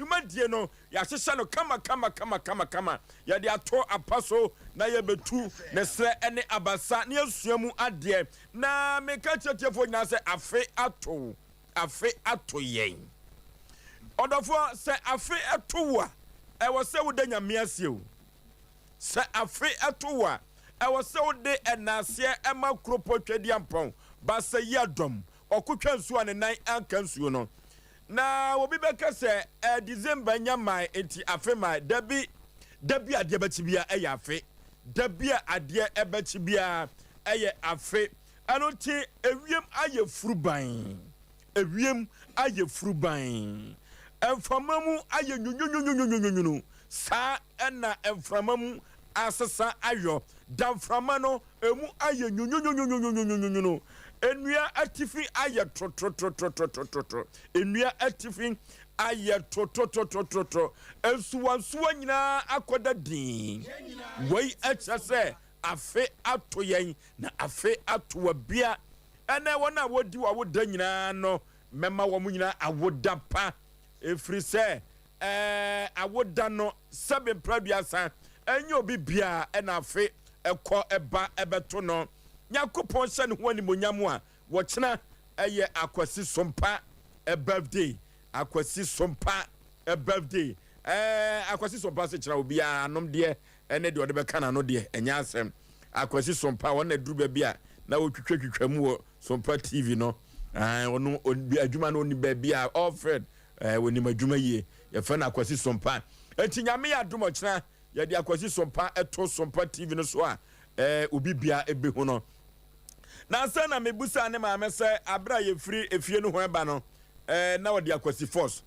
Dwumadie no, yɛahyehyɛ no kama kama kama kama kama. Yɛde ato apa so na yɛbɛtu ne serɛ ne abasa na yɛasua mu adeɛ. Na meka kyerɛ atiefoɔ nyinaa sɛ afe ato, afe ato yɛn. Ɔdɔfoɔ, sɛ afe to wo a, ɛwɔ sɛ woda Nyame ase o. Sɛ afe to wo a, ɛwɔ sɛ wode ɛnaaseɛ ma Kuropɔ Tweaduampɔn, Basayiadɔm, ɔkotwa nsuo a ne nan anka nsuo no. Na obi bɛka sɛ, Ɛɛ, December nya mmae, enti afe mmae. Dabi, da bi a adeɛ bɛkye biara ɛyɛ afe. Da bi a adeɛ ɛbɛkye biara ɛyɛ afe. Ɛno nti, ewiem ayɛ furuban. Ewiem ayɛ furuban. Mframa mu ayɛ nwunwunwunwunwunwunu. Saa na mframa mu asesa ayɔ. Da mframa no Emu ayɛ nwunwunwunwunwunwunwunu. Nnua atifi ayɛ tototototototo. Nnua atifi ayɛ totototototo. Nsuwansuwa nyinaa akɔda dinn. Wei kyerɛ sɛ afe ato yɛn, na afe ato wabia. Ɛnnɛ wɔn a wɔdi w'awoda nyinaa no, mɛma wɔn nyinaa awoda pa, ɛfiri sɛ Ɛɛ awoda no sɛbe mpra aduasa ɛnyɛ obi biaa ɛna afe ɛkɔ ɛba ɛbɛto no. Nyankopɔn hyɛ ne ho animonyam a wɔkyena ɛyɛ Akwasi Sompa birthday Akwasi Sompa birthday Ɛɛ Akwasi Sompa se kyena obiaa anom deɛ ɛne deɛ ɔde bɛka n'ano deɛ ɛnyɛ asɛm. Akwasi Sompa wɔn na duru baabi a na wɔtwitwa twitwa mu wɔ Sompa TV no ɛɛ ɔno adwuma no ɔni baabi a Alfred Eh, wɔnim adwuma yie. Yɛfrɛ no Akwasi Sompa. Enti Nyame yɛ adom ɔkyena yɛde Akwasi Sompa to Sompa TV no so a, eh, obi bia ɛbɛhu no. Na ansa na mebusaa ne maame sɛ aberɛ a yɛfiri efie no ho ɛba no, eh, na ɔde Akwasi Force.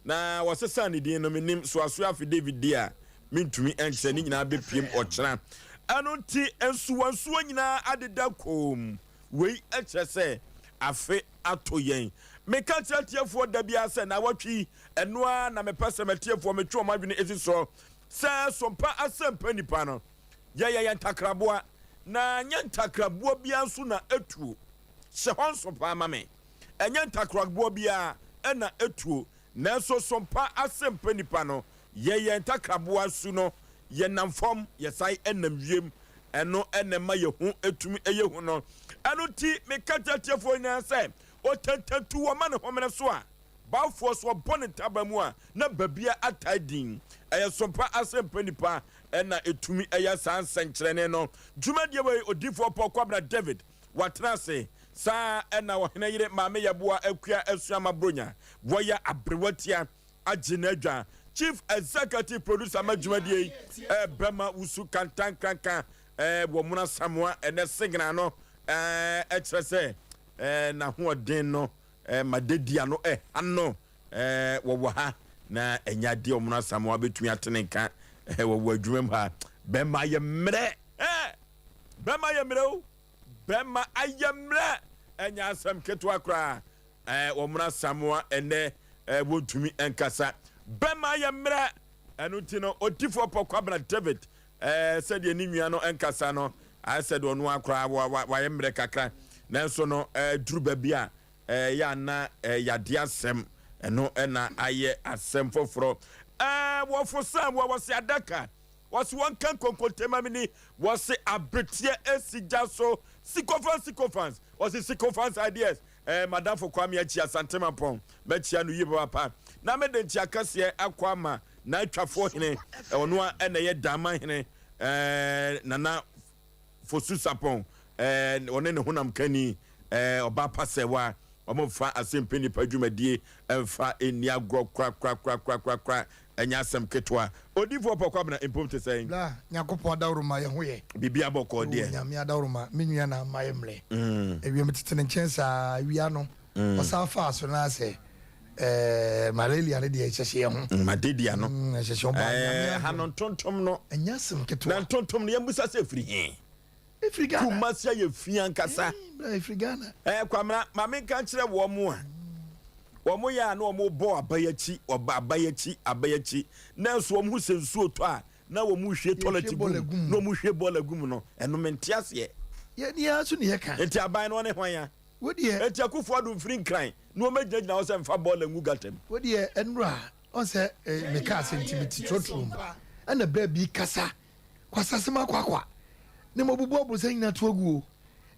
Na wɔsesaa ne din no, menim Soasoa Afe David deɛ a, mentumi nkyerɛ, ne nyinaa bɛpiem ɔkyena. Ɛno nti nsuwansuwa nyinaa adeda komm. Wei kyerɛ sɛ afe ato yɛn. Meka kyerɛ atiefoɔ da biara sɛ naawɔtwe yi, ɛno ara na mepɛ sɛ m'atiefoɔ metwe wɔn adwene si soɔ sɛ Sompa Asɛmpa nnipa no, yɛyɛ yɛn ntakraboa, na nyɛ ntakraboa biara nso na ɛtuo. Hyɛ hɔ nso paa ma me. Ɛnyɛ ntakraboa biara na ɛtuo, nanso Sompa Asɛmpa nnipa no, yɛyɛ ntakraboa su no, yɛnam fam, yɛsan nam wiem. Ɛno na ɛma yɛn ho tumi yɛ hu no. Ɛno nti, meka kyerɛ atiefoɔ nyinaa sɛ, ɔtantantu wɔma ne homene so a, bafoɔ so ɔbɔ ne ntaba mu a, na babia atae din. Ɛyɛ sompa asɛmpa nipa na ɛtumi yɛ saa nsɛnkyerɛnne no. Dwumadie wei, Odiyifoɔ Paul Kwabena David watena ase. Saa na ɔhene yere Maame Yeboah Akua Asuama Bronya, wɔyɛ aberewatia. agye n'adwa. Chief Executive Producer ma dwumadie yi ɛbɛma wusu kantankranka wɔ Mona Samoa ɛnɛ Segena no ɛkyerɛ sɛ n'ahoɔden no ma dadi ano ɛha no wɔwɔ ha na ɛnyɛ adeɛ Mona Samoa bɛtumi atene nka wɔwɔ adwuma mu ha. Bɛma yɛ mmerɛ bɛma yɛ mmerɛ o bɛma ayɛ mmerɛ ɛnyɛ asɛm ketewa koraa. Ɛɛ wɔn asamoa ɛnɛ ɛɛ wɔntumi nkasa. Bɛma yɛ mmerɛ. Ɛno nti no odifoɔ pɔ Kwabena David ɛɛ sɛdeɛ ne nua no nkasa no ayɛ sɛ deɛ ɔno akora wayɛ mmerɛ kakra. Nanso no ɛɛ duru baabi a ɛɛ yɛ ana ɛɛ yadeɛ asɛm ɛno ɛna ayɛ asɛm foforɔ. Ɛɛ wɔfo san wɔ wɔsi adaka wɔsi wɔn ka nkonkonte ma mi ni wɔsi abeteɛ esi gya so sycophants sycophants wɔsi sycophants ideas. Eh, m'adamfo Kwame Akyi Asante Mampɔn, mɛkyia no yie papaapa. Na mede nkyia kɛseɛ akɔ ama n'atwafoɔ hene, ɔno a ɛna ɛyɛ Daama hene, eh, Nana Fosu Sapɔn, eh, ɔne ne honam kani, eh, Ɔbaa Pasɛwa. Wɔmfa asɛmpɛ nipa dwumadie mfa nni agorɔ korakorakorakorakora, ɛnyɛ asɛm ketewa. Odiyifoɔ Paul Kwabena mpom te sɛn? Bra, Nyankopɔn adaworoma yɛ ho yɛ. Biribiara bɔkɔɔ deɛ. Oh, Nyame adaworoma, me nua na ama yɛ mmerɛ. Awia me tete ne nkyɛn saa, awia no, ɔsan faa so na sɛ, eh, malaria no deɛ ɛhyɛhyɛ yɛ ho. Malaria no. Ɛhyɛhyɛ ho, ba Nyame adom. Ha no ntontom no. Ɛnyɛ asɛm ketewa. Na ntontom no, yɛmmisa sɛ ɛfiri he? Ɛfiri Ghana. Kumasi ayɛ fi ankasa. Eh, bra, ɛfiri Ghana. Eh, Kwamina, ma menka nkyerɛ wɔn a wɔn yɛ a na wɔn bɔ aba yi akyi, ɔba aba yi akyi, aba yi akyi, nanso wɔn ho sɛ nsuo tɔ a na wɔn hwie toilet gu mu, na wɔn hwie bɔɔla gu mu no, ɛno mente aseɛ. Yɛ ni ara so ne yɛ ka. Nti aban no ɔne hwan ya? Wo deɛ. Nti Akufo Addo mfiri Nkran na wɔn gyinagyina hɔ sɛ nfa bɔɔla ngu gutter mu. Wo deɛ ɛnura. Ɔn sɛ eh, me kaa sɛ nti mete trɔtrɔ mu ɛna berɛ bi kasa kwasase ma kwakwa ne ma obubu aborosan nyinaa to agu o.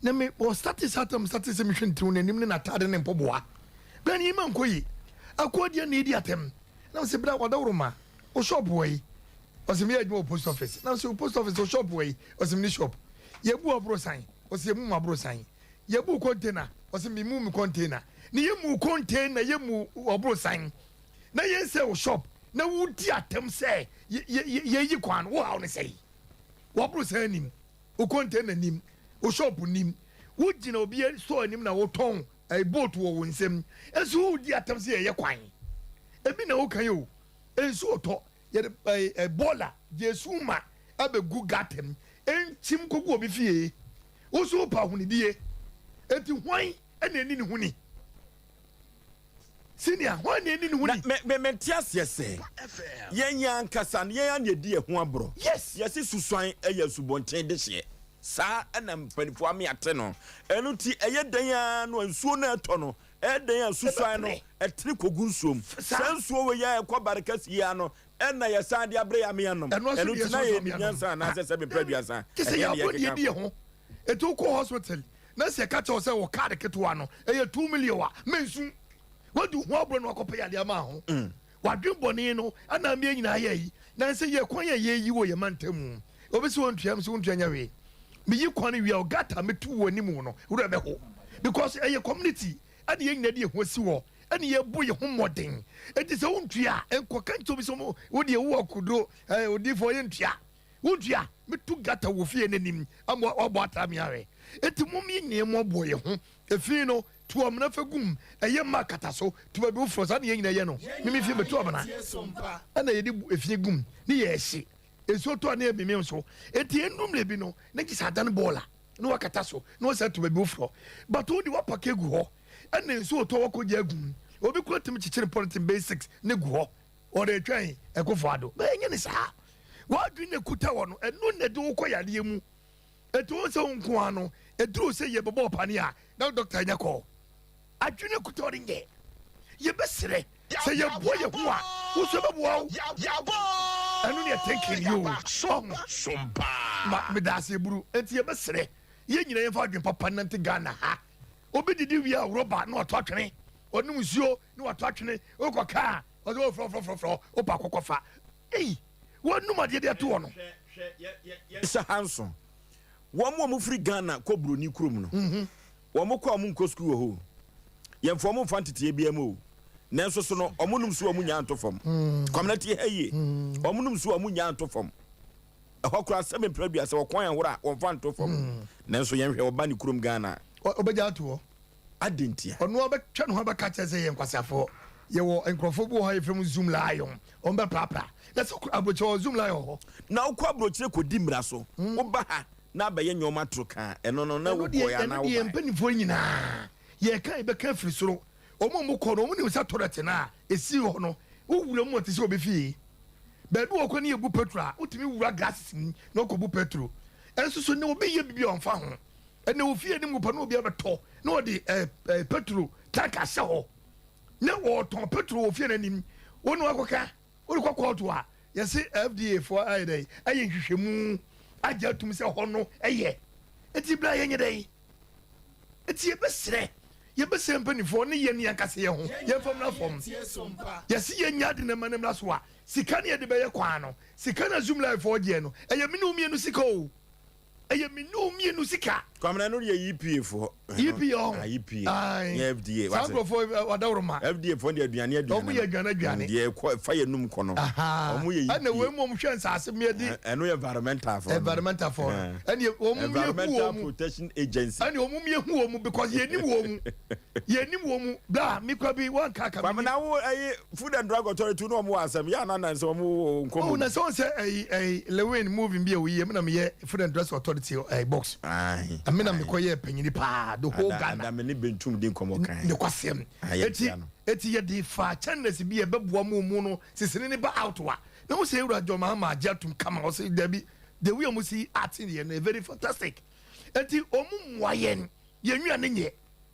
Na me wɔ starte saa tam starte sɛ mehwɛ ne tiri n'anim ne n'ataade ne mpɔboa. Berɛ ne yi ma nkɔ yi akoa deɛ na edi atɛm. Na me sɛ berɛ wadaworo ma wo shop wɔ yi. Ɔsɛ meyɛ adwuma wɔ post office. Na me sɛ post office wo shop wɔ yi. Ɔsɛ me ne shop. Yɛbu aborosan. Ɔsɛ yɛmu mu aborosan. Yɛbu container. Ɔsɛ me mu me container. Ne yɛmu container yɛmu aborosan. Na yɛn sɛ wo shop na wodi atɛm sɛ yɛyi kwan wo haw ne sɛe. Waborosan anim. Wo container nim. Wo shop nim. Wogyina obi store anim na wotɔn boat wɔ wo nsam. Nso wodi atɛm sɛ yɛyɛ kwan. Ebi na woka yi o. Nsuo tɔ yɛde ɛɛ bɔɔla gye esu ma abɛgu gutter mu nkyim kɔgu obi fie. Woso wopa ahonidie. Eti hwan ɛna ɛni ne ho ni? Senior, hwan na ɛni ne ho ni? Na me me mente aseɛ sɛ yɛn yɛn ankasa no yɛn ara na yɛdi yɛn ho aborɔ. Yes. Yɛse susuan yɛ asubɔnten dehyeɛ. Saa na mpanimfoɔ ame ate no. Ɛno nti ɛyɛ dɛn ara no a nsuo no a ɛtɔ no ɛyɛ dɛn a susuan no ɛtene kɔgu nsuo mu. Saa nsuo wei a ɛkɔ bare kɛse yi ara no ɛna yɛsan de abrɛ yɛn ame anom. Ɛno nti na yɛnnim nyansa anaasɛ sɛ mepɛ aduasa. Kyɛ sɛ Ɛheɛ na yɛabɔ deɛ yɛkeka ɛdi yɛn kɔ. ho. Enti wokɔ hospital na sɛ yɛka kyerɛ wo sɛ wɔ card ketewa no ɛyɛ 2 million a, mensu. Wadi wo ho aborɔ na wakɔpɛ yadeɛ ama ho. Wadwen bɔne no ɛna ama yɛn nyinaa yɛ yi. Nansa yi ɛkwan a yɛyi wɔ yɛn mantam mu. Obi sɛ wɔntua, mesɛ wontua nyɛ hwee. Meyi kwan no wie a, gutter metu wɔ anim no, werɛ bɛho. Because ɛyɛ community ɛna yɛn nyinaa de yɛn ho asi hɔ ɛna yɛbɔ yɛn ho mmɔden. Enti sɛ wontua a, nkɔka nkyerɛ obi sɛ wo deɛ wowɔ akodo, ɛɛ odiyifoɔ yɛntua. Wontua, metu gutter wɔ fie no anim ama wabɔ atra me ahwɛ. Enti mom yɛn nyinaa mmoaboa yɛn ho. Efi no, tu amena fa gu mu, ɛyɛ mma kata so, tu baabi foforɔ. Saa na yɛn nyinaa yɛ no. Me me fie metu amena ɛna yɛde bu efi gu mu ne yɛhye. Nsuo tɔ a ne yɛmemem so. Enti ɛndu mmerɛ bi no, na gye sɛ adane bɔɔla na wakata so na wasan atu baabi foforɔ. But wo de wapake agu hɔ ɛna nsuo tɔ wakɔgya agu mu. Obi koraa tumi kyekyere polythene bɛyɛ six ne gu hɔ. Ɔde retwɛn Akufo Addo. Bɛyɛ nyɛ ne saa. W'adwene na ekuta wɔ no, ɛno na ɛde wo kɔ yadeɛ mu. Eti wo sɛ wo nko ara no, eduru sɛ yɛbɛbɔ ɔpane a, na dɔkta anya kɔɔ. Adwene kuta wɔ no nyɛ. Yɛbɛsrɛ sɛ yɛboa yɛn ho a, wo nso ɛbɛboa wo. Ɛno ne thinking yi o. Ɔho. Ma meda ase eburu. Enti yɛbɛsrɛ yɛn nyinaa yɛmfa adwene papa nnante Ghana ha. Obi didi wie a rɔba na wato atwene. Ɔnom nsuo na wato atwene. Wokɔ kaa ɔsɛ o frɔfrɔfrɔfrɔ wopa kɔkɔ fa. Ei, wɔnum adeɛ de ato hɔ no. Yɛnhyɛ ha nso. Wɔn a wɔfiri Ghana kɔ buroni kurom no, wɔn kɔ a wɔn nkɔ sukuu wɔ hɔ o. Yɛmfa wɔn mfa nteteeɛ biara mu o. Nanso so no, wɔn nom su a wɔn nyaa nto fam. Kwamina tie ha yie. Wɔn nom su a wɔn nyaa nto fam. Ɛhɔ koraa sɛ mempere aduasa wɔ kwan ahorow a wɔmfa nto fam. Nanso yɛnhwɛ ɔba ne kurom Ghana a. Ɔbɛgya ato hɔ. Adɛn ntia? Ɔno ara bɛtwa ne ho abɛka kyerɛ sɛ yɛyɛ nkwaseafoɔ. Yɛwɔ nkurɔfoɔ bi wɔ hɔ a yɛfrɛ mu Zoom Lion. Wɔn bɛprapra. Na sɛ aburokyire wɔ Zoom Lion hɔ. Na wokɔ aburokyire kɔdi mmara so. Woba ha na abɛyɛ nneɛma toro ka a, ɛno no na wokɔeɛ anaa Ɛno deɛ wobaeɛ? mpanimfoɔ nyinaa yɛka yɛbɛka afiri soro. Wɔn a wɔkɔ no wɔn nim sɛ toilet no a ɛsi hɔ no wowura mu a ɛte sɛ obi fie. Baabi wɔ kɔ ne yɛbu petrol a wotumi wura glasses mu na wɔkɔbu petrol. Ɛnso so na obi yɛ biribi a ɔmfa ho. Ɛnna ofie no mu pɛ na obi abɛtɔ na ɔde ɛɛ ɛɛ petrol tank ahyɛ hɔ na ɔretɔn petrol wɔ fie no anim. Wo na wakɔka worekɔ kɔɔto a yɛse FDA foɔ ayɛ dɛn ayɛ nhwehwɛmu agye atum sɛ hɔ no ɛyɛ. Eti bere a yɛnyɛ dɛn? Eti yɛbɛsrɛ yɛbɛsrɛ mpanimfoɔ ne yɛn ankasa yɛn ho yɛmfa mmra fam. Yɛse yɛnya ade na ɛma no mmra so a sika ne yɛde bɛyɛ kwan no sika na Zoom Live foɔ gyeɛ no ɛyɛ me ne wo mmienu sika o. Ɛyɛ me ne wo mmienu sika. Kwamina no yɛ EPA foɔ. EPA ɔho. Ah, EPA. Aye. Nyɛ FDA. Saa nkurɔfoɔ wadaworo ma. FDA foɔ deɛ aduane aduane. Wɔn yɛ aduane aduane. Deɛ ɛkɔ ɛfa yɛ num kɔ no. Wɔn yɛ EPA. Ɛna wɔn mu wɔn hwɛ nsaase mu yɛ di. Ɛno yɛ environmental foɔ. Environmental foɔ no. Ɛna wɔn mu yɛ hu wɔn mu. Environmental Protection Agency. Ɛna wɔn mu yɛ hu wɔn mu because yɛ nim wɔn mu. Yɛ nim wɔn mu. Bla mi kɔ bi wɔn kaka mi. Kwamina wo ɛyi Food and Drug Authority no wɔn wɔ asɛm yɛ anan sɛ wɔn wɔ nkɔmɔ. Oh na sɛ wɔn sɛ ɛyi ɛyi Lewin movie bi a oyi yɛ mi na mi yɛ Food and Drugs Authority ɛyi box. Ayi Mi na mi kɔ yɛ panyini paa the whole Ghana. Ada mi ne Bentum di nkɔmɔ kan. Ne kwasɛm. Eti eti yɛ de fa channels bi yɛ bɛ boa mu mu no sisini ne ba out wa. Na wɔn sɛ ewura John Mahama agye atum kama ɔsɛ dabi the way wɔn si acting yɛ no very fantastic. Eti wɔn mua yɛn yɛn nua ne nyɛ.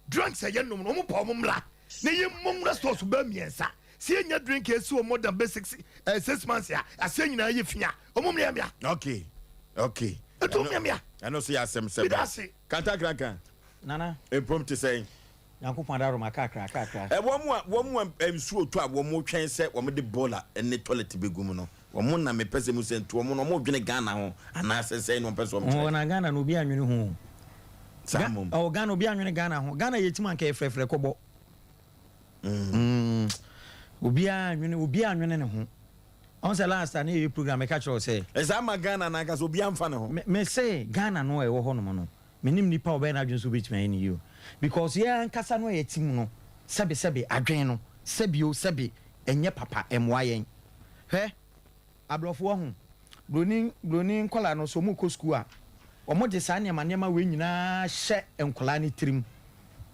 Drinks a yɛnom no, wɔn pa wɔn mmra na yɛmmɔ nwura stores bɛɛ mmiɛnsa. Sɛ yɛnya drink a ɛsi wɔ more than bɛ 6 months a, aseɛ nyinaa yɛ fi a, ɔmo mmeammea. Okay. Ɛto mmeammea. Ɛno so yɛ asɛm sɛ Meda ase. Kantankrankran. Nana. Mpom te sɛn? Nyankopɔn adaroma, kakra kakra. Ɛ wɔn a nsuo tɔ a wɔn twɛn sɛ wɔn de bɔɔla ne toilet bɛgu mu no, wɔn na mepɛ sɛ mu sɛ nti wɔn no wɔn dwene Ghana ho anaasɛ sɛn na wɔn pɛ sɛ wɔn Ɔ kyerɛ? Na Ghana no, obi anwene ho. Saa mom. Ɔ Ghana, obi anwene Ghana ho. Ghana yɛ tim anka yɛ frɛfrɛ kɔbɔ. Obiara anwene, obiara anwene ne ho. Ɔn sɛ last time ne yɛ program, meka kyerɛ wo sɛ Ɛsɛ ama Ghana nankasa obi amfa ne ho. Me se Ghana no a ɛwɔ hɔnom no, menim nipa a ɔbɛyɛ n'adwene sɛ obɛtumi ayɛ ne yie o, because yɛn ankasa no a yɛte mu no, sɛbesɛbe adwene no, sɛbi o, sɛbi, ɛnyɛ papa, ɛmmoa yɛn. Hwɛ, aborɔfo wɔ ho, buroni nkɔla no, sɛ ɔmo kɔ sukuu a, ɔmo de saa nneɛma nneɛma wei nyinaa hyɛ nkɔla no tirim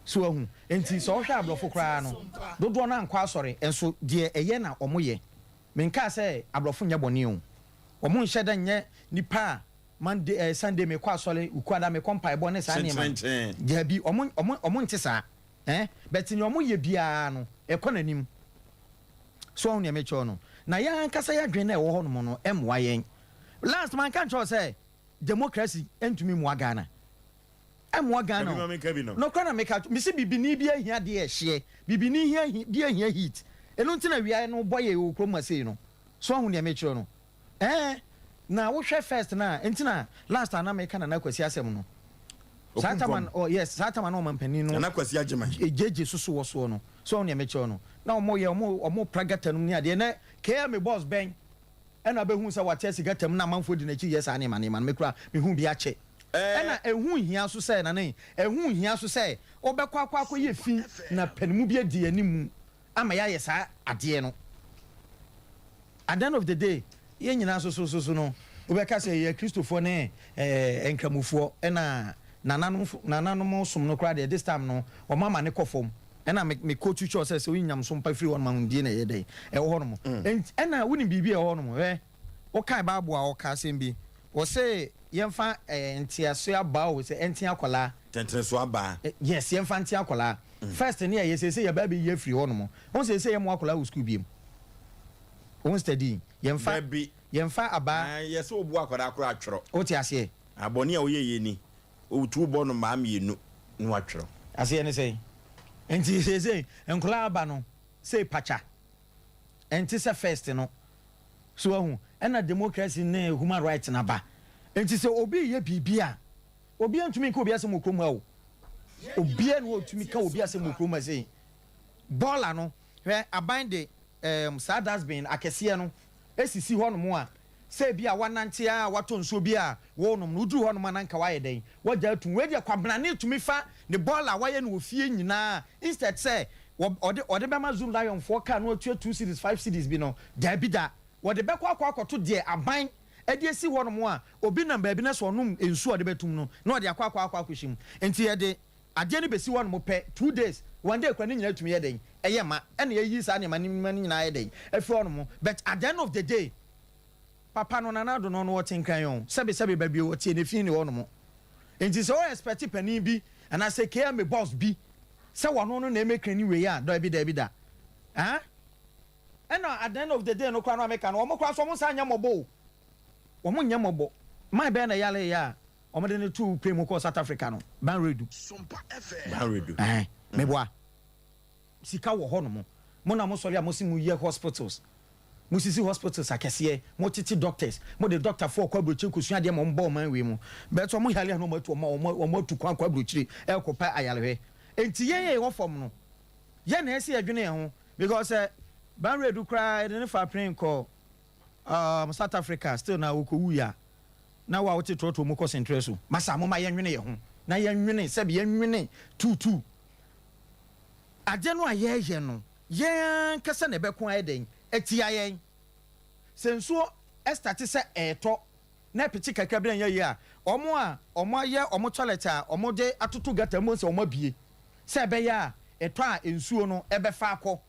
so ahu. Nti sɛ ɔhwɛ aborɔfo koraa no, dodoɔ no ankɔ asɔre nso deɛ, ɛyɛ na ɔmo yɛ. Menkaa sɛ aborɔfo nyɛ bɔne o, ɔmo nhyɛ dɛ nyɛ nipa a Monday, Sunday mekɔ asɔre, Wukuada mekɔ mpaebɔ ne saa nneɛma no. Kyenkyenkyen. Daabi, ɔmo nte saa, but nea ɔmo yɛ biara no ɛkɔ n'anim so. Ɔho nea mekyerɛw no na yɛn ankasa yɛadwene na ɛwɔ hɔnom no ɛmmoa yɛn. Last manka nkyerɛw sɛ democracy ntumi mmoa Ghana, ɛmmoa Ghana. Dabi, ma menka bi no. Nɔkora na meka, mesi bibini bi ahia deɛ ɛhyeɛ, bibini hia bi ahia heat. Ɛno nti na wia no bɔ yɛ wɔ kurom ha sei no so. Ɔho nea mekyerɛw no, na wohwɛ first na nti na last time na meka Nana Kwasi asɛm no saa tama no. Oh yes, saa tama na ɔma mpanin no. Nana Kwasi Agyeman. Gyegye soso wɔ soɔ no so. Ɔho nea mekyerɛw no na ɔmo yɛ ɔmo pra gutter no mu ne adeɛ na kma boss bɛn ɛna bɛhu sɛ wate asi gutter mu na amanfoɔ di n'akyi yɛ saa nneɛma nneɛma no. Mekura mehu bi akyɛ. Ɛna ɛho hia so sɛ nane, ɛho hia so sɛ wobɛkɔ akɔ yɛ fi na panimu bi adi anim ama yɛayɛ saa adeɛ no. At the end of the day, yɛn nyinaa so so so so no, wobɛka sɛ yɛ Kristofoɔ ne nkramofoɔ, ɛna nananom som no koraa deɛ, this time no ɔmo ama ne kɔ fam. Ɛna me kɔ tu kyɛw sɛ woyi nyamso mpa firi hɔ nom, ahomdie na ɛyɛ dɛn ɛwɔ hɔ nom. Ɛna wonim biribi a ɛwɔ hɔ nom. Hwɛ, wokae Bible a, ɔka asɛm bi, wɔsɛ yɛmfa nteaso aba o, sɛ ɛnte akwadaa. Tɛntɛn so abaa. Yes, yɛmfa nte akwadaa first ne ɛyɛ sɛ yɛbaa bɛyi afiri hɔ nom. Wɔn sɛ yɛ mo akwadaa wɔ sukuu biem, wɔn study yɛmfa Dabi. Yɛmfa abaa. Yɛ sɛ wobu akwadaa koraa, atwerɛ. Wote aseɛ? Abɔne a woyɛ yɛ ni, wotu bɔ no mmaa mmienu na watwerɛ. Aseɛ ne sɛn? Nti seesei nkwadaa aba no sɛ pakya, ɛnte sɛ first no so. Ahu, ɛna democracy ne human rights na ba. Nti sɛ obi yɛ biribi a, obi ntumi nka obi asɛm wɔ kurom ha o. Obiara na ɔtumi ka obi asɛm wɔ kurom ha sei. Bɔɔla no, hwɛ, aban de saa dustbin akɛseɛ no esisi hɔnom a, sɛ ebi a wanante a watɔ nsuo bi a wɔnom no, woduru hɔnom a, na nka wayɛ dɛn, wagya atum. Wei deɛ, kwabrane tumi fa ne bɔɔla a wayɛ no wɔ fie nyinaa, instead sɛ ɔde bɛma Zoomlion foɔ kaa no atua 2 cedis, 5 cedis bi no, daabi da, wɔde bɛkɔ akɔto deɛ aban ɛde esi hɔnom a obi nam baabi na sɛ ɔnom nsuo a ɔde bɛtum no na ɔde akɔ akɔhyɛ mu. Nti yɛde adeɛ no bɛsi hɔnom pɛ, 2 days, one day kora ne nyinaa tumi yɛ dɛn, ɛyɛ ma. Ɛna yɛyi saa nneɛma nneɛma no nyinaa yɛ dɛn afiri hɔnom. But at the end of the day, papa no, Nana Addo no ɔte Nkran o, sɛbi sɛbi, baabi ɔte ne fi ne hɔnom. Nti sɛ ɔyɛ expect panin bi anaasɛ KMA boss bi sɛ wɔno no na ɛmɛkran ni wei a, daabi, daabi da. Ah, ɛna at the end of the day no koraa no a meka no, wɔn koraa so wɔn nsa nyɛ mmɔbɔ o, wɔn nyɛ mmɔbɔ. Man bɛyɛ na yale yɛ a wɔn de ne tu plane mu kɔɔ South Africa no, Ban Redu. Banredu. Ɛhɛn, meboa sika wɔ hɔ nom. Mo na mo sɔre a, mo si mo yɛ hospitals, mo sisi hospitals akɛseɛ, mo tete doctors, mo de doctor foɔ kɔ aburokyire kosua adeɛ ma ɔmo bɔ ɔman wei mu. Bɛtɛ ɔmo yale a, na ɔmo atu kwan kɔ aburokyire ɛkɔ pɛ ayarehwɛ. Nti yɛn yɛ wɔ fam no, yɛn na ɛsɛ yɛdwene yɛn ho, because Banredu koraa yɛde ne fa plane kɔ South Africa, still na okɔ wu ya na wa wote trɔtrɔ mu kɔ sentrɛ so. Masa, mo ma yɛnwene yɛn ho na yɛnwene sɛbi, yɛnwene tuutu adeɛ no a yɛreyɛ no, yɛn ankasa na ɛbɛko ayɛ dɛn atia yɛn. Sɛ nsuo ɛstart sɛ ɛɛtɔ na ɛpete kakra bi na ɛnyɛ yie a, ɔmo a ɔmo ayɛ ɔmo toilet a ɔmo de atoto gutter mu sɛ ɔmo abie sɛ ɛbɛyɛ a ɛtɔ a nsuo no ɛbɛfa akɔ,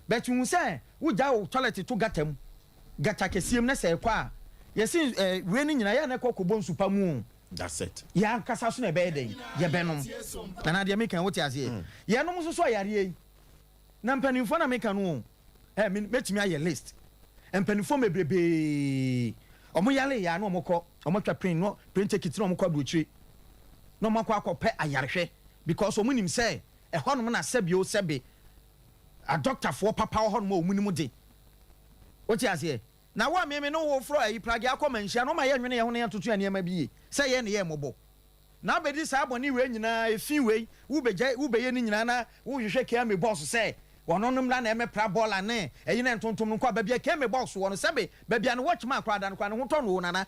but hu sɛ wogya wo toilet to gutter mu, gutter kɛseɛ mu, na sɛ ɛkɔ a, yɛsi wei no nyinaa yɛ na ɛkɔ kɔbɔ nsu pa mu o. That's it. Yɛn ankasa so na ɛbɛyɛ dɛn, yɛbɛnom. Nana, deɛ meka, wote aseɛ? Yɛnom nso so ayareɛ yi na mpanimfoɔ na meka no o. Ɛ me mɛtumi ayɛ list. Mpanimfoɔ bebrebee ɔmo yare yɛ a na ɔmo kɔ ɔmo atwa plane no plane ticket na ɔmo kɔ aburokyire na ɔmo akɔ akɔpɛ ayarehwɛ because ɔmo nim sɛ ɛhɔnom na sɛbi o sɛbi adɔktafoɔ papa wɔ hɔnom a ɔmo nim de. Wote aseɛ? Na wo a meme ne wo frɔ ayi pragea akɔ manhyia no ɔma yɛ nwene yɛn ho na yɛntoto yɛn nneɛma bi yie sɛ yɛn ne yɛ mmɔbɔ. Na abɛdi saa bɔne wei nyinaa, efi wei, wobɛgya, wobɛyɛ ne nyinaa na wohwehwɛ KMA boss sɛ ɔno no mmra na ɛmɛpra bɔɔla ne ɛyi ne ntontom no nkɔ a, baabi a KMA boss wɔ no, sɛbe baabi a ne watchman koraa da no koraa ne ho tɔ no o nana.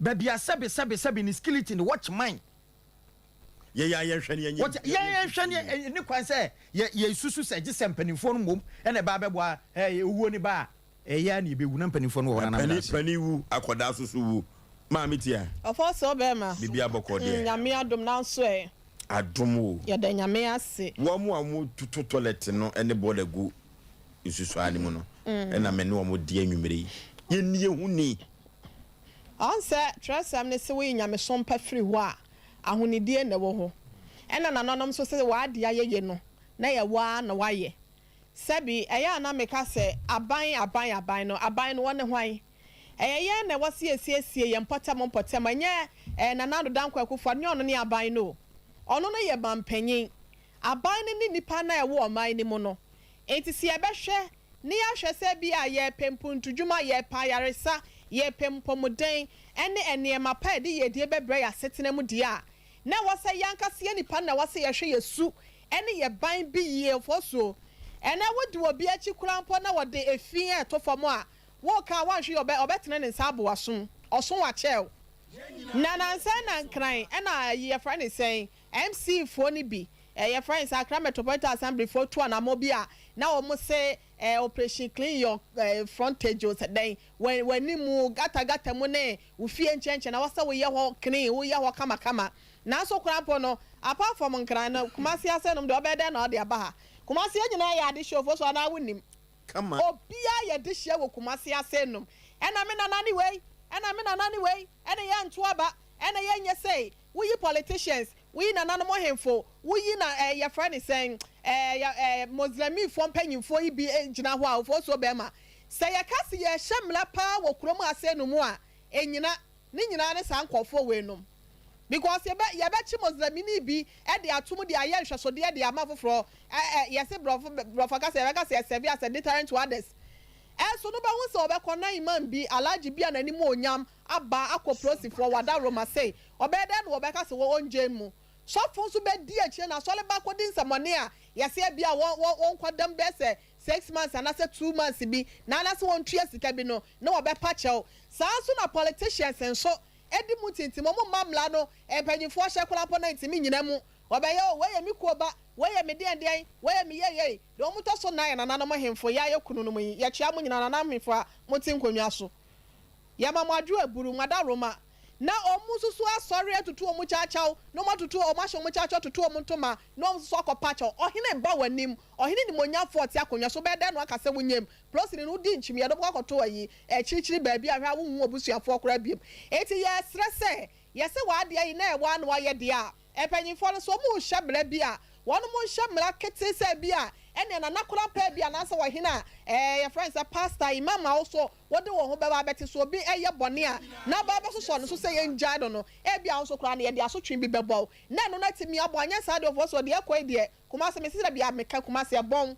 Baabi a sɛbe sɛbe sɛbe ne skeleton ne watchman. Yɛn a yɛnhwɛ ne yɛnyɛ. Wɔte, yɛn yɛnhwɛ ne ɛni kwan sɛ yɛ yɛsusu sɛ gye sɛ mpanimfoɔ no mmom ɛna ɛba abɛboa ɛɛ owuo ne ba a ɛyɛ a na yɛbɛwu na mpanimfoɔ no wɔ hɔ nana. Pani pani wu, akɔdaa soso wu. Maame tia. Ɔfɔ sɛ ɔbɛrima. Biribi abɔkɔ deɛ. Nyame adom nanso ɛ. Adom o. Yɛda Nyame ase. Wɔn a wɔtoto toilet no ne bɔɔla gu nsusuaa no mu no ɛna me ne wɔn di anwummere yi. Yɛnni yɛn ho ni. Ɔn sɛ twerɛsɛm no se woyi nyamesom pa firi hɔ a, ahonidie na ɛwɔ hɔ. Ɛna nananom nso se w'adeɛ ayɛye no, na ɛyɛ wo ara na woayɛ. Sɛbi, ɛyɛ a na meka sɛ aban, aban, aban no, aban no wɔne hwan? Ɛyɛ yɛn na ɛwɔ sɛ yɛsiesie yɛn mpɔtam mpɔtam, ɛnyɛ ɛɛ Nana Addo Dankwa Akufo-Addo, nyɛ ɔno ne aban no o. Ɔno no yɛ manpanyin. Aban no ne nnipa no a ɛwɔ ɔman no mu no. Enti sɛ yɛbɛhwɛ na yɛahwɛ sɛ ebia yɛrepɛ mpuntudwuma, yɛrepɛ ayaresa, yɛrepɛ mpɔmuden ne nneɛma pa a ɛde yiedie bɛbrɛ yɛn asetena mu deɛ a, na ɛwɔ sɛ yɛn ankasa yɛn nnipa no na ɛwɔ sɛ yɛhwɛ yɛn su ne yɛn ban bi yie. Mfɔsuo, ɛnnɛ wodi obi akyi koraa mpo na wɔde efi reto fam a, woka a woanhwɛ yie ɔbɛ ɔbɛtene ne nsa abɔ w'asom, ɔso wakyɛ wo. Na nansa yi na Nkran ɛna ayi yɛfrɛ no sɛn, MC foɔ no bi, eh, yɛfrɛ no sɛ Accra Metropolitan Assembly foɔ tu anamɔ bi a na wɔn se eh, Operation Clean Your eh, Frontage o sɛ dɛn, wɔ w'anim gata gata mu ne wo fie nkyɛnkyɛn na wɔsɛ woyɛ hɔ clean, woyɛ hɔ kama kama. Nanso koraa mpo no, apart from Nkran no, Kumasi ase nom deɛ ɔbɛyɛ dɛn na ɔde aba ha? Kumasi yɛn nyinaa yɛ adehyeɛfoɔ so anaa wonnim? Kama. Obiara yɛ dehyeɛ wɔ Kumasi ase nom. Ɛna me nana ne wei, ɛna me nana ne wei, ɛna yɛnto aba, ɛna yɛnyɛ sei. Woyi politicians, woyi nananom hemfo, woyi na eh, yɛfrɛ ne sɛn, eh, yɛ, eh, Moslemifoɔ mpanyimfoɔ yi bi gyina hɔ a, ofosuo bɛrima. Sɛ yɛka se yɛrehyɛ mmara paa wɔ kurom ha sei no mu a, ɛnyina. Ne nyinaa ne saa nkorɔfoɔ wei nom. Because yɛbɛ, yɛbɛkye Moslemini bi de ato mu de ayɛ nhwɛsodeɛ de ama foforɔ. Ɛ, ɛ, yɛse borɔfo, borɔfo kasa, yɛbɛka sɛ yɛ serve as a deterrent to others. Ɛnso no wobɛhu sɛ wɔbɛkɔ na imam bi, Alhaji bi a n'anim wɔ nyam aba akɔ polosifoɔ, wada Roma sei. Ɔbɛyɛ dɛn na wɔbɛka sɛ wɔ ɔngyae mu? Sɔfo nso bɛdi akyire na asɔre ba kɔdi nsɛmɔne a yɛse ebia wɔ, wɔ, wɔnkɔdam bɛyɛ sɛ six months anaasɛ 2 months bi na anaasɛ wɔntua sika bi no na wɔbɛpa kyɛw. Saa nso na politicians nso di mu tintim, wɔn mma mmara no mpanyinfoɔ hyɛ koraa mpo na ntumi nyina mu. Wɔbɛyɛ o, wei yɛ me kuo ba, wei yɛ me deɛn deɛn, wei yɛ me yei yei. Deɛ wɔn tɔ so nnan yɛ nananom ahemfo, yɛ ayɛ kunu nom yi, yɛkyea mo nyinaa nananom ahemfo a mote nkonnwa so. Yɛma mo adwo aburu, mo adaworoma, na wɔn nso so asɔre atutu wɔn kyawkyaw, na wɔn atutu wɔn ahyɛ wɔn kyawkyaw atutu wɔn ntoma, na wɔn nso so akɔpa kyɛw. Ɔhene ba w'anim, ɔhene nimonyamfoɔ ɔte akonnwa so, wobɛyɛ dɛn na waka sɛ wonyam? Polosini no wodi nkyim, yɛde wo bɛkɔ akɔto ayi, akyirikyiri baabi a hwɛ a wonhu w'abusuafoɔ koraa biom. Enti yɛsrɛ sɛ, yɛse w'adeɛ yi na ɛwɔ ano ayɛ deɛ a, mpanyinfoɔ no sɛ wɔn rehyɛ mmara bi a, wɔnom nhyɛ mmara ketee sɛ bi a ɛneɛ nana koraa pɛ bi anaasɛ ɔhene a ɛɛ yɛfrɛ no sɛ pastor, imam a wo so wode wo ho bɛba abɛte so obi ɛyɛ bɔne a na aba abɛsosɔ ne so sɛ yɛngyae no no, ebia wo nso koraa no yɛde asotwe bi bɛbɔ wo na ɛno no atumi aboa, anyɛ saa deɛ ɔfoɔ so deɛ ɛkɔ yi deɛ Kumasi mese sɛ bia meka Kumasi ɛbɔn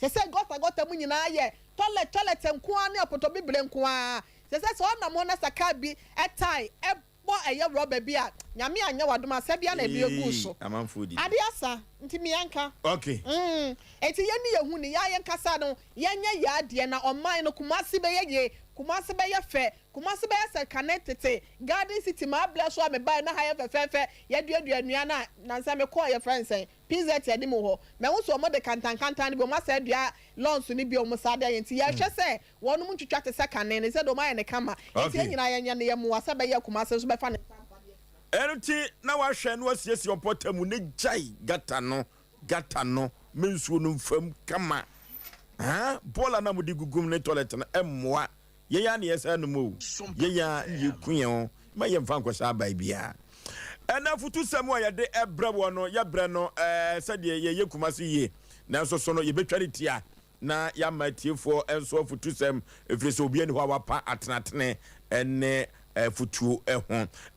sɛsɛ gɔta gɔta mu nyinaa yɛ toilet toilet nkoaa ne apotɔbibire nkoaa sɛsɛ sɛ ɔnam hɔ na sɛ car bi ɛtae ɛbɔ ɛyɛ rɔba bi a Nyame anyɛ wadom a sɛbia na ɛde agu Eii so amanfoɔ didi. ade asa nti me yɛnka Ok. mm enti yɛnni yɛn ho ni yɛa yɛnkasa no yɛnyɛ yɛ adeɛ na ɔman no Kumasi bɛyɛ yie Kumasi bɛyɛ fɛ Kumasi bɛyɛ sɛ kane tete Garden City mabrɛ so a mebaeɛ na ha yɛ fɛfɛɛfɛ yɛduadua nnua no a nansa mekɔɔ yɛfrɛ no sɛn PZ anim hɔ mahu sɛ wɔde kantankantan no bi wɔn asan adua lawns no bi wɔn saa de ayɛ nti yɛhwɛ sɛ wɔnom ntwitwa te sɛ kane no sɛdeɛ wɔn ayɛ no kama nti yɛn nyinaa yɛnyɛ no yɛ mmoa sɛ ɛbɛyɛ Kumasi nso bɛfa ne nsa mpa deɛ. Ɛno nti na wahwɛ na wasiesie ɔpɔtam mu ne gyae gata no gata no me nsuo no mfam kama haa bɔɔla na mode gugum ne toilet no ɛmmoa yɛn a na yɛsan nom o yɛn a na yɛku yɛn ho ma yɛmfa nkɔhyɛ aban biara ɛna afutusɛm a yɛde ɛbrɛ wɔ no yɛbrɛ no ɛɛ sɛdeɛ yɛyɛ Kumase yie nanso so no yɛbɛtwa ne tia. na yɛama atiefoɔ nso afutusɛm, ɛfiri sɛ obiara nni hɔ a wapa atenatene ne afutuo ho.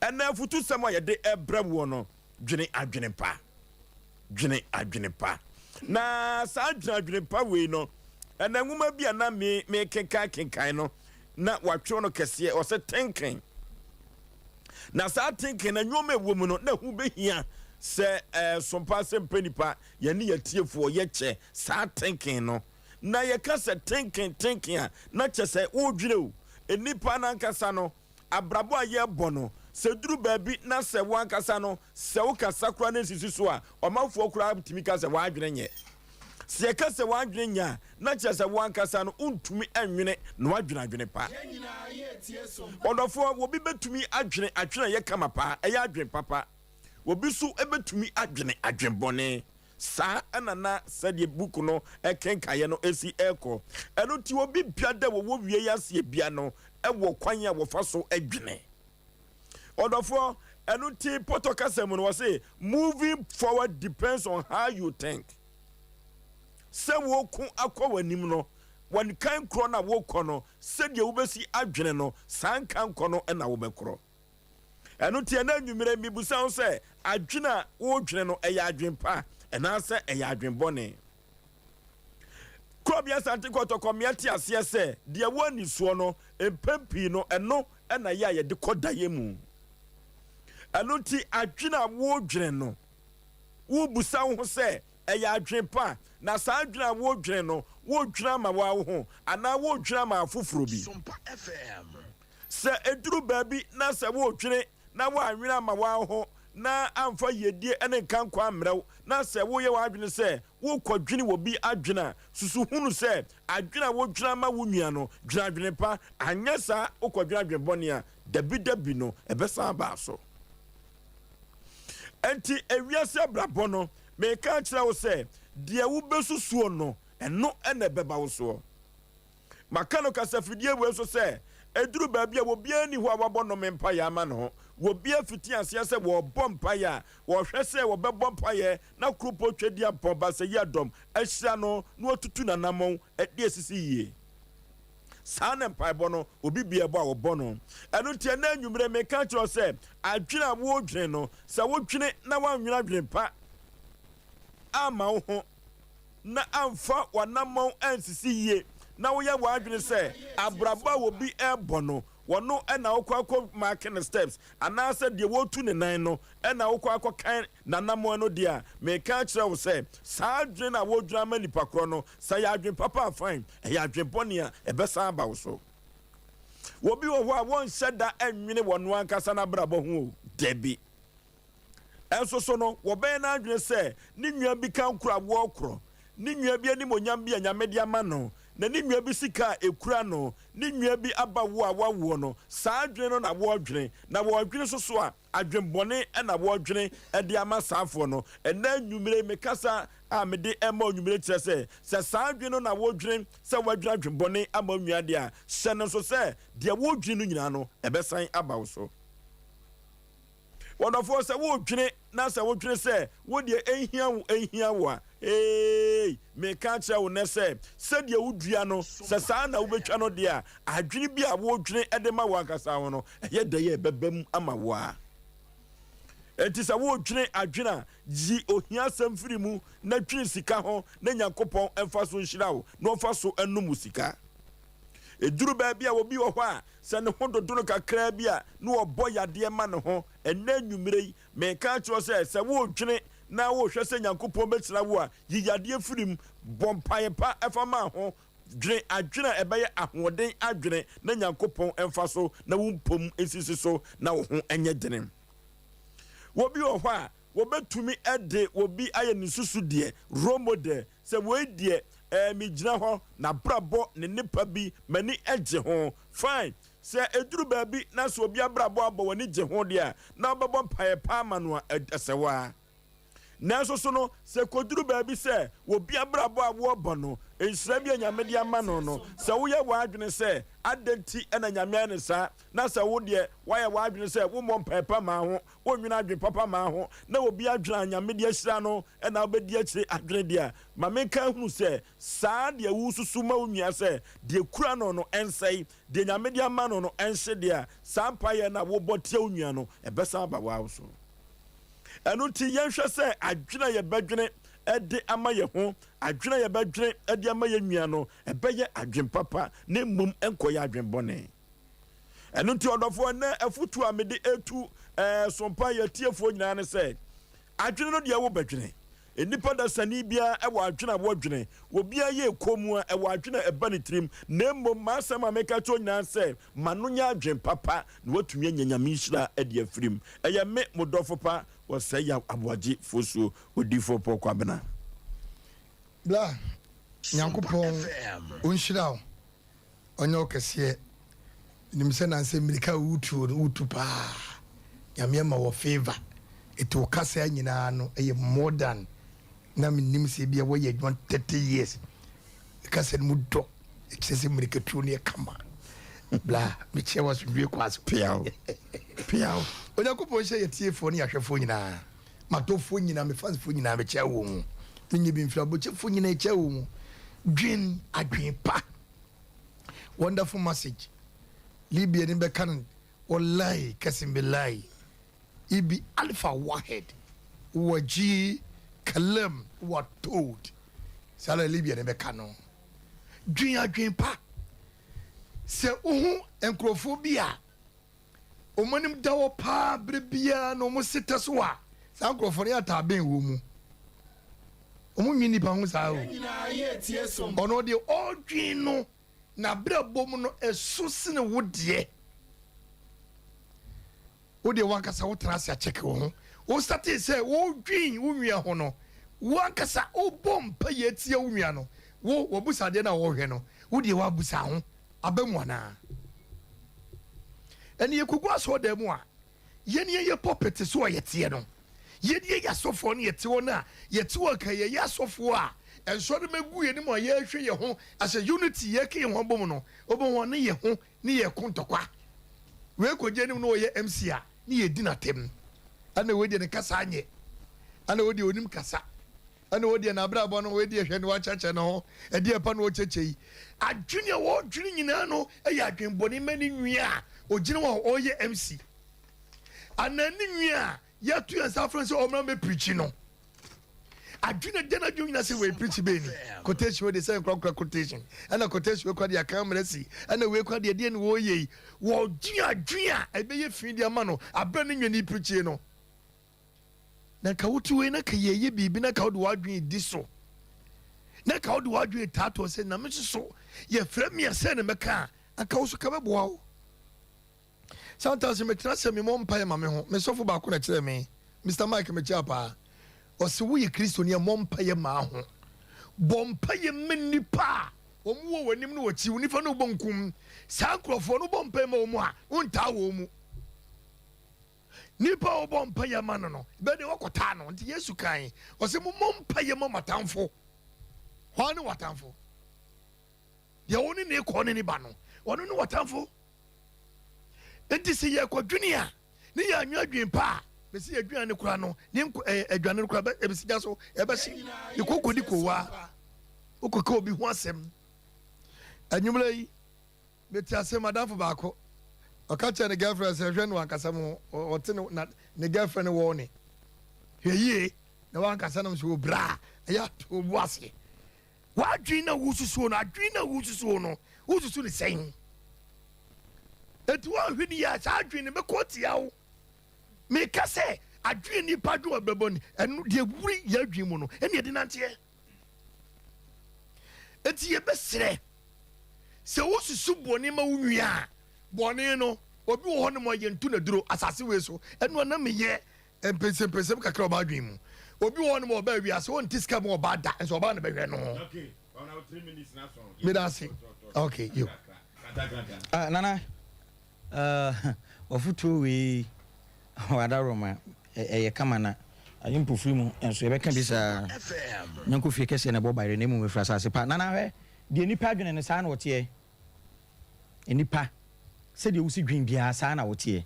Ɛnɛ afutusɛm a yɛde ɛbrɛ woɔ no, dwene adwene pa. Dwene adwene pa. Na saa dwene adwene pa wei no, ɛnɛ nwoma bi a na me mekenkan kenkan no, na watwerɛ no kɛseɛ, ɔsɛ thinking. Na saa thinking na nneɛma ɛwɔ mu no, na ɛho bɛhia sɛ ɛɛ sompa sɛ mpɛ nipa yɛne yɛtiefoɔ yɛkyɛ saa thinking no. Na yɛka sɛ thinking thinking a, na kyɛ sɛ wodwene o, nnipa n'ankasa no, abrabɔ a yɛbɔ no, sɛ duru baabi na sɛ wankasa no, sɛ wokasa koraa ne nsisi so a, ɔmanfoɔ koraa tumi ka sɛ w'adwene nyɛ. Sɛ yɛka sɛ w'adwene nyɛ a, na kyerɛ sɛ wankasa no wontumi nwene na wadwene adwene pa. Ɔdɔfoɔ, obi bɛtumi adwene adwene a ɛyɛ kama paa, ɛyɛ adwene papa. Obi nso bɛtumi adwene adwene bɔne. Saa ɛna na sɛdeɛ buku no ɛkenkaeɛ no ɛsi ɛkɔ. Ɛno nti obi bia dɛ wɔwɔ wie yi aseɛ bia no ɛwɔ kwan a wɔfa so ɛdwene. Ɔdɔfoɔ, ɛno nti pɔtɔ kasa mu no wɔse moving forward depends on how you think. Sɛ woko akɔ w'anim no, wɔn kan korɔ na wokɔ no, sɛdeɛ wobɛsi adwene no, saa nkan kɔ no ɛna wobɛkorɔ. Ɛno nti ɛna anwummerɛ mibusa wo sɛ, adwene a wodwene no ɛyɛ adwen pa ɛnaasɛ ɛyɛ adwen bɔne? Kurɔbea Asante Kɔtɔkɔ mmea te aseɛ sɛ deɛ wɔ anisoɔ no, mpɛn pii no ɛno ɛna yɛ a yɛde kɔ daeɛ mu. Ɛno nti adwene a wodwene no, wobusa wo ho sɛ ɛyɛ adwen pa, na saa adwene a wodwene no, wodwene ama wo ho anaa wodwene ama afoforɔ bi? Sɛ eduru baabi na sɛ wodwene na woanwene ama wo ho na amfa yiedie ne nkankwa ammerɛw, na sɛ woyɛ w'adwene sɛ wokɔdwene wɔ bi adwene a, susu hunu sɛ adwene a wodwene ama wo nua no, dwene adwene pa, anyɛ saa wokɔdwene adwene bɔne a, dabi dabi no ɛbɛsan aba so. Enti ewiase abrabɔ no, meka kyerɛ wo sɛ deɛ wobɛsusuo no, ɛno ɛna ɛbɛba wo soɔ. Maka no kasafidie wei so sɛ ɛduru baabi a obiara ni hɔ a wabɔ nnome mpaeɛ ama ne ho. Obiara fiti aseɛ sɛ wɔrebɔ mpaeɛ a, wɔhwɛ sɛ wɔbɛbɔ mpaeɛ na kuropɔn Twediampɔn Basayi Adɔm ahyira no na watutu n'anammɔn de asisi yie. Saa na mpaebɔ no obi bia ɛbɔ a wɔbɔ no. Ɛno nti ɛnɛ anwummerɛ meka kyerɛ sɛ adwene a wodwene no, sɛ wodwene na woanwene adwene pa ama wo ho na amfa w'anammɔn ansisi yie, na woyɛ w'adwene sɛ abrabɔ a obi ɛrebɔ no, wɔno ɛna wokɔ akɔ mark ne steps, anaasɛ deɛ wɔtu ne nan no ɛna wokɔ akɔkan n'anammɔn no deɛ a, meka kyerɛ wo sɛ saa adwene no a wodwene ama nipa korɔ no, sɛ yɛ adwene papa a, fine, ɛyɛ adwene bɔne a, ɛbɛsan aba wo so. Obi wɔ hɔ a wɔnhyɛ da ɛnwene wɔn ankasa n'abrabɔ ho o, dabi. Ɛnso so no, wɔbɛyɛ n'adwene sɛ ne nua bi ka nkoro a wɔrekorɔ, ne nua bi animonyam bi a Nyame de ama no, na ne nua bi sika a ekura no, ne nua bi aba wo a wawoɔ no, saa adwene no na wɔredwene. Na wɔredwene so so a, adwenbɔne ɛna wɔredwene ɛde ama saafoɔ no. Ɛnɛ anwummere mekasa a mede ɛma anwummere kyerɛ sɛ, sɛ saa adwene no na wɔredwene sɛ wɔadwene adwenbɔne ama nua deɛ a, hyɛ no nso sɛ deɛ wɔredwene no nyinaa no, ɛbɛsan aba wo so. Wɔdɔfoɔ, sɛ wodwene na sɛ wodwene sɛ wo deɛ ɛnhia wo ɛnhia wo a, ee, meka kyerɛ wo nnɛ sɛ sɛdeɛ wodua no, sɛ saa na wobɛtwa no deɛ a, adwene bi a wodwene de ma wo ankasa ho no, ɛyɛ dɛ yɛ ɛbɛba mu ama wo a. Enti sɛ wodwene adwene a, yi ohia asɛm firi mu na dwene sika ho, na Nyankopɔn ɛmfa so nhyira wo na ɔmfa so ɛnom wo sika. Ɛduru baabi a obi wɔ hɔ a, sɛ ne ho dodo no kakraa bi a, na ɔbɔ yadeɛ ma ne ho. Ɛnnɛ anwummerɛ yi, meka kyerɛ sɛ, sɛ wodwene na wohwɛ sɛ Nyankopɔn bɛhyira wo a, yi yadeɛ firi mu, bɔ mpaeɛ pa ɛfa ma ho, dwene adwene a ɛbɛyɛ ahoɔden adwene na Nyankopɔn ɛmfa so na wo mpom nsisi so na wo ho ɛnyɛ dene. Obi wɔ hɔ a, wɔbɛtumi de obi ayɛ ne susu deɛ, role model, sɛ wei deɛ megyina hɔ na abrabɔ ne nipa bi m'ani gye ho. Fine, sɛ ɛduru baabi na sɛ obi abrabɔ abɔ w'ani gye ho deɛ a, na wobɛbɔ mpaeɛ paa ma no a, ɛsɛ waa. Nanso so no, sɛ kɔduru baabi sɛ obi abrabɔ a wɔrebɔ no, Nhyira bi a Nyame de ama no no, sɛ woyɛ w'adwene sɛ, Adɛn nti na Nyame ayɛ no saa? na sɛ wo deɛ woayɛ w'adwene sɛ wommɔ mpae pa mmaa ho, wonnwene adwene papa mmaa ho, na obi adwene a Nyame de ahyira no na wobɛdi akyire adwene deɛ a, ma menka nhunu sɛ, saa deɛ woresusu ma wo nua sɛ deɛ ɛkura no no nsɛe, deɛ Nyame de ama no no nhye deɛ a, saa mpaeɛ no a wobɔ tia wo nua no, ɛbɛsan aba wo ara wo so. Ɛno nti, yɛnhwɛ sɛ adwene a yɛbɛdwene de ama yɛn ho, adwene a yɛbɛdwene de ama yɛn nua no, ɛbɛyɛ adwene papa na mmom ɛnkɔyɛ adwene bɔne. Ɛno nti, ɔdɔfoɔ, ɛnnɛ afotuo a mede retu sompa yɛn atiefoɔ nyinaa ne sɛ, adwene no deɛ wobɛdwene. Nnipa dasani biara wɔ adwene a wɔdwene. Obiara yɛ komm a, ɛwɔ adwene a ɛba ne tirim. Na mmom m'asɛm a meka kyerɛ wo nyinaa ne sɛ, ma no nyɛ adwene papa na woatumi anya Nyame nhyira de afiri mu. Ɛyɛ me, mo dɔfo pa, Ɔsɛe Yaw Aboagye Fosuo, Odiyifoɔ Paul Kwabena. Bra, Nyankopɔn onhyira wo, ɔnyɛ wo kɛseɛ. Menim sɛ nansɛ mmirika a wotuo no wotu paa. Nyame ama wɔ favour. Eti wo kasa nyinaa no ɛyɛ more than na menim sɛ ebia woayɛ adwuma 30 years. Kasa no mu dɔ, ɛkyerɛ sɛ mmirikatuo no yɛ kama. Bra, mekyia wo asomdwoe kwan so. Piaw, piaw. Onyankopɔn nhyira yɛ tiefoɔ ne yɛ ahwɛfoɔ nyinaa. M'adɔfoɔ nyinaa, me fansfoɔ nyinaa, mekyia wɔn mu. Menyɛ bi mfiri abɔkyɛfoɔ nyinaa, ɛkyia wɔn mu. Dwen adwen pa. Wonderful message. Libya ni bɛka no wallahi kasim billahi ibi alfa wahed waji kalam wa told. Saa na Libya ni bɛka no. Dwen adwen pa. Sɛ wohu nkurɔfoɔ bi a wɔn anim da hɔ paa berɛ biara na wɔn se tɛ so a, saa nkurɔfoɔ no yɛ ataa bɛn wɔn mu. Wɔn nwi nnipa ho saa o. Ɔno deɛ ɔredwen no n'abrabɔ mu no ɛso sene wo deɛ. Wo deɛ wankasa wotena ase akyɛke wo ho. Wo startee sɛ wodwen wo nua ho no, wo ankasa wobɔ mpa yɛ atia wo nua no. Wo wabusa adeɛ no a wɔhwɛ no, wo deɛ wabusa ho aba mu anaa? Ɛne yɛkɔgu asɔɔdan mu a, yɛn yɛyɛ pulpit so a yɛteɛ no, yɛn yɛyɛ asɔfoɔ no yɛte hɔ no a, yɛte hɔ ka yɛyɛ asɔfoɔ a, nsɔre gu yɛn mu a yɛrehwɛ yɛn ho as a unity yɛka yɛn ho abom no, wobɛhu a ne yɛn ho ne yɛko ntɔkwa. Wei kɔgye anim na ɔyɛ MC a, ne yɛdi n'atɛm. Ɛna wei deɛ ne kasa anyɛ. Ɛna wei deɛ ɔnim kasa. Ɛna wei deɛ n'abrabɔ no, wei deɛ hwɛ ne wakyɛkyɛ ne ho. Ɛdeɛ pa na ɔkyɛkyɛ yi. Adwene a wɔdwene nyinaa no yɛ adwenbɔne ma ne nua a ɔgyina hɔ a ɔreyɛ MC. Anaa ne nua a yɛato yɛn nsa afrɛ no sɛ ɔmmra mmɛpirikyi no. Adwene dɛn adwene nyina sɛ wei preach bɛɛ ni quotation wei de sɛ nkorakora quotation ɛna quotation wei kora de aka mmerɛ si ɛna wei kora deɛ deɛ ne wɔyɛ yi wɔdwe adwene a ɛbɛyɛ fi de ama no aberɛ ne nwene preachie no na nka wote wei na ka yɛyɛ biribi na ka wode w'adwene di so na ka wode w'adwene taatoɔ sɛ na me soso yɛfrɛ me a sɛ ne mɛka a anka wo so ka bɛboa wo. Sometimes me tena ase me mɔ mpaeɛ ma me ho. Me sɔfo baako na kyerɛ me. Mister Mike mekyia paa. Ɔse woyɛ Kristoni a mɔ mpaeɛ ma ho. Bɔ mpaeɛ ma nnipa a wɔn wɔ w'anim ne w'akyi, wo nifa ne wo bonkum. Saa nkurɔfoɔ no wobɔ mpaeɛ ma wɔn a, wontaa wɔn mu. Nipa a wobɔ mpaeɛ ma no no, bɛyɛ deɛ wɔkɔtaa no. Nti Yesu kan, ɔse mommɔ mpaeɛ ma mo atamfo. Hwan ne w'atamfo? Deɛ wo ne ne kɔ ne ne ba no, ɔno ne w'atamfo. Enti sɛ yɛkɔdwene a, ne yɛanwene adwene pa a, bɛsi aduane kora no, ne aduane no kora bɛsi gya so, ɛbɛhye. Yɛkɔ kɔdi kowa, wokɔka obi ho asɛm. Anwummerɛ yi, mete asɛm adamfo baako, ɔka kyerɛ ne girlfriend sɛ hwɛ no ankasa mu, ɔte ne, na, ne girlfriend wɔ ne. Hwɛ yie, na wankasa nom sɛ obra a, ɛyɛ ato bo ase. W'adwene na wosusuo no, adwene na wosusuo no, wosusu ne sɛn? Enti woanhwɛ no yie a, saa adwene no bɛkɔ atia wo. Meka sɛ, adwene nipa adwene wɔ abrabɔ ni, ɛno deɛ wuri yɛ adwene mu no, ɛne yɛde nanteɛ. Enti yɛbɛsrɛ sɛ wosusu bɔne ma wo nua a, bɔne no, obi wɔ hɔ nom a yɛntu no aduro asase wei so, ɛno a na meyɛ Mpɛnsɛmpɛnsɛm kakra wɔ m'adwene mu. Obi wɔ hɔnom a ɔbaa wiase, ɔnte sika mu ɔbaa da, nso ɔbaa na bɛhwɛ no. Meda ase. Okay, yo. Ah, Nana, uh, wafutuo wei wadaworoma ɛyɛ kama na. Ayɛ mpofiri mu nso yɛbɛka bi saa. Nyanko fie kɛseɛ na ɛbɔ bayerɛ na mmom ɛfiri asase pa. Nana hwɛ, deɛ nnipa adwene no saa na ɔteɛ. Nnipa, sɛdeɛ wosi dwen biara saa na woteɛ.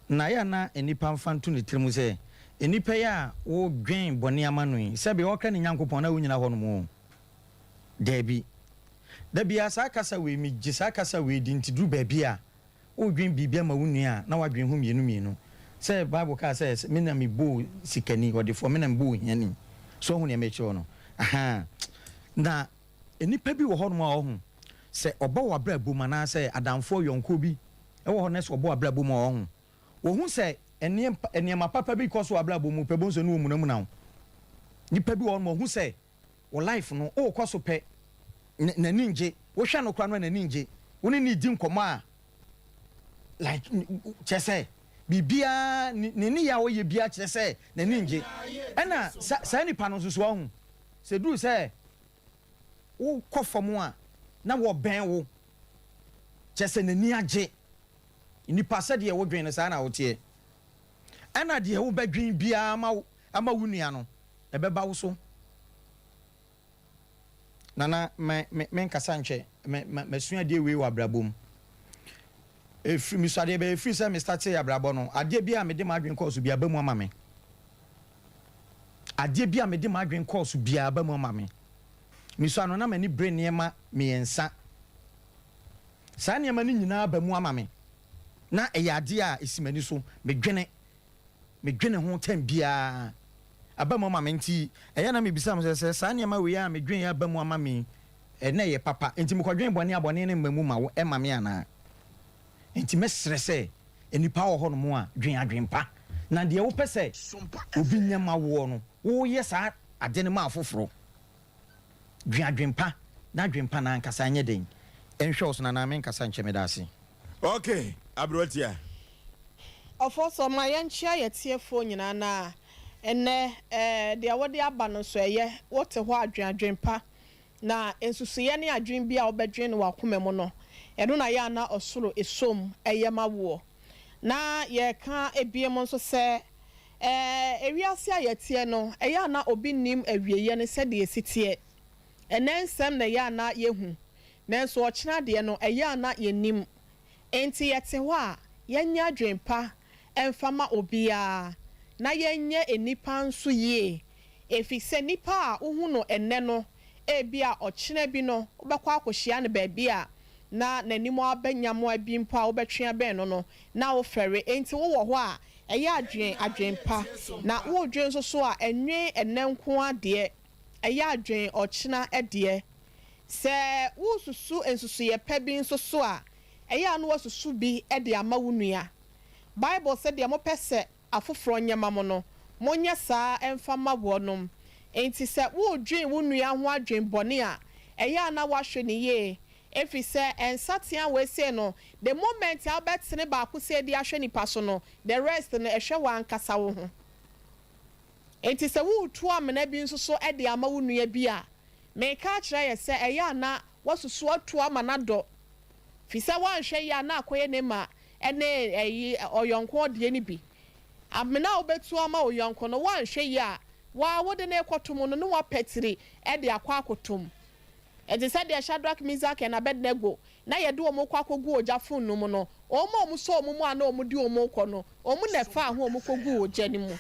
Na yɛ a na nnipa mfa nto ne tirim sɛ, nnipa yi a wodwen bɔne ama no yi, sɛbe ɔkra ne Nyankopɔn na wonyina hɔnom o. Daabi. Da biara saa kasa wei, megye saa kasa wei di nti duru baabi a, Woredwen biribi ama wo nua a, na woadwen ho mmienu mmienu. Sɛ Bible kaa sɛ, Me na mebɔɔ sikani, ɔdefoɔ, me na mebɔɔ ohiani. So woahu nea merekyerɛ wo no? Ahaa. Na nnipa bi wɔ hɔnom a ɔho, sɛ ɔba w'abrabɔ mu anaasɛ adamfoɔ, yɔnkoɔ bi wɔ hɔ na sɛ ɔba w'abrabɔ mu a, ɔho, wɔhu sɛ nneɛma papa bi kɔ so w'abrabɔ mu pɛ, bohu sɛ ne wɔmunamuna wo. Nnipa bi wɔ hɔnom a ɔhu sɛ wo life no, worekɔ so pɛ, n'ani ngye. Wohwɛ no koraa no a n'ani ngye. Wo ne no redi nkɔmmɔ a, like kyerɛ sɛ biribiara ne ne nneyɛɛ a ɔyɛ biara kyerɛ sɛ n'ani ngye. Ɛna sa saa nipa no nso so wahu sɛ duru sɛ wokɔ fam a na wɔbɛn wo kyerɛ sɛ n'ani agye. Nipa sɛdeɛ wodwen no saa na woteɛ. Ɛna deɛ wobɛdwen biara ama ama wo nua no ɛbɛba wo so. Nana, me, me, menkasa nkyɛ. Me, ma, masua adeɛ wei wɔ abrabɔ mu. Ɛfiri, mesua adeɛ bɛyɛ ɛfiri sɛ me startee abrabɔ no, adeɛ bi a mede m'adwene kɔɔ so biara aba mu ama me. Adeɛ bi a mede m'adwene kɔɔ so biara aba mu ama me. Mesua no, na m'ani bere nneɛma mmiɛnsa. Saa nneɛma no nyinaa aba mu ama me. Na ɛyɛ adeɛ a ɛsi m'ani so. Medwene. medwene ho tɛm biara aba mu ama me nti ɛyɛ a na mebisa me sɛ, sɛ saa nneɛma wei a medwen aba mu ama me yi, ɛnna ɛyɛ papa nti mekɔdwen bɔne a bɔne no mma mu ma wo ɛma me anaa? Nti mɛsrɛ sɛ nnipa wɔ hɔnom a dwen adwen pa na deɛ wopɛ sɛ obi nyɛ ma woɔ no woyɛ saa ade no ma afoforɔ. Dwen adwen pa na adwen pa no ankasa nyɛ den nhwɛ wo so Nana menkasa nkyɛ medaase. Ok aberewa tia. Ɔfɔsɔ ma yɛnkyea yɛ tiefoɔ nyinaa na ɛnɛ deɛ wode aba no nso ɛyɛ, wote hɔ a dwen adwen pa na nsusuiɛ ne adwen bi a wobɛdwen no w'akoma mu no ɛno na yɛ a na ɔsoro ɛsom ɛyɛ ma woɔ. Na yɛreka ɛbiem nso sɛ ewiase a yɛteɛ no ɛyɛ a na obi nnim awieɛ no sɛdeɛ ɛsi teɛ. Ɛnɛ nsɛm na ɛyɛ a na yɛhu Nanso ɔkyena deɛ no, ɛyɛ a na yɛnnim. Enti yɛte hɔ a, yɛnyɛ adwene pa mfa ma obiara, na yɛnyɛ nnipa nso yie, efisɛ nipa a wohu no ɛnnɛ no, ebia ɔkyena bi no, wobɛkɔ akɔhyia no baabi a na n'anim aba nyamoa bi mpo a wobɛtwe abɛn no no, na wofɛre. Enti wowɔ hɔ a, ɛyɛ a dwen adwene pa, na woredwen nso so a, nnwen ɛnnɛ nko ara deɛ, ɛyɛ a dwen ɔkyena deɛ. Sɛ woresusu nsusuiɛ pa bi nso so a, ɛyɛ a na woasusu bi de ama wo nua. Bible se deɛ mopɛ sɛ afoforɔ nyɛ ma mo no, monyɛ saa ara mfa mma wɔnom. Enti sɛ woredwen wo nua ho adwen bɔne a, ɛyɛ a na woahwɛ no yie, ɛfiri sɛ nsateaa wei sei no, the moment a wobɛtene baako sei de ahwɛ nipa so no, the rest no, ɛhwɛ w'ankasa wo ho. Enti sɛ woretu amena bi nso so de ama wo nua bi a, mereka akyerɛ yɛ sɛ ɛyɛ a na woasusu atu ama no adɔ. Firi sɛ woanhwɛ yie a na akɔyɛ ne ma ne ɛyi ɔyɔnko ɔdeɛ no bi. Amena a wobɛtu ama wo yɔnko no, woanhwɛ yie a, wo ara wode no rekɔto mu no ne woapatiri de akɔ akɔto mu. Ɛte sɛ deɛ Shadrach, Mesach and Abednego na yɛde wɔn rekɔ akɔgu ogya fononoo mu no, wɔn a wɔsɔɔ wɔn mu a na wɔde wɔn rekɔ no, wɔn na ɛfaa ho a wɔkɔguu ogya no mu.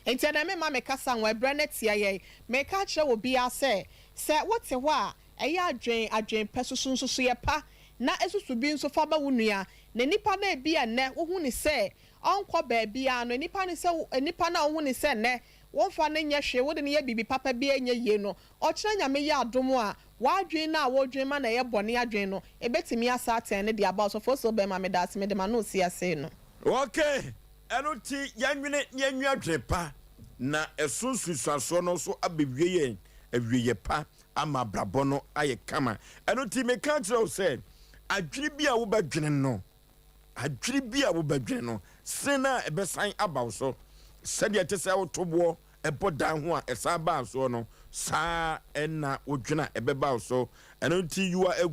Enti ɛnnɛ meremma me kasa ho, ɛberɛ no atia yɛn. Mereka akyerɛ obiara sɛ, sɛ wote hɔ a, ɛyɛ a dwen adwene pa, susu nsusuiɛ pa, na susu bi nso fa ma wo nua. Na nipa no a ebia nnɛ wohu no sɛ ɔnkɔ baabiara no, nipa no sɛ nipa no a wohu no sɛ nnɛ womfa no nyɛ hwee, wode no yɛ biribi papa bi a ɛnyɛ yie no, Ɔkyena Nyame yɛ adom a, w'adwen no a wodwen ma no ɛyɛ bɔne adwen no, ɛbɛtumi asa atɛn no de aba. Ɔsɔfoɔ Silberman, medaase, mede m'ano resi ase no. Ok, ɛno nti yɛnwene na yɛnwe adwene pa, na ɛso nsunsuansoɔ no nso abɛwie yɛn awieɛ pa ama abrabɔ no ayɛ kama. Ɛno nti meka akyerɛ wo sɛ, adwene bi a wobɛdwene no, Adwene bi a wobɛdwene no sen a ɛbɛsan aba wo so. Sɛdeɛ ɛte sɛ woto boɔ bɔ dan ho a ɛsan baa soɔ no, saa ara na wodwene a ɛbɛba wo so. Ɛno nti you are a,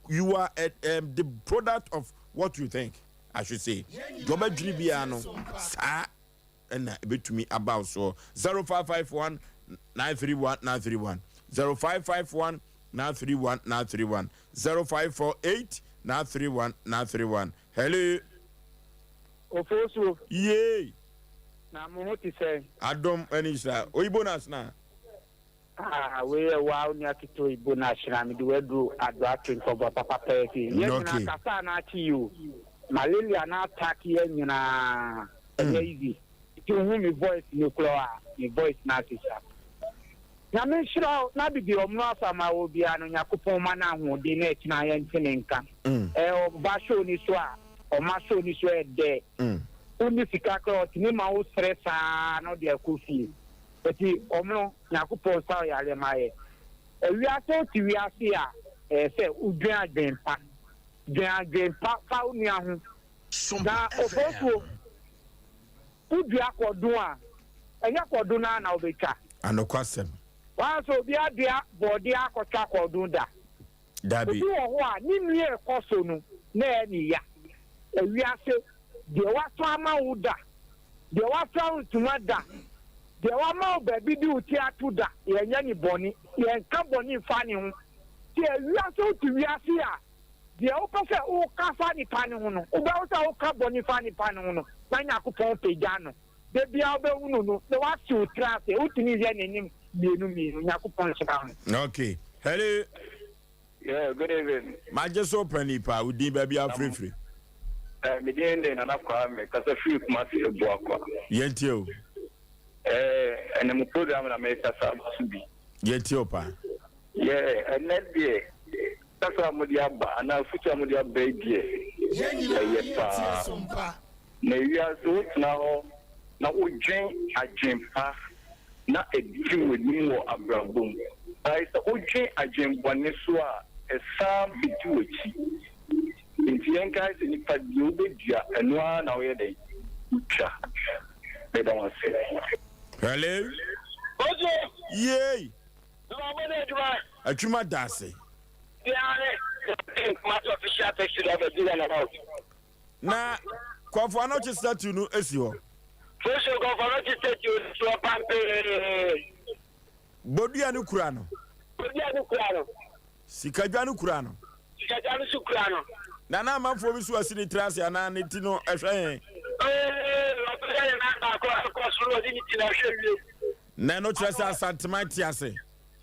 you are a, um, the product of what you think, I should say. Deɛ wobɛdwene biara no, saa. na ɛbɛtumi aba wo soɔ. 0551 931 931, 0551 931 931, 0548 931 931. Hello. Ofosuo. Yay. Na mo ho te sɛn? Adom ɛne nhyira. Oyibo na asena. Ah, wei yɛ wow nua ketewa yi bo na ahyira me de waduru ado ato nkɔbɔ papa pɛɛ fi. Yɛn nyinaa kasa na akye yi o. Malaria na attack yɛn nyinaa. Ɛnyɛ easy. Nti wohu me voice no koraa a, me voice no asesa. Nyame nhyira wo na bibi ɔmono afa ma wɔ biara no Nyakopɔn ma no ahoɔden na ɛkyena yɛnte ne nka. Ɛɛ ɔba show ni so a, ɔma show ni so ɛdɛ. Wonni sika koraa ɔtumi ma wo sere saa na ɔde akɔ fie. Eti ɔmono Nyankopɔn sa ɔyareɛ ma yɛ. Ewiase wote wiase a ɛyɛ sɛ wodwen adwen pa. Dwen adwen pa fa wo nua ho. Na ofosuo wodua kɔdon a ɛnyɛ kɔdon no ara na wobɛtwa. Anokwasɛm. Woahu sɛ obi adua bɔɔdeɛ akɔtwa kɔdon da? Dabi. Obi wɔ hɔ a ne nua rekɔ so no na ɛyɛ ne ya. Ewiase deɛ watɔ ama wo da, deɛ wafira wo ntoma da, deɛ wama wo baabi de wo ti ato da, yɛnyɛ ne bɔne, yɛnka bɔne mfa ne ho. Nti ewiase wote wiase a, deɛ wopɛ sɛ woka fa nipa no ho no, wobɛhu sɛ woka bɔne fa nipa no ho no, na Nyankopɔn pagya no. Da biara wobɛhunu no na wate wo tiri ase, wotumi hwɛ n'anim mmienu mmienu. Nyankopɔn nhyira wo. Okay. Hello. Yeah, good evening. Magye so pani paa, wo din baabi afirifiri. Eh, me din de Nana Kwame, kasa firi Kumasi Abuakwa. Yɛntie o. Eh, ɛnɛ mo program na mekasa aba so bi. Yɛntie o paa. Yeah, ɛnɛ deɛ kasa a mode aba anaa afutu a mode aba yi deɛ ɛyɛ paa. Na ewiase wotena hɔ na wodwen adwen pa na ɛdi w'anim wɔ abrabɔ mu. Bae sɛ wodwen adwen bɔne so a, ɛsan bɛdi w'akyi. Nti yɛnkae sɛ nipa deɛ wobɛdua ɛno ara na woyɛ dɛn? Wotwa. Meda mo ase. Hello. Ojo. Yay. Duma mo de adwuma. Adwuma da ase. Biara ne Kumasi official taxi driver di na about. Na Kɔfo Anɔkye statue no esi hɔ. Fosu Kɔfo Anɔkye statue si hɔ pampee. Bodua no kura no. Bodua no kura no. Sikadwa no kura no. Sikadwa no so kura no. Na na amanfoɔ bi so asi ne tiri ase anaa ne ti no ɛhwɛ yɛn. Ee, ɔpɛ sɛ ne nan baako akɔ soro ɔde ne ti na ɛhwɛ wiem. Na ɛno kyerɛ sɛ Asanteman te ase.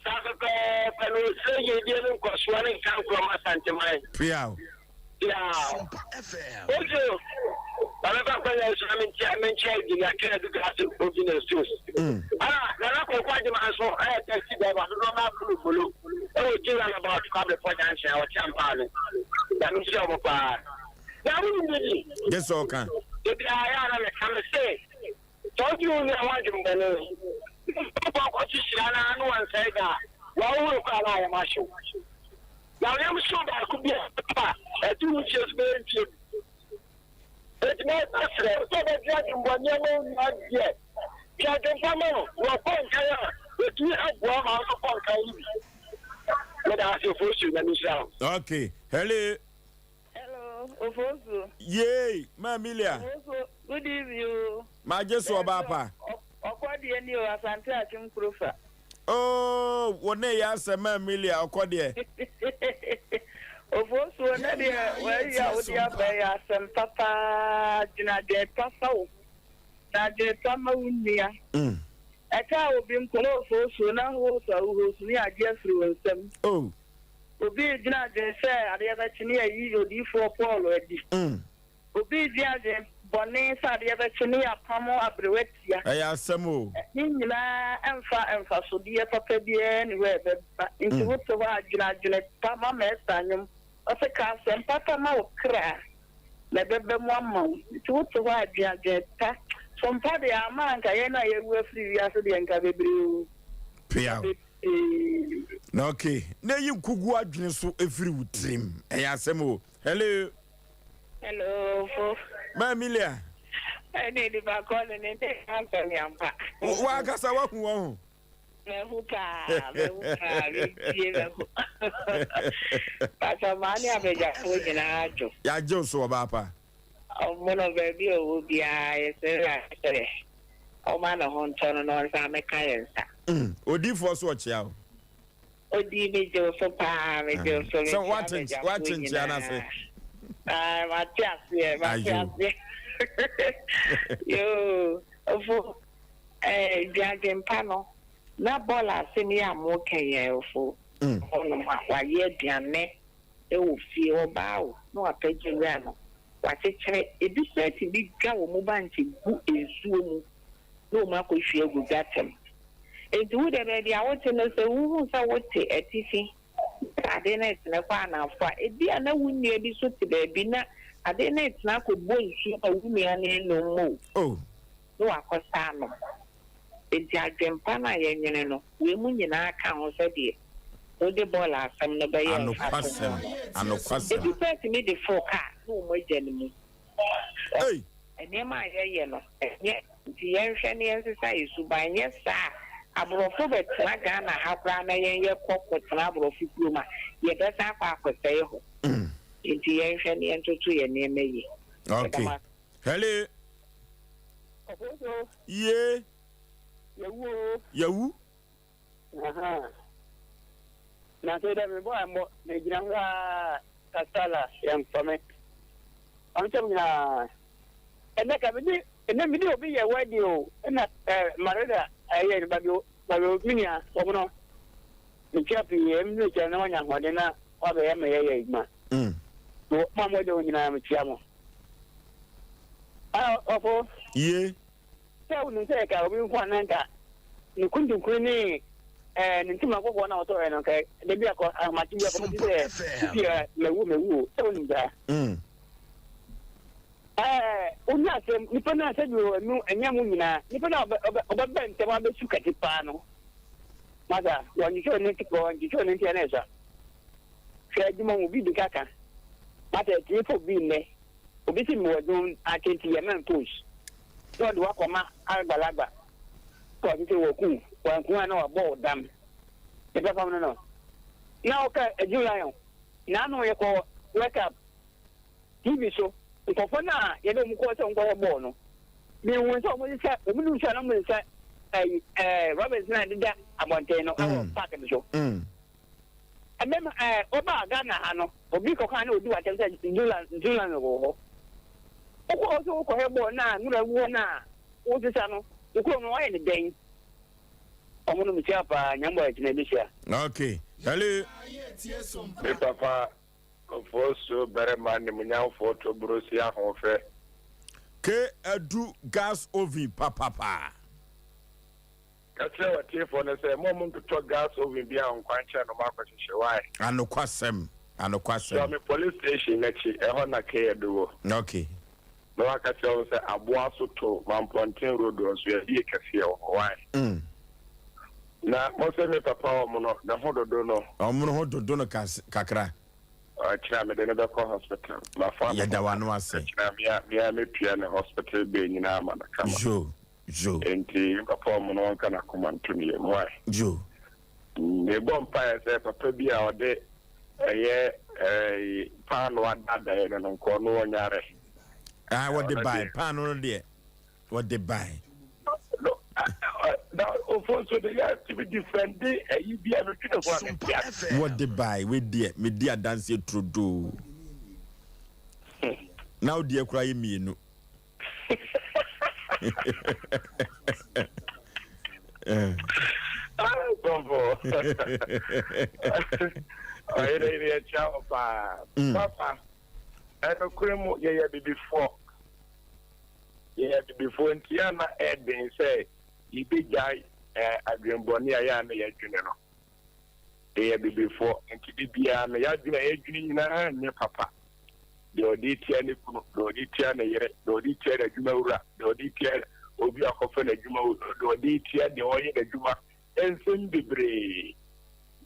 Saa pɛpɛɛpɛ no ɔsrɛ yiedie ne nkɔsoɔ ne nkankorɔ ma Asanteman. Piaw. Piaw. Ojo, ma mefa kwanya yi so na menkyia menkyia Engineer Kennedy Gase Obi na Stos. Ah, Nana Kwaku Agyeman nso ɛyɛ taxi driver dodoɔ no afro no bolo ɛwɔ G roundabout Kwablepɔ junction a ɔte ampaa no. Nyame nhyira wɔn paa. Na wonim biribi? Gye sɛ ɔka. Da biara yɛ a na meka me se Sɛ wode wo nua ho adwemmɔne na Onyankopɔn kɔ so hyira no ara na wansɛe da a, wahohoro koraa na ayam ahye wo. Na wo yam hyew baako bi a a ɛde wo mfie so bɛyɛ mfie du. Enti mɛsrɛ wo sɛ wobɛdwe adwemmɔne ama wo nua deɛ, dwe adwempa ma no, na ɔkɔ nkan a, watumi aboa ma wo nso kɔ nkan no bi. Meda ase Ofosu, Nyame nhyira wo. Okay, hello. Hello, Ofosu. Yay, Ma Emilia. Ofosu, good evening o. Ma gye so ɔbaa pa. Ɔkɔ deɛ ni o, Asante Akim Kurofa. Oh, wo ne yɛ asɛ Ma Emilia, ɔkɔ deɛ. Ofosu, ne deɛ wɔayi a wode aba yɛ asɛm papa, gyina adwene pa fa wo ho, na adwene pa ma wo nua. Ɛkaa obi nko na Ofosu, na hosu a wohosu ne agye afiri wo nsam. Oh. Obi redwene adwene sɛ adeɛ bɛkye ne yɛayi odiyifoɔ Paul adi. Obi redwene adwene bɔne sɛ adeɛ bɛkye ne yɛapamo aberewa tia. Ɛyɛ asɛm o. Ne nyinaa mfa mfasodeɛ papa biara nni hɔ a ɛbɛba. Nti wote hɔ a, dwene adwene pa ma Mɛsta nnwom. Ɔse ka asɛm papa ma wo kra na ɛbɛba mu ama wo. Nti wote hɔ a, dwene adwene pa. Sompa deɛ ama a nka yɛn a yɛawu afiri wiase deɛ nka bebree o. Peaw. Na okay, na eyi nkugu adwene so efiri wo tirim. Ɛyɛ asɛm o. Hello. Hello, fo. Ma Emilia. Ɛne nipa kɔ ne ne ne asɛm yampa. Wankasa wahu wɔn ho. Mahu paa, mahu paa, metie mahu. Pasa maa ne abadwafoɔ nyinaa adwo. Yɛagye wo so ɔbaa pa. Ɔmo no baabi a ɔwɔ biara yɛsrɛ sɛ. Ɔma ne ho ntɔ no na ɔnsan mmɛka yɛn nsa. Mm, odiifoɔ so ɔkyea wo. Odii me gye wo so paa, me gye wo so, me Sɛ kyea wate badwafoɔ wate nkyea no ase. nyinaa. Ah, mate aseɛ, mate Ayo. aseɛ. Yoo, ofo, eh, dwadwempa no, na bɔɔla asɛm yi a moka yi ɛ, ofo, hɔnom a, wayɛ aduane wɔ fie, ɔbaa o, na wapagya wura no, Wɔakyekyere, ebi koraa tumi dwa wɔn bankye gu nsuo mu na wɔn akɔhwie agu gutter mu. Enti wo deɛ baabi a wote no sɛ wohu sɛ wote atifi na ade no retene kɔ anaafoɔ a, ebia na wo nua bi nso te baabi na ade no retene akɔbɔ nsuo ma wo nua no renom mu o, na wakɔsa anom. Enti adwempa no a yɛnwene no, wei mu nyinaa ka ho sɛdeɛ wode bɔɔla asɛm no bɛyɛ mfatoho no. Ebi koraa tumi de foro kaa na wɔn agya no mu. Nneɛma a yɛyɛ no, ɛnyɛ nti yɛnhwɛ na yɛnsesa yɛn suban. Anyɛ saa a, aborɔfo bɛtena Ghana ha koraa na yɛn yɛkɔ kɔtena aborɔfo kurom a, yɛbɛsan akɔ akɔsɛe hɔ. Enti yɛnhwɛ na yɛntoto yɛn nneɛma yie. Yɛda mo ase. Hello. Ɔfo Ye. Yɛwu o. Yɛwu. Ahaa. Na sɛ dɛ mebɔ a mmɔ megyina hɔ a kasala yɛmfa me. Ɔnkyɛm nyinaa. Ɛnɛ ka mede ɛnɛ mede obi yɛ wedding o ɛna ɛɛ Marina ɛyɛ no babi babi me nua wɔn no mekyia pii ɛmi mekyia na wanya ahoɔden na wabɛyɛ ma yɛyɛ adwuma. Mm. Mo a mo de wo nyinaa mekyia mo. Ah, ɔfo. Ye. Sɛ wonim sɛ ɛka obi nko a na nka ne kuntunkuni ne ɛɛ ne ntoma kɔkɔɔ na ɔtɔɛ no nka da bi akɔ ahomakye bi akɔmɔti sɛ sisi ɛ mɛwu mɛwu o sɛ wonim saa. Mm. Ɛɛ wonya asɛm nipa no asɛ bi wɔ ɛnu ɛnyɛ mo nyinaa nipa no ɔbɛ ɔbɛ ɔbɛbɛ ntɛm abɛsu kɛse paa no masa wɔnhwehwɛ ne wɔnhwehwɛ ne nteɛ na ɛsa hwɛ adwuma mu bi di kaka masa ɛtumi fo bi nnɛ obi si mewɔ adwuma akyɛ nti yɛ mɛn post na ɔde wakɔma agbalagba sɛ ɔte sɛ wɔku wanku a na wabɔ wo dam nipa fam no no na ɔka adwuma lion na ano yɛkɔ world cup tv so nkɔfoɔ no a yɛde wɔn kɔɔ sɛ wɔn kɔhwɛ bɔɔl no mehu sɛ wɔn sɛ wɔn nu sɛ na wɔn sɛ ɛyi ɛɛ rubbish na ɛdeda abɔnten no ɛwɔ park no so Ɛbɛma ɛɛ ɔbaa Ghana ha no, obi kɔkaa na odi w'atɛm sɛ Zulan Zulan wɔ hɔ. Wokɔ hɔ sɛ wokɔhwɛ bɔɔl no a nwura gu hɔ no a wosesa no, wo kurom no wɔayɛ no dɛn? Ɔmo no mekyia paa, Nyame bɔ yɛkyena yɛbɛhyia. Okay. Hello. Me papa Ofosu barima nimunyamfoɔ Tobrosi ahoɔfɛ. K adu gas oven papapa. Ka kyerɛ w'atiefoɔ no sɛ, 'Mo a montotɔ gas oven biara wɔ nkwankyɛn no moakɔhyehyɛ. Why? Anokwasɛm, anokwasɛm. Suame police station no akyi, ɛhɔ na Keyadu wɔ. Okay. Na waka kyerɛ wɔn sɛ aboa so to Mampɔnten road hɔ nso yɛayie kɛseɛ wɔ hɔ. Why? Na mo sɛ me papa wɔn no, ne ho dodo no. Wɔn no ho dodo no kas, kakra. Ɔkyena mede no bɛkɔ hospital. Mafa ne Yɛda ho w'ano ase. Ɔkyena me a, me ara mɛtua ne hospital bill nyinaa ama no kama. Yo. Yo. Enti papa ɔmo no ɔnka n'akoma nto ne yam. Why? Yo. Mebɔ mpaeɛ sɛ papa bi a ɔde ɛyɛ ɛɛ paano adadaeɛ no no nka ɔno ɔnyare. Ah, wɔde bae. Paano no deɛ wɔde bae. No, na ofo nso de yɛ tumi defɛnde ɛyi bi a metwe ne ho a mente ase. Wɔde bae. Wei deɛ medi adanseɛ turodoo. Na wo deɛ koraa yɛ mmienu. Sɔfo, ɔyere yere yɛkyia wo paa. Papa, ɛnokorɛ mu yɛyɛ abibifoɔ. Yɛyɛ abibifoɔ nti yɛ na ɛden sɛ yɛbɛgyae adwenbɔne a yɛ a na yɛdwene no. Yɛyɛ abibifoɔ nti de biara no yɛadwene a yɛdwene nyinaa nyɛ papa. Deɛ ɔde tia ne kunu, deɛ ɔde tia ne yere, deɛ ɔde tia n'adwumawura, deɛ ɔde tia obi a ɔkɔfɛ n'adwuma, deɛ ɔde tia deɛ ɔyɛ n'adwuma, nsɛm bebree.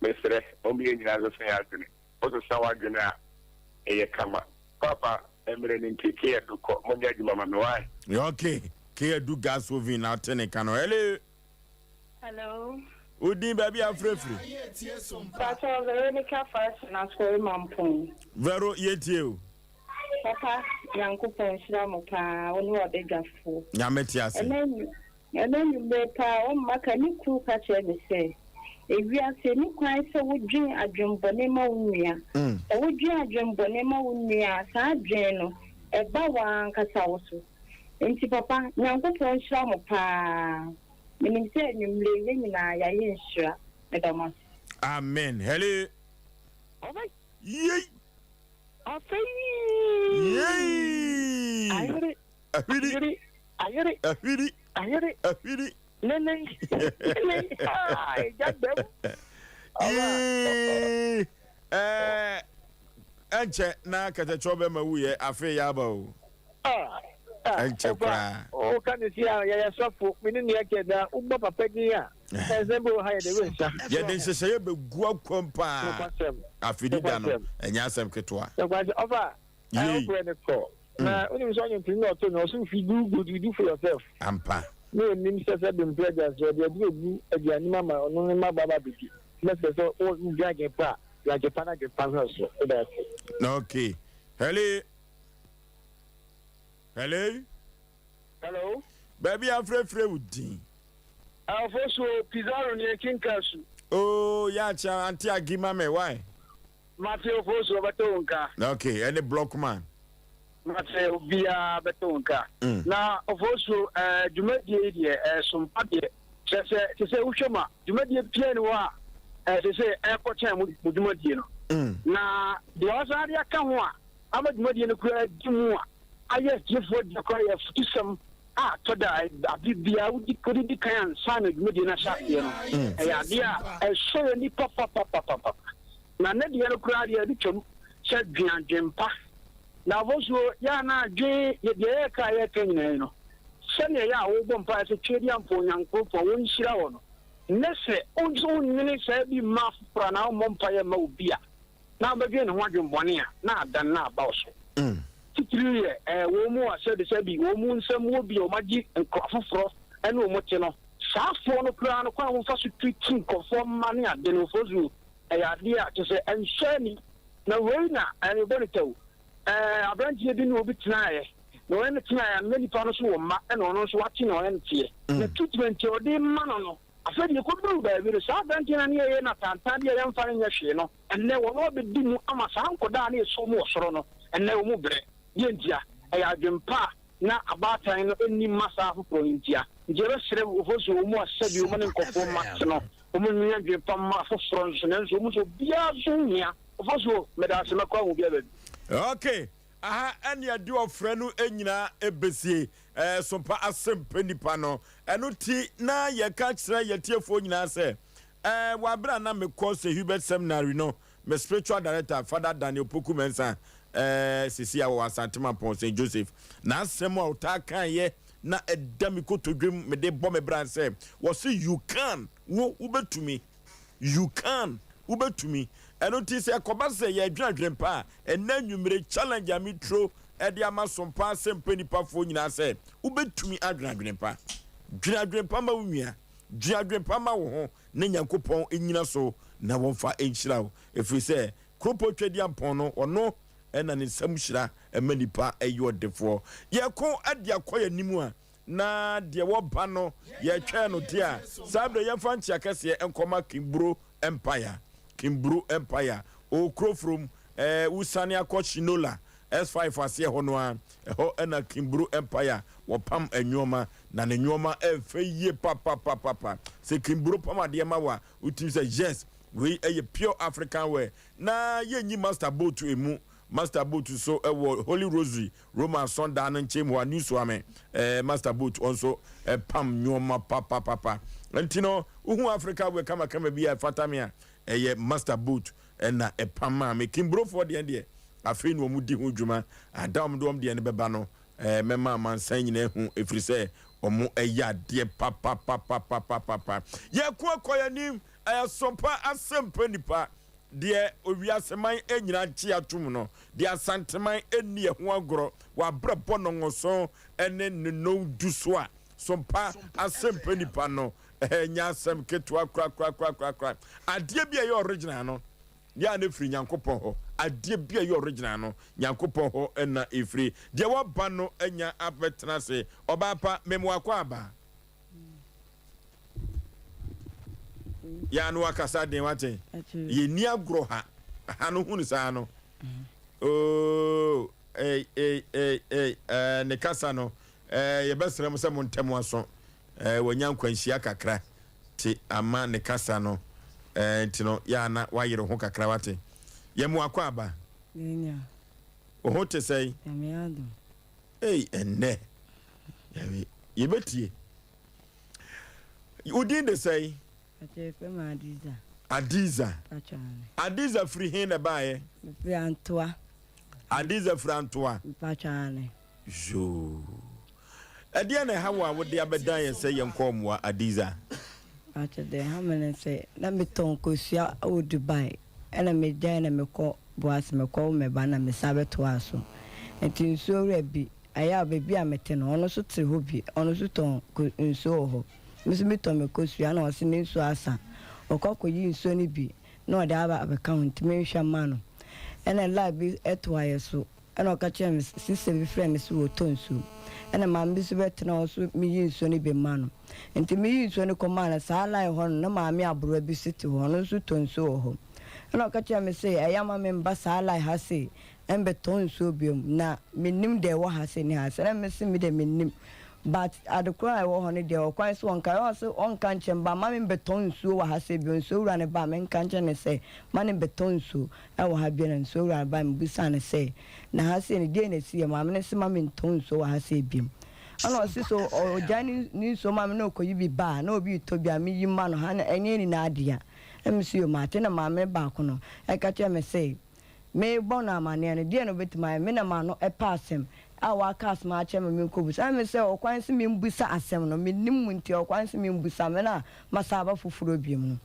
Mesrɛ, mom yɛn nyinaa nsesa yɛn adwene. Wosesa w'adwene a, ɛyɛ kama. Paapa, mmerɛ no nti, K Adu kɔ, monyɛ adwuma ma me, why? Okay, K Adu gas oven na ate ne ka no. Hello. Hello. Wo din baabi a wofrɛ firi? Pacho Veronica Forson Asɔre Mampong. Vero yɛtie o. Papa Nyankopɔn nhyira mo paa wo ne w'abadwafoɔ. Nyame te ase. Ɛnɛ. Ɛnnɛ anwummere paa ɔmma ka ne kunu ka kyerɛ me sɛ, Ewiase, enni kwan sɛ wodwen adwemmɔne ma wo nua. Sɛ wodwen adwemmɔne ma wo nua a, saa adwene no, ɛba w'ankasa wo so. Enti papa, Nyankopɔn nhyira mo paa. Menim sɛ anwummere yi, yɛn nyinaa yɛayɛ nhyira. Meda mo ase. Amen. Hello. Yei. Yei. Ahwiri. Ayere. Ahwiri. Ayere. Ahwiri. Lele. Lele. Ah, egya dɛm. Yee. Ɛɛ ɛnkyɛ na kɛtɛkyɛw bɛma wuyɛ afei yɛ aba o. Ah, ah, Ɛnkyɛ koraa. Woka ne si a yɛyɛ sɔfo, me ne nua kɛ na wobɔ papa din a, ɛnsɛm bi wɔ ha yɛde rensa. Yɛde nhyehyɛeɛ bɛgu akwam paa. Nokwasɛm. Afedi da no, ɛnyɛ asɛm ketewa. Nokwasɛm. Ɔfa, Yei. wofrɛ no kɔ. Na wonim sɛ ɔnyɛ ntini na ɔto no, ɔso if you do good, you do for yourself. Ampa. Na onim sɛ sɛ bempere agya nso ɔde aduru egu aduane mu ama ɔno ne mma ba ba bedi. Na sɛ sɛ wodwen adwene pa a, dwen adwene pa na adwene pa nhwɛ so. Meda ase. Okay. Hello. Hello. Hello. Baabi afrɛfrɛ wo din. Afosuo Pizarro ni Ekinka su. Oh, yɛakyɛ ante agi ma me why? Mate Ofosu ɔbɛte wo nka. Okay, ɛne Blockman. Mate obiara bɛte wo nka. Na Ofosu ɛɛ dwumadie yi deɛ ɛsompa deɛ kyerɛ sɛ te sɛ wohwɛ mu a dwumadie biara ni hɔ a ɛɛ te sɛ ɛkɔ kyɛn mo mo dwumadie no. Na deɛ ɔsan de aka ho a ama dwumadie no koraa di mu a ayɛ atiefoɔ deɛ koraa yɛ afutusɛm a tɔ da a abe biara wodi wode di kan ansa na dwumadie no ahyɛ aseɛ no ɛyɛ adeɛ a ɛsɔ yɛn ani papapapapapa. Na ne deɛ no koraa deɛ ɛde twam sɛ dwen adwempa. Na ɔfɔsuo yɛ a na adwen yɛ deɛ yɛreka a yɛreka nyinaa yi no, sɛdeɛ ɛyɛ a wobɔ mpaeɛ sɛ Tweaduampɔn Onyankoropɔn wɔnhyira wɔ no, nnɛ sɛ wo nso wonnwene saa bi mma afoforɔ anaa wommɔ mpaeɛ mma obi a, na wobɛdwene ne ho adwenbɔne a, na adan na aba wo so. Titiriw yɛ ɛɛ wɔn mu a sɛbisɛbi wɔn mu nsam wɔ bi a wɔagye nkurɔ afoforɔ ne wɔn te no, saa foɔ no koraa no kwan a wɔfa so treat nkurɔfoɔ mma ne ade no, ɔfɔsuo Ɛyɛ adeɛ a kyerɛ sɛ ɛnsɔ ani. Na wei na mebɔ no tɛw. Ɛɛ, aberanteɛ bi ne obi tenaeɛ, na ɔne no tenaeɛ a, na nipa no nso wɔ mma, ɛna ɔno nso wate na ɔne no teɛ. Na treatment a ɔde rema no no, afei deɛ ɛkɔduruu baabi no, saa aberanteɛ no a na yɛyɛ no atantan bi a yɛmfa no nyɛ hwee no, ɛnnɛ wɔn abɛdi mu ama saa nkwadaa a na yɛsɔ wɔn wɔ soro no, ɛnnɛ wɔn brɛ. Deɛ ntia? Ɛyɛ adwempa a na abaatan no nni mma saa afoforɔ no ntia. Nti yɛbɛsrɛ Ofosuo, wɔn a sɛdeɛ wɔn ne nkurɔfoɔ mma te no, Wɔn nni adwene pa mma afoforɔ nso, nanso wɔn nso obiara nso ho hia. Ofosuo, meda ase, mɛkɔ ahu obiara baabi. Ok, aha ɛne ɛde ɔfrɛ no nyinaa ɛbɛsie, ɛɛ sompa asɛmpɛ nipa no. Ɛno ti na yɛka kyerɛ yɛtiefoɔ nyinaa sɛ, ɛɛ wɔ abere a na mekɔ St. Hubert Seminary no, Me spiritual director Father Daniel Poku Mensah eh, sisi a wɔwɔ Asante Mampɔn St. Joseph, n'asɛm a ɔtaa kaeɛ na ɛda me kotodwem mede bɔ me bra sɛ, wɔse you can, wo, wobɛtumi, you can, wobɛtumi. Ɛno nti sɛ ɛkɔba sɛ yɛredwene adwene pa a, ɛnnɛ anwummere challenge a meturo de ama sompa asɛmpɛ nipafoɔ nyinaa sɛ, wobɛtumi adwene adwene pa. Dwene adwene pa ma wo nua, dwene adwene pa ma wo ho, ne Nyankopɔn nnyina so na wɔmfa nhyira wo, ɛfiri sɛ Kuropɔn Tweaduampɔn no, ɔno na ne nsam hyira ma nnipa yɛ ɔdefoɔ. Yɛko de akɔ yɛn anim a, na deɛ wɔba no yɛtwɛn no deɛ a, saa berɛ yɛmfa nkyea kɛseɛ nkɔma Kimburo Empire, Kimburo Empire, ɔwɔ Kurofurom, ɛɛ wosiane akɔ Shinola S5 aseɛ hɔ no ara, ɛhɔ na Kimburu Empire wɔpam nnoɔma, na ne nnoɔma ɛfɛ yie papapapapa. Sɛ Kimburu pam adeɛ ma wo a, wotumi sɛ yes, wei ɛyɛ pure African wear. Na yɛnyi Master Boat emu, Master Boat nso ɛwɔ Holy Rosary Roma asɔndan no nkyɛn mu hɔ a, New Suame, ɛɛ Master Boat ɔnso ɛpam nnoɔma papapapa. Nti no, wohu Africa wear kamakama bi a ɛfata me a, ɛyɛ Master Boat na ɛpam maa me. Kimburofoɔ deɛ deɛ, afei na wɔdi ho dwuma. Ada a wɔde wɔn deɛ no bɛba no, mɛma amansan nyinaa ahu, ɛfiri sɛ wɔyɛ adeɛ papapapapapapa. Yɛko akɔ yɛn anim, ɛyɛ sompa asɛmpa nipa, deɛ owiaseman nyinaa gye atom no, deɛ Asanteman nni ɛho agorɔ, wɔ abrabɔ nɔnwɔsɔn ne ne nnɔn du so a, sompa asɛmpa nipa no, Ɛnyɛ asɛm ketewa korakorakorakora. Adeɛ bi a ɛyɛ original no, yɛ a na ɛfiri Nyankopɔn hɔ. Adeɛ bi a ɛyɛ original no, Nyankopɔn hɔ na ɛfiri. Deɛ waba no anya abɛtena ase. Ɔbaa pa, mem wakɔ aba. Yɛ a na wakasa den wate. Yɛnni agorɔ ha. Ha no hunu saa no. Oh, ei, ei, ei, ei, eh, ne kasa no, eh, yɛbɛsrɛ mo sɛ mo ntɛm aso. Eh, wanya nkwanhyia kakra te ama ne kasa no, eh, nti no, yɛ a na wayere ho kakra wate. Yɛ mo akɔ aba. Yɛnya. Wo ho te sɛn? Nyame adom. Ei, ɛnnɛ, yɛbɛtie. Wo din de sɛn? Pakyɛ yɛfrɛ me Adiza. Adiza. Pakyɛ ane. Adiza firi he na ɛbaeɛ? Mefiri Antoa. Adiza firi Antoa. Pakyɛ ane. Yoo. Ɛdeɛn na ɛha wo a wode abɛdan yɛn sɛ yɛnkɔ mmoa, Adiza? Pakyɛ deɛ ɛha me ne sɛ na metɔn kosua wɔ Dubai ɛna megyae na mekɔ Boase mekɔwo me ba na mesan bɛtoaa so. Nti nsuo wura bi Ɛyɛ a baabi a mete no, ɔno nso te hɔ bi, ɔno nso tɔn ko nsuo wɔ hɔ. Me nso metɔn me kosua na ɔse ne nsuo asa. Ɔkɔ akɔyi nsuo no bi na ɔde aba abɛka ho nti menhwɛ mma no. Ɛna line bi toa yɛ so ɛna ɔka kyerɛɛ me sister bi frɛɛ me sɛ wɔtɔ nsuo. Ɛna maame bi nso bɛtena hɔ nso meyi nsuo no bi ma no. Nti meyi nsuo no kɔmaa no saa line hɔ no na maame aberewa bi nso te hɔ ɔno nso tɔ nsuo wɔ hɔ. Ɛna ɔka kyerɛɛ me se ɛyɛ a ma memba saa line ha sei Ɛmbɛtɔ nsuo biom na mennim deɛ ɛwɔ ha sei ne ha sei na mese medeɛ mennim but ade korɔ a ɛwɔ hɔ no deɛ ɔkwan so ɔnka ɔse ɔnka nkyerɛ me but mma membɛtɔ nsuo wɔ ha sei bio nsuo wura no ba a menka nkyerɛ no sɛ mma no mbɛtɔ nsuo ɛwɔ ha bio na nsuo wura no ba a mebusaa no sɛ na ha sei no deɛn na ɛsiiɛ maame no se mma mentɔ nsuo wɔ ha sei biom ɛna ɔse so ɔgyae ne nsuo ma me na ɔkɔyi bi ba a na obi retɔ bi a meyi ma no ha no ɛnyɛ ne nyinaa dea na mese yoo mate na maame no baako no ɛka kyerɛ me sɛ Merebɔ no amanneɛ no, deɛn na ɔbɛtumi ayɛ? Me na m'ano pa asɛm a waka asɛm akyerɛ me menkɔbisa. Ɛne me sɛ ɔkwan sɛ membisa asɛm no, mennim mu nti ɔkwan sɛ membisa me na masan aba foforɔ biom no.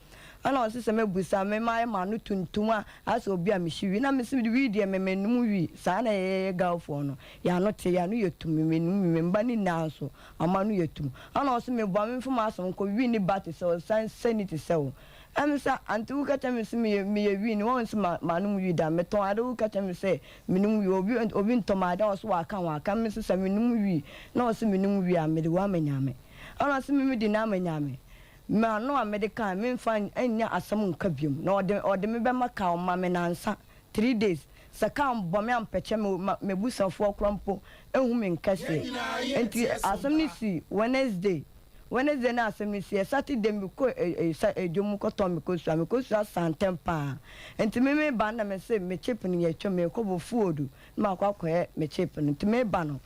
Ɛna ɔse sɛ mɛbisa, me mayɛ m'ano tuntum a ayɛ sɛ obi a mehye wii. Na mese wii deɛ me mennom wii, saa na yɛyɛ Gulffoɔ no, yɛn ano te, yɛn ano yɛ tumm, me mennom wii, me mma no nyinaa nso wɔn ano yɛ tumm. Ɛna ɔse meboa memfa m'asɛm nkɔ, wii ne ba te sɛ wo, sansani te sɛ wo. Ɛne sɛ, Ante woka kyerɛ me se meyɛ meyɛ wii no, woahu se ma manom wii da? Metɔn ade woka kyerɛ me sɛ menom wii, obi obi ntɔ m'ade a ɔse waka waka, me nso sɛ menom wii na ɔse menom wii a, mede wo ama Nyame. Ɛna ɔse me mede no ama Nyame. M'ano a mede kae, memfa nnya asɛm nka biom, na ɔde ɔde me bɛma kaa, ɔma me nansa, three days, sɛ kaa mbɔ me ampɛkyɛ me ma m'abusuafoɔ koraa mpo nhu me nkɛseɛ. Enti asɛm no sii Wednesday. Wednesday na asɛm no siiɛ, Saturday mekɔ dwom kɔtɔn me kosua, me kosua saa ntɛm paa, nti me meba no na mese me chip no yɛtwam, merekɔ Bofuodu na makɔ akɔyɛ me chip no, nti meba no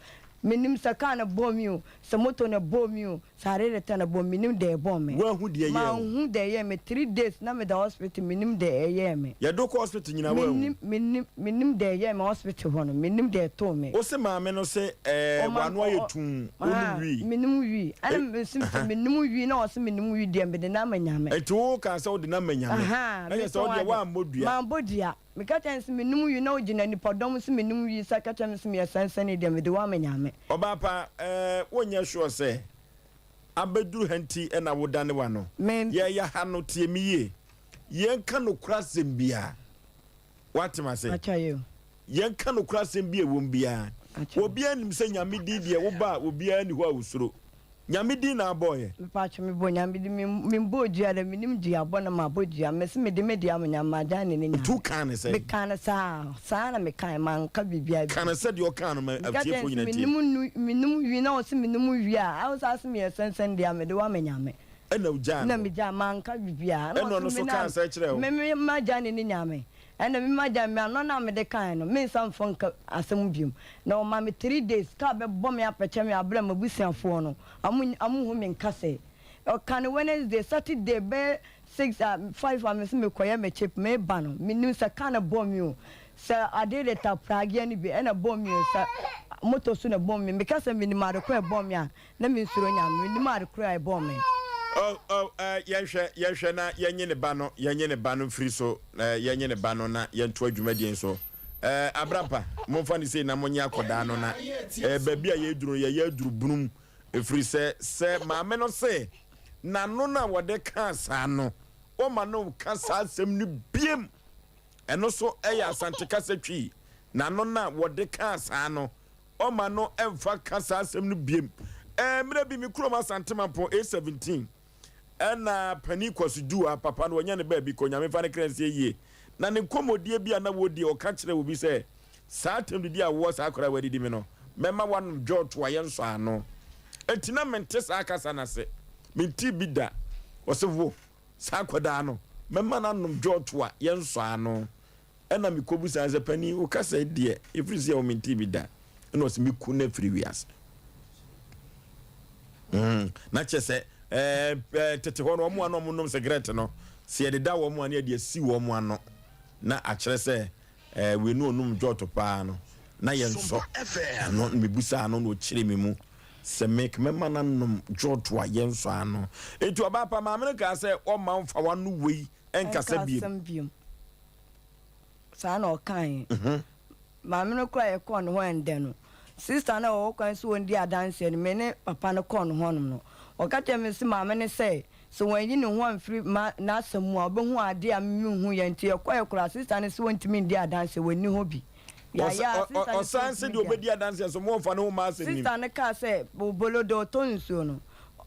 mennim sɛ car no bɔɔ me o, sɛ motor no bɔɔ me o, sɛ arereta na ɛbɔɔ me, mennim deɛ ɛbɔɔ me. Woanhu deɛ ɛyɛɛ wo? Manhu deɛ ɛyɛɛ me, 3 days na meda hospital mennim deɛ ɛyɛɛ me. Yɛde wo kɔ hospital nyinaa woanhu? Mennim, mennim, mennim deɛ ɛyɛɛ me hospital hɔ no, mennim deɛ ɛtoo me. Wo se maame no se ɛɛ Ɔma w'ano ɔ ayɛ ɔ tumm, wonom aa wii? menom wii, E ɛna mese sɛ aha. menom wii na ɔse menom wii deɛ mede no ama Nyame. Nti wo kaa sɛ wode no ama Nyame, Ahaa, na kyerɛ sɛ wo metɔn deɛ ade, woammɔ dua? mammɔ dua. Meka kyerɛɛ no sɛ menom wii na ɔgyina nnipadɔm so menom wii sa ka kyerɛ me sɛ meyɛ sansani deɛ mede wo ama Nyame. Ɔbaa pa, ɛɛ wonyɛ sure sɛ abɛduru ha nti na wodane w'ano? Me. Yɛyɛ ha no, tie me yie, yɛnka nokorɛ asɛm biara, woate m'ase? Akyɛ yɛ o. Yɛnka nokorɛ asɛm bi a ɛwom biara. Akyɛ. Obiara nim sɛ Nyame din deɛ woba a obiara nni hɔ a osuro. Nyame din na abɔeɛ. Mepakyɛ mebɔ Nyame din me membɔɔ dua da menim dua bɔ na mabɔ dua mese mede me deɛ ama Nyame magyae ne ne Nti Nyame. wokaa no sɛn? Mekaa no saa saa na mekae manka biribiara Ka bio. no sɛdeɛ ɔkaa no ma Meka kyerɛɛ atiefoɔ no sɛ nyinaa ntie. menim nu menom wie na ɔse menom wie a awo saa se meyɛ sɛnsɛn deɛ a mede wo ama Nyame. Ɛna wogyaa Ɛna no hɔ. megyaa manka biribiara ɛna Ɛna ɔno ɔse nso me na kaa sɛn kyerɛɛ wo? me me magyae ne ne Nyame. Ɛna me magya me ano no a mede kae no, mensan mfa nka asɛm biom. Na wɔma me 3 days, car bɛbɔ me apɛkyɛ me aberɛ a m'abusuafoɔ no, ɔmo ɔmo hu me nka sɛ. Ɔka no Wednesday, Saturday bɛyɛ 6 a 5 a mese mekɔyɛ me chip, meba no, mennim sɛ car no bɔɔ me o, sɛ adeɛ de ta prageɛ no bi ɛna ɛbɔɔ me o, sɛ motor so na ɛbɔɔ me. Meka sɛ menim ade korɔ a ɛbɔɔ me a, na mensuro Nyame, mennim ade korɔ a ɛbɔɔ me. Oh, oh, eh, yɛnhwɛ, yɛnhwɛ na yɛnye ne ba no, yɛnye ne ba no mfiri so, eh, yɛnye ne ba no na yɛntoa dwumadie nso. Eh, Abrampa, momfa no sei na monye akɔdaa no na eh, baabi a yɛduru no, yɛyɛ aduru bunum, ɛfiri sɛ, sɛ maame no se n'ano no a wɔde kaa saa no, wɔma no ka saa asɛm no biem. Ɛno so ɛyɛ Asante kasa twi, n'ano no a wɔde kaa saa no, ɔma no mfa ka saa asɛm no biem. Ɛɛ, mmerɛ bi me kurom Asante Mampɔn A17. Ɛna Panin Kwasu Duah, papa no wanya ne baabi kɔ, Nyame mfa ne kra nsie yie. Na ne nkɔmmɔdie bi a na wɔdi, ɔka kyerɛɛ obi sɛ, Saa atɛmdidi a wowɔ saa akwadaa a wadidi me no, mɛma woanom dwɔɔto a yɛnsɔ ano. Enti na mente saa kasa no ase. Mentee bi da. Ɔse, Wo, saa akwadaa no, mɛma no anom dwɔɔto a yɛnsɔ ano. Ɛna mekɔbisaa no sɛ, Panin, wo kasa yi deɛ, ɛfiri sɛ wo mentee bi da. Ɛna ɔse, Mɛku no afiri wiase. Mm, na kyerɛ sɛ, ɛɛ, ɛɛ, tete hɔ no, wɔn a na wɔnom sigaret no, sɛ yɛdeda wɔn a na yɛde asi wɔn ano, na akyerɛ sɛ, ɛɛ, wei no ɔnom dwɔɔto paa no, na yɛnsɔ ano. Na mebusaa no na ɔkyerɛ me mu sɛ me mɛma no anom dwɔɔto a yɛnsɔ ano. Enti ɔbaa pa maame no kaa sɛ, ɔmma mfa w'ano wei nkasa biom. Saa na ɔkaeɛ. Maame no koraa yɛkɔɔ ne hɔ ɛndɛ no, sista no a ɔwɔ kwan sɛ ɔndi adanseɛ no, me ne papa no kɔɔ ne hɔnom no, ɔka kyerɛɛ me se maame no sɛ, sɛ wanyi ne ho amfiri n'asɛm mu a, ɔbɛhu adeɛ a me menhuiɛ nti yɛkɔeɛ koraa sista no se ɔntumi ndi adanseɛ, wɔnni hɔ bi. Yɛayɛ a, sista no se Ɔsan se ɔntumi deɛ ndi ɔbɛdi adanseɛ nso, mommfa ne ho mma asɛm nim. Sista no kaa sɛ, Bobolo deɛ ɔtɔ nsuo no,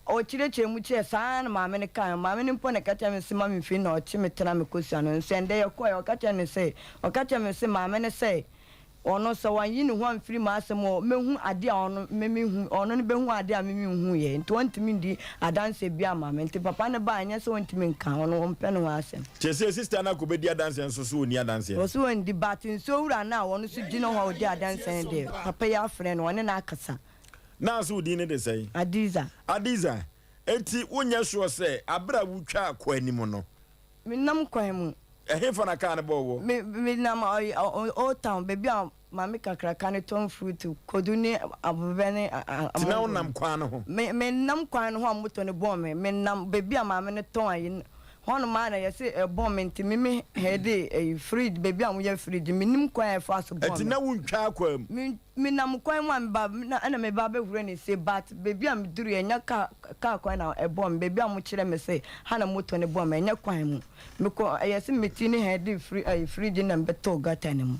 Ɔkyerɛkyerɛɛ mu kyerɛɛ saa ara na maame no kae. Maame no mpo na ɛka kyerɛɛ me se ma memfiri na ɔkye me tena me kosua no. Nso ɛndɛ yɛkɔeɛ ɔka kyerɛɛ me se, ɔka kyerɛɛ me se maame no sɛ ɔno sɛ wanyi ne ho amfiri m'asɛm mu a mɛhu adeɛ a ɔno me menhu, ɔno no bɛhu adeɛ a me menhuiɛ nti ɔntumi ndi adanseɛ biara mma me. Nti papa no baeɛ ɛnyɛ sɛ ɔntumi nka, ɔno ɔmpɛ ne ho asɛm. Kyerɛ sɛ sister no akɔbɛdi adanseɛ nso so ɔnni adanseɛ no? Ɔse ɔndi but nsuo wura no a ɔno nso gyina hɔ a ɔdi adanseɛ no deɛ papa yi afrɛ no ɔne no akasa. Naa so wo din ne de sɛn? Adiza. Adiza, enti wonyɛ sure sɛ abere a wotwaa kɔ anim no. Me nam kwan mu. Ɛhefa na kaa no bɔɔ woɔ? Me me nam ɔy Old Town baabi a maame kakraka no tɔn fruit, kodu ne abobɛ ne amongo. Nti na wonam kwan no ho? Me me nam kwan no ho a moto no bɔɔ me. Me nam baabi a maame no tɔn ayi no hɔnom ara na yɛse ɛbɔɔ me nti me me heade ɛyi fridge baabi a wɔyɛ fridge mennim kwan a ɛfaa so bɔɔ Nti me. na wontwaa kwan mu? Me Menam kwan mu a meba na ɛna meba abɛhura ne se but baabi a meduruiɛ ɛnyɛ car car kwan na ɛbɔɔ me baabi a wɔkyerɛ me se ha na motor no bɔɔ me ɛnyɛ kwan mu mekɔ ɛyɛ se me ti ne ha de firi ɛyi fridge no na mebɛtɔɔ gutter no mu.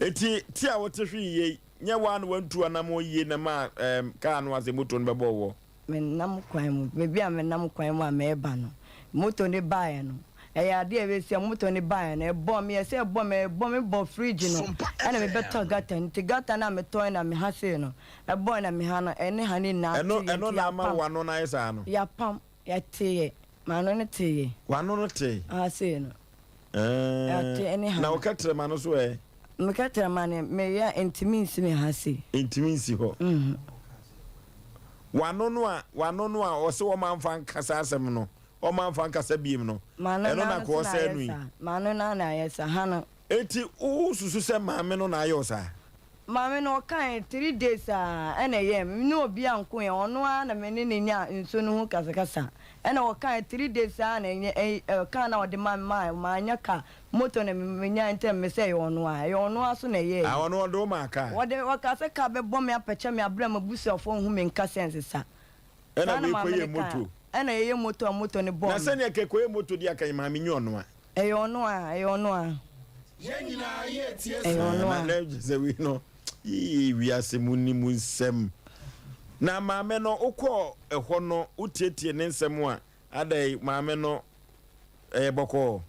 Enti ti a wote hwee yei nyɛ wo ara na wantu anamɔn yie na ɛmaa ɛɛm car no ase motor no bɛbɔɔ woɔ? Menam kwan mu, baabi a menam kwan mu a mereba no, moto no baeɛ no, ɛyɛ adeɛ a ɛbɛsi a moto no baeɛ no, ɛbɔɔ me, ɛsɛ ɛbɔ me, ɛbɔ me bɔ fridge no, ɛna mebɛtɔ gutter no, nti gutter no a metɔe na meha sei no, ɛbɔe na meha no, ɛne ha no nyinaa Ɛno, teeɛ, ɛno nti na ama yɛapam, w'ano no ayɛ saa no? yɛapam, yɛteeɛ, m'ano no teeɛ. W'ano no tee? Ha sei no. Ɛte ne ha Na no. wo kɛtrɛma no so ɛ? Me kɛtrɛma no, meyɛ a ɛntumi nsi me ha sei. Ɛntumi nsi hɔ. W'ano no a, w'ano no a ɔse wɔma mfa nka saa asɛm no, ɔma mfa nkasa biem no, M'ano ɛno no na ara kɔ nso na ɔsɛe ayɛ no yi. saa. M'ano no ara na ayɛ saa, ha no. Enti wo susu sɛ maame no na ayɛ wo saa? Maame no ɔkae 3 days a ɛna ɛyɛɛ me, me ne obiara nkoeɛ, ɔno ara na me ne no nyaa nsuo no ho kasakasa, ɛna ɔkae 3 days a na ɛnyɛ ɛyi car no a ɔde ma me maa manyɛ car, motor na me nyae nti na me sɛ ɛyɛ ɔno ara, ɛyɛ ɔno ara so na ɛyɛɛyɛ. Ah ɔno ɔde wo maa car? Ɔde, ɔkaa sɛ car bɛbɔ me apɛkyɛ me aberɛ a m'abusuafoɔ nhu me nka sɛ nsesa. Ɛna Saa na wei maame kɔyɛɛ no kae, motor? ɛna yɛyɛ motor a motor no bɔɔ Na me. sɛdeɛ kɛ kɔyɛ motor deɛ anka maame nyɛ ɔno a. Ɛyɛ ɔno a, ɛyɛ ɔno a. Ɛyɛ ɔno a. Na na sɛ wei no yii wiase mu ni mu nsɛm. Na maame no wokɔɔ ɛhɔ no wotietie ne nsɛm a adɛn maame no ɛyɛ bɔkɔɔ.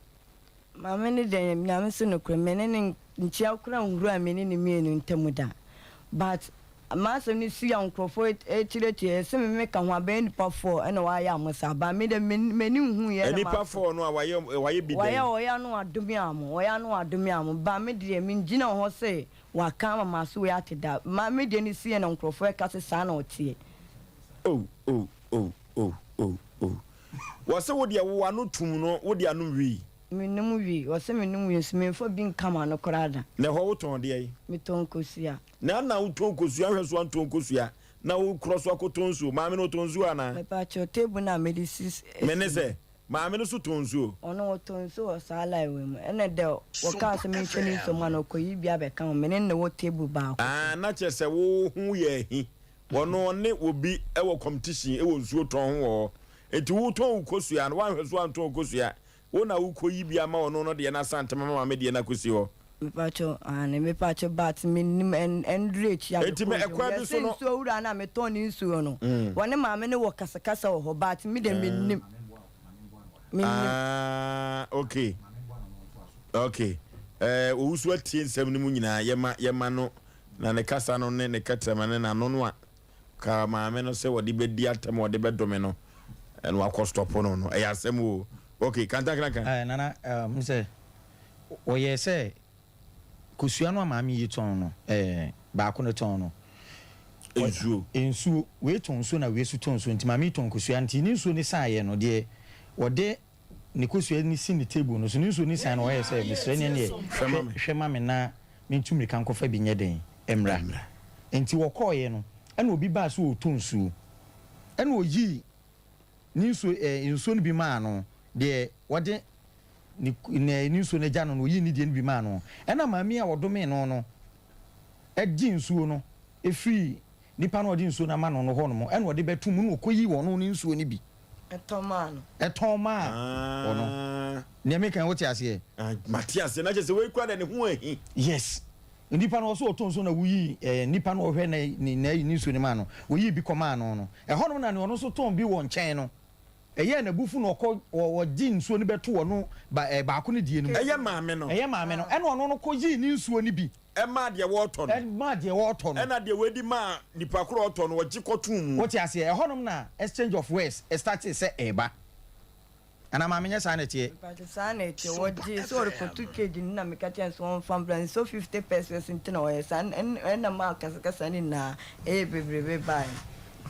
Maame no deɛ Nyame so nokorɛ me ne no nkyia koraa nhuru a me ne no mmienu ntamu da but M'asɛm no sii a nkurɔfoɔ rekyerɛkyerɛ sɛ me meka ho a bɛyɛ nnipa four ɛna wɔayɛ a mo saa but me deɛ m'ani nhuiɛ ɛna Nnipa m'aso. four no a wɔayɛ wɔayɛ bi Wɔayɛ dɛn? wɔyɛ ano adome a mo wɔyɛ ano adome a mo but me deɛ mengyina hɔ sɛ wɔaka ama m'aso wei ate da ma me deɛ no siiɛ na nkurɔfoɔ ɛka sɛ saa na ɔteɛ. Oh oh oh oh oh oh Wɔse wo deɛ wo ano tum no wo de ano wii. Menom wii wɔse menom wii nso memfa bi nka m'ano koraa da. Na ɛhɔ wotɔn deɛn? Metɔn nkosua. Na na wotɔn nkosua hwɛ so antɔn nkosua na wokorɔ so akɔtɔn nsuo maame no ɔtɔn nsuo anaa? Mepakyɛw table no a mede si si Me ne sɛ maame no so tɔn nsuo. Ɔno ɔtɔn nsuo wɔ saa line wei mu ɛna dɛ wɔkaa sɛ menhwɛ ne nsuo ma no ɔkɔyi bi abɛka ho me ne no na ɛwɔ table baako so. Ah na kyerɛ sɛ wo ho yɛ ahi wɔno ɔne obi wɔ competition wɔ nsuo tɔn ho wɔ hɔ nti wotɔn wo kosua no woanhwɛ so antɔn kosua Wo na wo kɔ yi bi ama ɔno no deɛ no asan ntɛm ama maame deɛ no akɔsi hɔ. Mepakyɛw aane mepakyɛw but mennim ɛnduru akyi a Enti mekɔɔ me dwom ɛkwan bi yɛse so no. nsuo wura no a metɔn ne nsuo no wɔne maame no wɔ kasakasa wɔ hɔ but me deɛ mennim. Mennim. Ah, okay. Okay. Eh, owusu atie nsɛm no mu nyinaa. Yɛma yɛma no na ne kasa no ne ne kɛtrɛma ne n'ano no a ka maame no sɛ wɔde bɛdi atɛm a wɔde bɛdome no ɛna wakɔ stop no no. Ɛyɛ asɛm o. Okay, kantakraka. Eh, Nana, um, sɛ wɔyɛɛ sɛ Kosua no a maame yi tɔn no, ɛɛ, baako no tɔn no. Nsuo. Nsuo. Wei tɔn nsuo na wei nso tɔn nsuo. Nti maame yi tɔn kosua. Nti ne nsuo no saeɛ no, deɛ ɔde ne kosua no si ne table no so, ne nsuo no saeɛ no, ɔyɛɛ sɛ, mesrɛ ne ɛneɛ, hwɛ, hwɛ ma me na mentu mmirika nkɔfa bi nyɛ dɛn, mmra. Nti wɔkɔeɛ no, ɛna obi baa sɛ ɔretɔ nsuo. Ɛna ɔyii ne nsuo, ɛɛ, nsuo no bi maa no, deɛ ɔde ne ne ne nsuo no agya no no, ɔyii ne deɛ no bi maa no. Ɛnna maame a wɔdomee no no gyee nsuo no firii nipa no a ɔde nsuo no ama no no hɔnom, ɛnna ɔde bɛtoo mu, na ɔkɔyii ɔno ne nsuo no bi Tɔn maa no. tɔn maa ɔno. Deɛ meka yi, wote aseɛ? Mate aseɛ. Na kyerɛ sɛ wei koraa deɛ ne ho ahi. Yes. Nipa no ɔsɛ ɔtɔ nsuo na woyii ɛɛ nipa no ɔhwɛ ne ne ne nsuo no maa no, woyii bi kɔmaa no no. Ɛhɔnom na nea ɔno nso tɔn bi wɔ nkyɛn no. Ɛyɛɛ no abufu na ɔkɔ ɔ ɔgye nsuo no bɛto ɔno ba ɛ baako no deɛ no mu. Ɛyɛ maame no. Ɛyɛ maame no. Ɛna ɔno no kɔ yii ne nsuo no bi. Ɛmaa deɛ wɔretɔ no. Ɛmaa deɛ wɔretɔ no. Ɛna deɛ wadi maa nipa korɔ a ɔtɔ no ɔgye kɔtoo mu. Wote aseɛ? Ɛhɔnom na exchange of words startee sɛ ɛreba. Anaa maame nyɛ saa na ɛteɛ? Mpakyɛ saa na ɛteɛ. Wɔgyee sɛ ɔrekɔto cage no na meka kyerɛɛ no sɛ ɔmfa mbra nsuo 50 pesewas nti na ɔyɛ saa ɛna maa kasakasa no nyinaa ɛyɛ bebrebe baeɛ.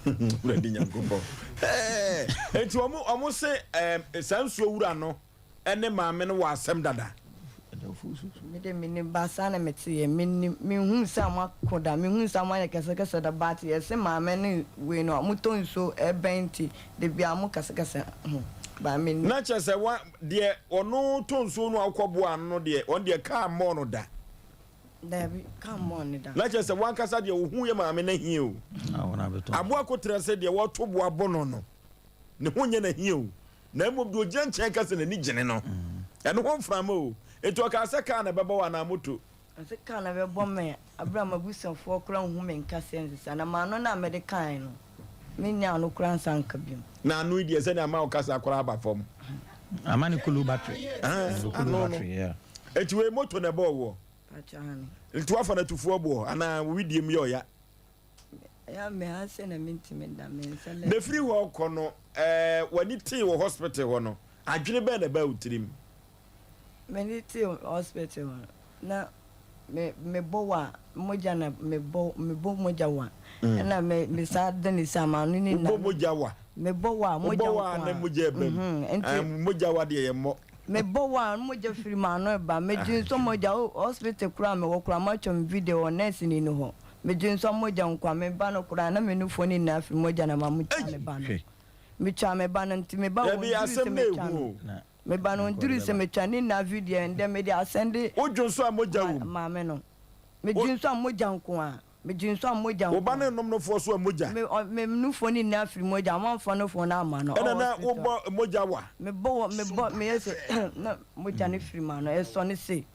Awurade Nyankopɔn. Ɛɛ, enti wɔn wɔn se ɛɛ saa nsuo wura no ne maame no wɔ asɛm dada. Me de menim ba saa na mete yɛ menim menhuu sɛ ɔmo ako da menhuu sɛ ɔmo ayɛ kɛsɛkɛsɛ da but yɛse maame ne wei no ɔmo tɔ nsuo ɛbɛn nti debia ɔmo kɛsɛkɛsɛ ho but menim. Na kyerɛ sɛ wa deɛ ɔno tɔ nsuo no a wokɔ boa no no deɛ ɔno deɛ kaa mmɔɔ no da. Dabi, kaa mmɔɔ no da. Na kyerɛ sɛ wankasa deɛ ohuu yɛ maame no ahia o. Aboa koterɛ sɛ deɛ wɔto boa bɔ no no ne ho nyɛ no ahia o. Na mmom deɛ ɔgyina nkyɛn ka sɛ n'ani gyene no, ɛno ho mframa o. Enti ɔkaa sɛ kaa na ɛbɛbɔ wo anaa moto? Ɔse kaa na ɛbɛbɔ me berɛ a m'abusuafoɔ koraa nhu me nka sɛ nsesa, na m'ano no a mede kaeɛ no, mennya ano koraa nsan nka biom. Na ano yi deɛ sɛdeɛ ama wo kasa koraa aba fam. Ama ne kolo battery. Ano no. Enti wei moto na ɛbɔɔ woɔ? Pakyɛ aane. Nti woafa no atufoɔ boɔ anaa wo wedeɛ mu yɛ ɔya? Ɛyɛ a me ha sɛ na mentumi nda me nsa lɛ. Na ɛfiri hɔ rekɔ no, ɛɛ w'ani tee wɔ hospital hɔ no, adwene bɛn na ɛbaa wo tirim? M'ani tee hospital hɔ no, na me mebɔ wa, mogya na mebɔ mebɔ mogya wa. Ɛna me me saa da ne saa m'ano ne na. Wobɔ mogya wa? Mebɔ wa mogya nko a. Wobɔ wa na mogya ɛba mu. Nti mogya wa deɛ yɛ mmɔ. Mebɔ wa a mogya firi m'ano reba. Megye nso mogya o hospital koraa a mewɔ koraa moatwa me video wɔ nurse ni no hɔ. Megye nso mogya nko a me ba no koraa na me nufoɔ no nyinaa firi mogya na ma metwaa me ba no. Metwaa me ba no nti me ba wɔ Dabi nduru asɛm sɛ no metwa ehu no. o. Me ba no nduru sɛ metwa ne nyinaa video ndɛ mede asɛnde Wodwo nso a mogya wom. maame no. Megye nso a mogya nko a. Megye nso a mogya Wo ba nko no a. nnom nofoɔ so a mogya. Me ɔ me nufoɔ no nyinaa firi mogya wɔamfa nufoɔ no amma no Ɛna ɔwɔ na hospital. wobɔ mogya wa. Mebɔ wɔ mebɔ meyɛ sɛ na mogya no firi m'ano ɛsɔne sei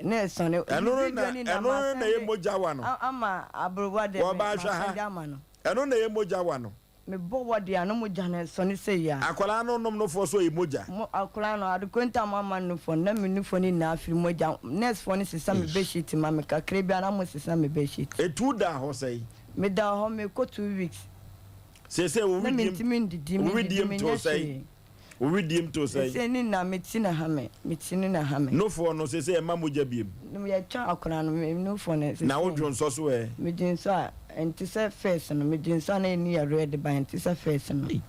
na ɛsɔne. Ɛno no Video na no nyinaa ɛno no na ɛyɛ masɛnde mogya wa no. ama aberewa deɛ Wɔba ahwɛ ha masɛnde ama no. ɛno na ɛyɛ mogya wa no. Mebɔ wɔ deɛ a na mogya no ɛsɔne sei a. Akwadaa no nom nofoɔ so ɛyɛ mogya. Mo akwadaa no ade ko nti a moamma no nufoɔ no na me nufoɔ no nyinaa firi mogya. Nurse foɔ no sesa me bedsheet ma me kakra biara na mo sesa me bedsheet. Etu daa hɔ sɛn? Medaa hɔ mekɔ 2 weeks. Seesei wo Na wedeɛm mentumi ndidi, wo mendidi wedeɛm too menyɛ sɛn? hwee. Wo wedeɛm too sɛn? Seesei ne nyinaa me ti na ha me, me ti no na ha me. Nufoɔ no seesei ɛmma mogya biom? Yɛtwa akwadaa no me nufoɔ no seesei. Na wo dwonsɔ so ɛ? Me dwonsɔ a ɛnte sɛ first no, me dwonsɔ a na ɛnni yareɛ de ba ɛnte sɛ first no. Ei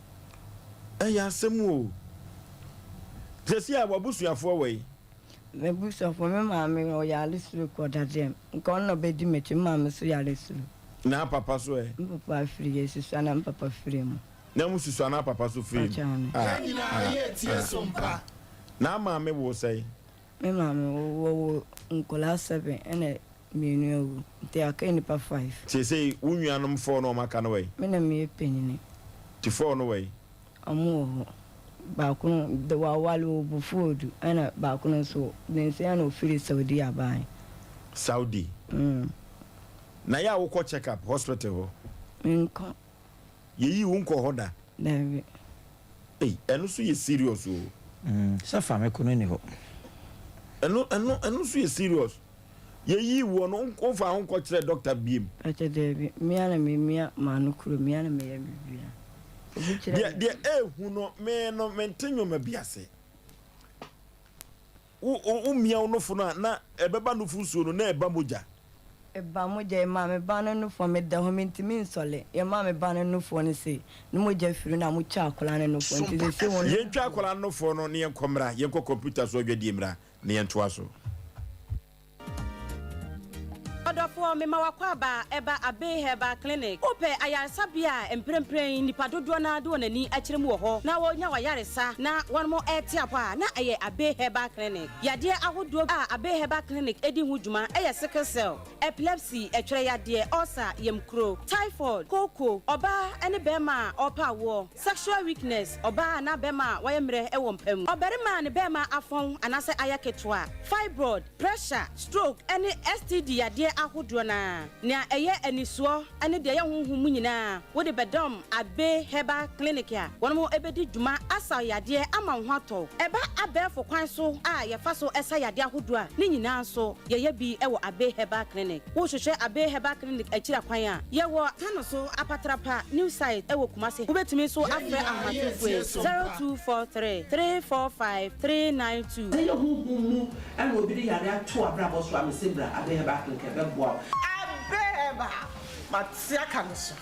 ɛyɛ asɛm o. Seesei a w'abusuafoɔ wɔ yi? M'abusuafoɔ, me maame ɔyare stroke ɔda dɛm, nka ɔno na ɔbɛdi m'akyi, me maame nso yare stroke. Na papa so ɛ? Me papa afiri yɛsusua na me papa firi mu. Na mo susua na papa so firi mu. Ah, ah, ah. Na maame wo sɛn? Me maame wɔwo nkwadaa seven ɛna mmienu awu nti aka nnipa five. Seesei wo nuanom four no a wɔaka no wɔ he? Me na meyɛ panyini. Nti four no wɔ he? Wɔn wɔ hɔ. Baako no de waware wɔ Bufuodu ɛna baako no nso ne nsa na ofiri Saudi abae. Saudi? Mm. Na yɛ a wokɔ check up hospital hɔ? Menkɔ. Yɛyii wo nkɔɔ hɔ da? Daabi. Ei ɛno nso yɛ serious o. Mm, sɛ fa me ko no ni hɔ. Ɛno ɛno ɛno nso yɛ serious. Yɛyii woɔ no womfaa ho nkɔkyerɛɛ doctor biem? Pakyɛ daabi, me ara na memia m'ano kuro, me ara na meyɛ biribiara. Obi kyerɛ Deɛ me. deɛ ɛɛhu no me no mente nnoɔma bi ase. Wo wo womia wo nofo no a na ɛbɛba nufosuo no na ɛba mogya. Ɛba mogya, yɛmaa me ba no nufoɔ, meda hɔ mentumi nsɔle, yɛmaa me ba no nufoɔ no sei, ne mogya firi na motwa akwadaa no nufoɔ nti seesei wɔn. Yɛntwa akwadaa no nufoɔ no na yɛnkɔ mmra, yɛnkɔ kɔmputa so adwadie mmra na yɛntoa so. Ɔdɔfoɔ, mema w'akwaaba ɛba Abbey Herbal Clinic. Wopɛ ayaresabea a mprempren nnipa dodoɔ no ara de wɔn ani akyerɛ mu wɔ hɔ na wɔrenya wɔn ayaresa na wɔn rete apɔ a, na ɛyɛ Abbey Herbal Clinic. Yadeɛ ahodoɔ a Abbey Herbal Clinic di ho dwuma yɛ sickle cell, epilepsy, ɛtwerɛ yadeɛ, ulcer, yamkuro, typhoid, kooko, ɔbaa ne barima a ɔrepɛ awoɔ, sexual weakness, ɔbaa anaa barima a wayɛ mmerɛ wɔ mpa mu, ɔbarima a ne barima afɔn anaasɛ ayɛ ketewa, fibroid, pressure, stroke, ne STD yadeɛ ahodoɔ no ara. Nea ɛyɛ anisoɔ ne deɛ ɛyɛ honhom mu nyinaa, wode bɛdɔm Abbey Herbal Clinic a wɔn bɛdi dwuma asa wo yadeɛ ama wo ho atɔ wo. Ɛba abɛɛfo kwan so a yɛfa so sa yadeɛ ahodoɔ a, ne nyinaa nso yɛyɛ bi wɔ Abbey Herbal Clinic. Wohwehwɛ Abbey Herbal Clinic akyiri akwan a, yɛwɔ Tanoso Apatrapa New Site wɔ Kumasi. Wobɛtumi nso afrɛ ahomatorofoɔ yi, 0243 345 392. Sɛ ɛyɛ honhom mu na obi de yare ato w'abrabɔ so a, mese bra Abbey Herbal Clinic ɛbɛboa wo. Abbey Herbal, mate aka no so.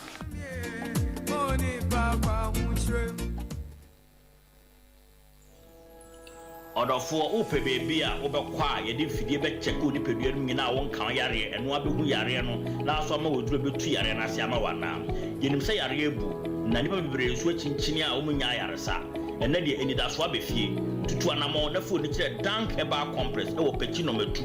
Ɔdɔfoɔ, wopɛ baabi a wobɛkɔ a yɛde mfidie bɛkyɛke wo nipadua no mu nyinaa a wonka wo yareɛ, ɛno ara bɛhu yareɛ no na aso ama wo aduro a ɛbɛtu yareɛ no ase ama wo anaa? Yɛnim sɛ yareɛ abu, na nnipa bebree nso akyinkyini a wɔnnya ayaresa. Ɛnnɛ deɛ, anidasoɔ aba fie. Tutu anammɔn na fa w'ani kyerɛ Dank Herbal Complex wɔ Pekyi Nɔma Tu.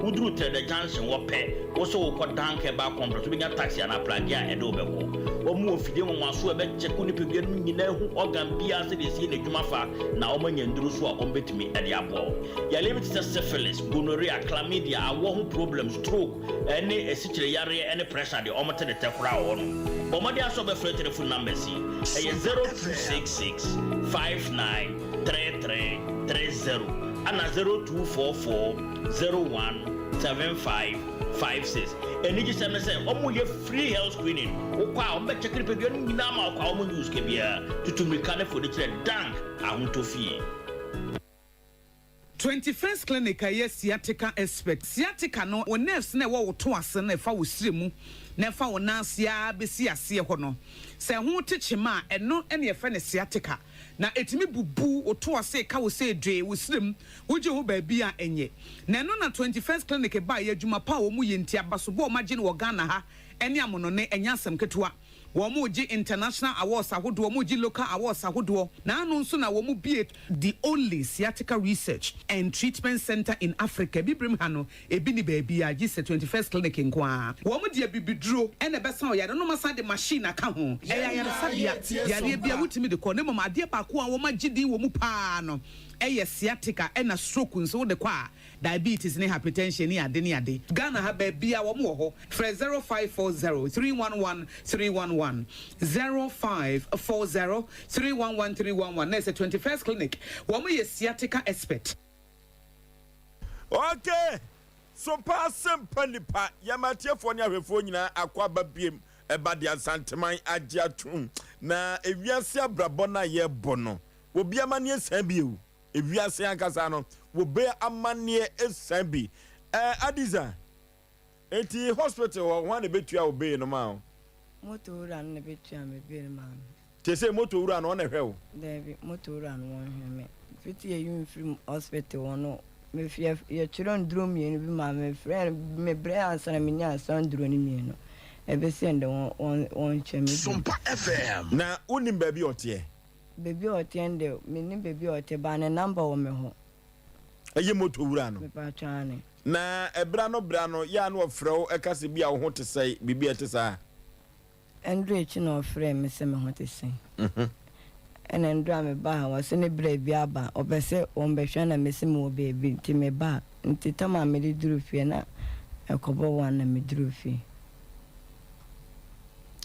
Woduru Trɛdɛ Junction hɔ pɛ, wo sɛ worekɔ Dank Herbal Complex, wobɛnya taxi anaa pragea a ɛde wo bɛkɔ. Wɔn wɔ mfidie nwanwasoɔ a ɛbɛkyɛke wo nipadua no mu nyinaa ahu organ biara sɛdeɛ ɛsi yɛ n'adwuma fa na wɔanya nnuro nso a wɔbɛtumi de aboa wo. Yareɛ bi te sɛ syphilis, gonorrhea, chlamydia, awoɔ ho problem, stroke, ne asikyire yareɛ ne pressure deɛ wɔte ne tɛ koraa wɔ hɔnom. Bɔ mmɔden ara sɛ wobɛfrɛ telephone numbers yi, ɛyɛ 0266 59 33 30 ɛna 0244 01 75 56. Anigyesɛm ne sɛ wɔyɛ free health screening. Wokɔ a wɔbɛkyɛke nipadua no nyinaa ma wokɔ a wɔnnye wo sika biara. Tutu mmirika ne fo de kyerɛ Dank Ahotɔ Fie. 21st Clinic a ɛyɛ sciatica expert. Sciatica no, wo nerves no a ɛwɔ wo to ase no a ɛfa wo srɛ mu na ɛfa wo nan ase ara bɛsi aseɛ hɔ no, sɛ ɛho te kyema a, ɛno na yɛfrɛ no sciatica. Na ɛtumi bubu wo to ase, ka wo sɛ dwee, wo srɛ mu, wogye ho baabi a ɛnyɛ. Na ɛno na 21st Clinic baeɛ, adwuma pa a wɔyɛ nti, abasobɔ a wɔagye no wɔ Ghana ha ne amonɔne, ɛnyɛ asɛm ketewa. Wɔregye international awards ahodoɔ, wɔregye local awards ahodoɔ, na ano nso na wɔbue the only sciatica research and treatment centre in Africa, Abibirem ha no, ebi nni baabiara gye sɛ 21st Clinic nko ara. Wɔde abibiduro na ɛbɛsa ɔyare no, na wɔasan de machine aka ho. Ɛyɛ ayaresabea, yareɛ biara wotumi de kɔ, na mmom adeɛ baako a wɔagye din wɔ mu pa ara no yɛ sciatica, ɛna stroke nso wode kɔ a, Diabetes ne hypertension ne ade ne ade. Ghana ha baabiaa wɔn wɔ hɔ. Frɛ 0540 311 311, 0540 311 311 na ɛsɛ 21st clinic wɔn yɛ sciatica expert. Ok so paa sempa nipa yɛma atiefoɔ ne ahwɛfoɔ nyinaa akɔ aba biem ɛba de Asanteman agye atom na ewiase abrabɔ no a yɛbɔ no obi amaneɛ san bio. Ewiase ankasa no wɔbɛ amanneɛ esan bi. Ɛɛ Adiza, enti hospital hɔ hwan na ebetua wo bail no maa wo? Moto wura no na ebetua me bail maa me. Te sɛ moto wura no ɔna ɛhwɛ wo? Daabi, moto wura no wɔnhwɛ me. Fiti yɛyi me firi hospital hɔ no, me yɛ yɛtwerɛ nduro mmienu bi maa me, mefrɛɛ no mebrɛɛ ansa na menyaa saa nduro no mmienu. Ɛbɛsi ɛndɛ wɔn wɔn wɔnhwɛ me bio. Sompa FM. Na wonim baabi a ɔteɛ? Baabi a ɔteɛ no deɛ, mennim baabi a ɔte but ne number wɔ me hɔ. Ɛyɛ moto wura no? Mepaatwɔ aane. Na ɛberɛ ano berɛ ano, yɛ a na ɔfrɛ wo ka sɛ bi a wo ho te sɛn, biribi a ɛte saa? Ɛnduru akyi na ɔfrɛɛ me sɛ me ho te sɛn. Ɛna ɛnduru a mebaa ha, ɔse ne berɛ bi aba, ɔpɛ sɛ wɔbɛhwɛ na mese mewɔ baabi nti mebaa. Nti tam a mede duruu fie na ɛkɔbɔ one na meduruu fie.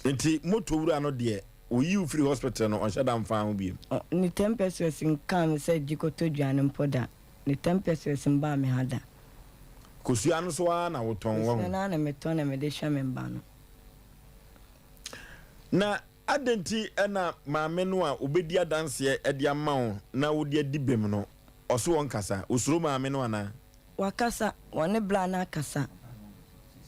Nti moto wura no deɛ? Oyi wo firi hospital no ɔnhyɛ da mfaa ho biom. Ne ten pesewas nkaa me sɛ gye kɔtɔ aduane mpo da. Ne ten pesewas mbaa me ha da. Kosua no so ara na wotɔn, wahu. Kosua no ara na metɔn na mede hwɛ me mma no. Na adɛn nti na maame no a obedi adanseɛ de ama wo na wode adi bem no, ɔse ɔnkasa? Osuro maame no anaa? Wakasa, wɔne bra no akasa.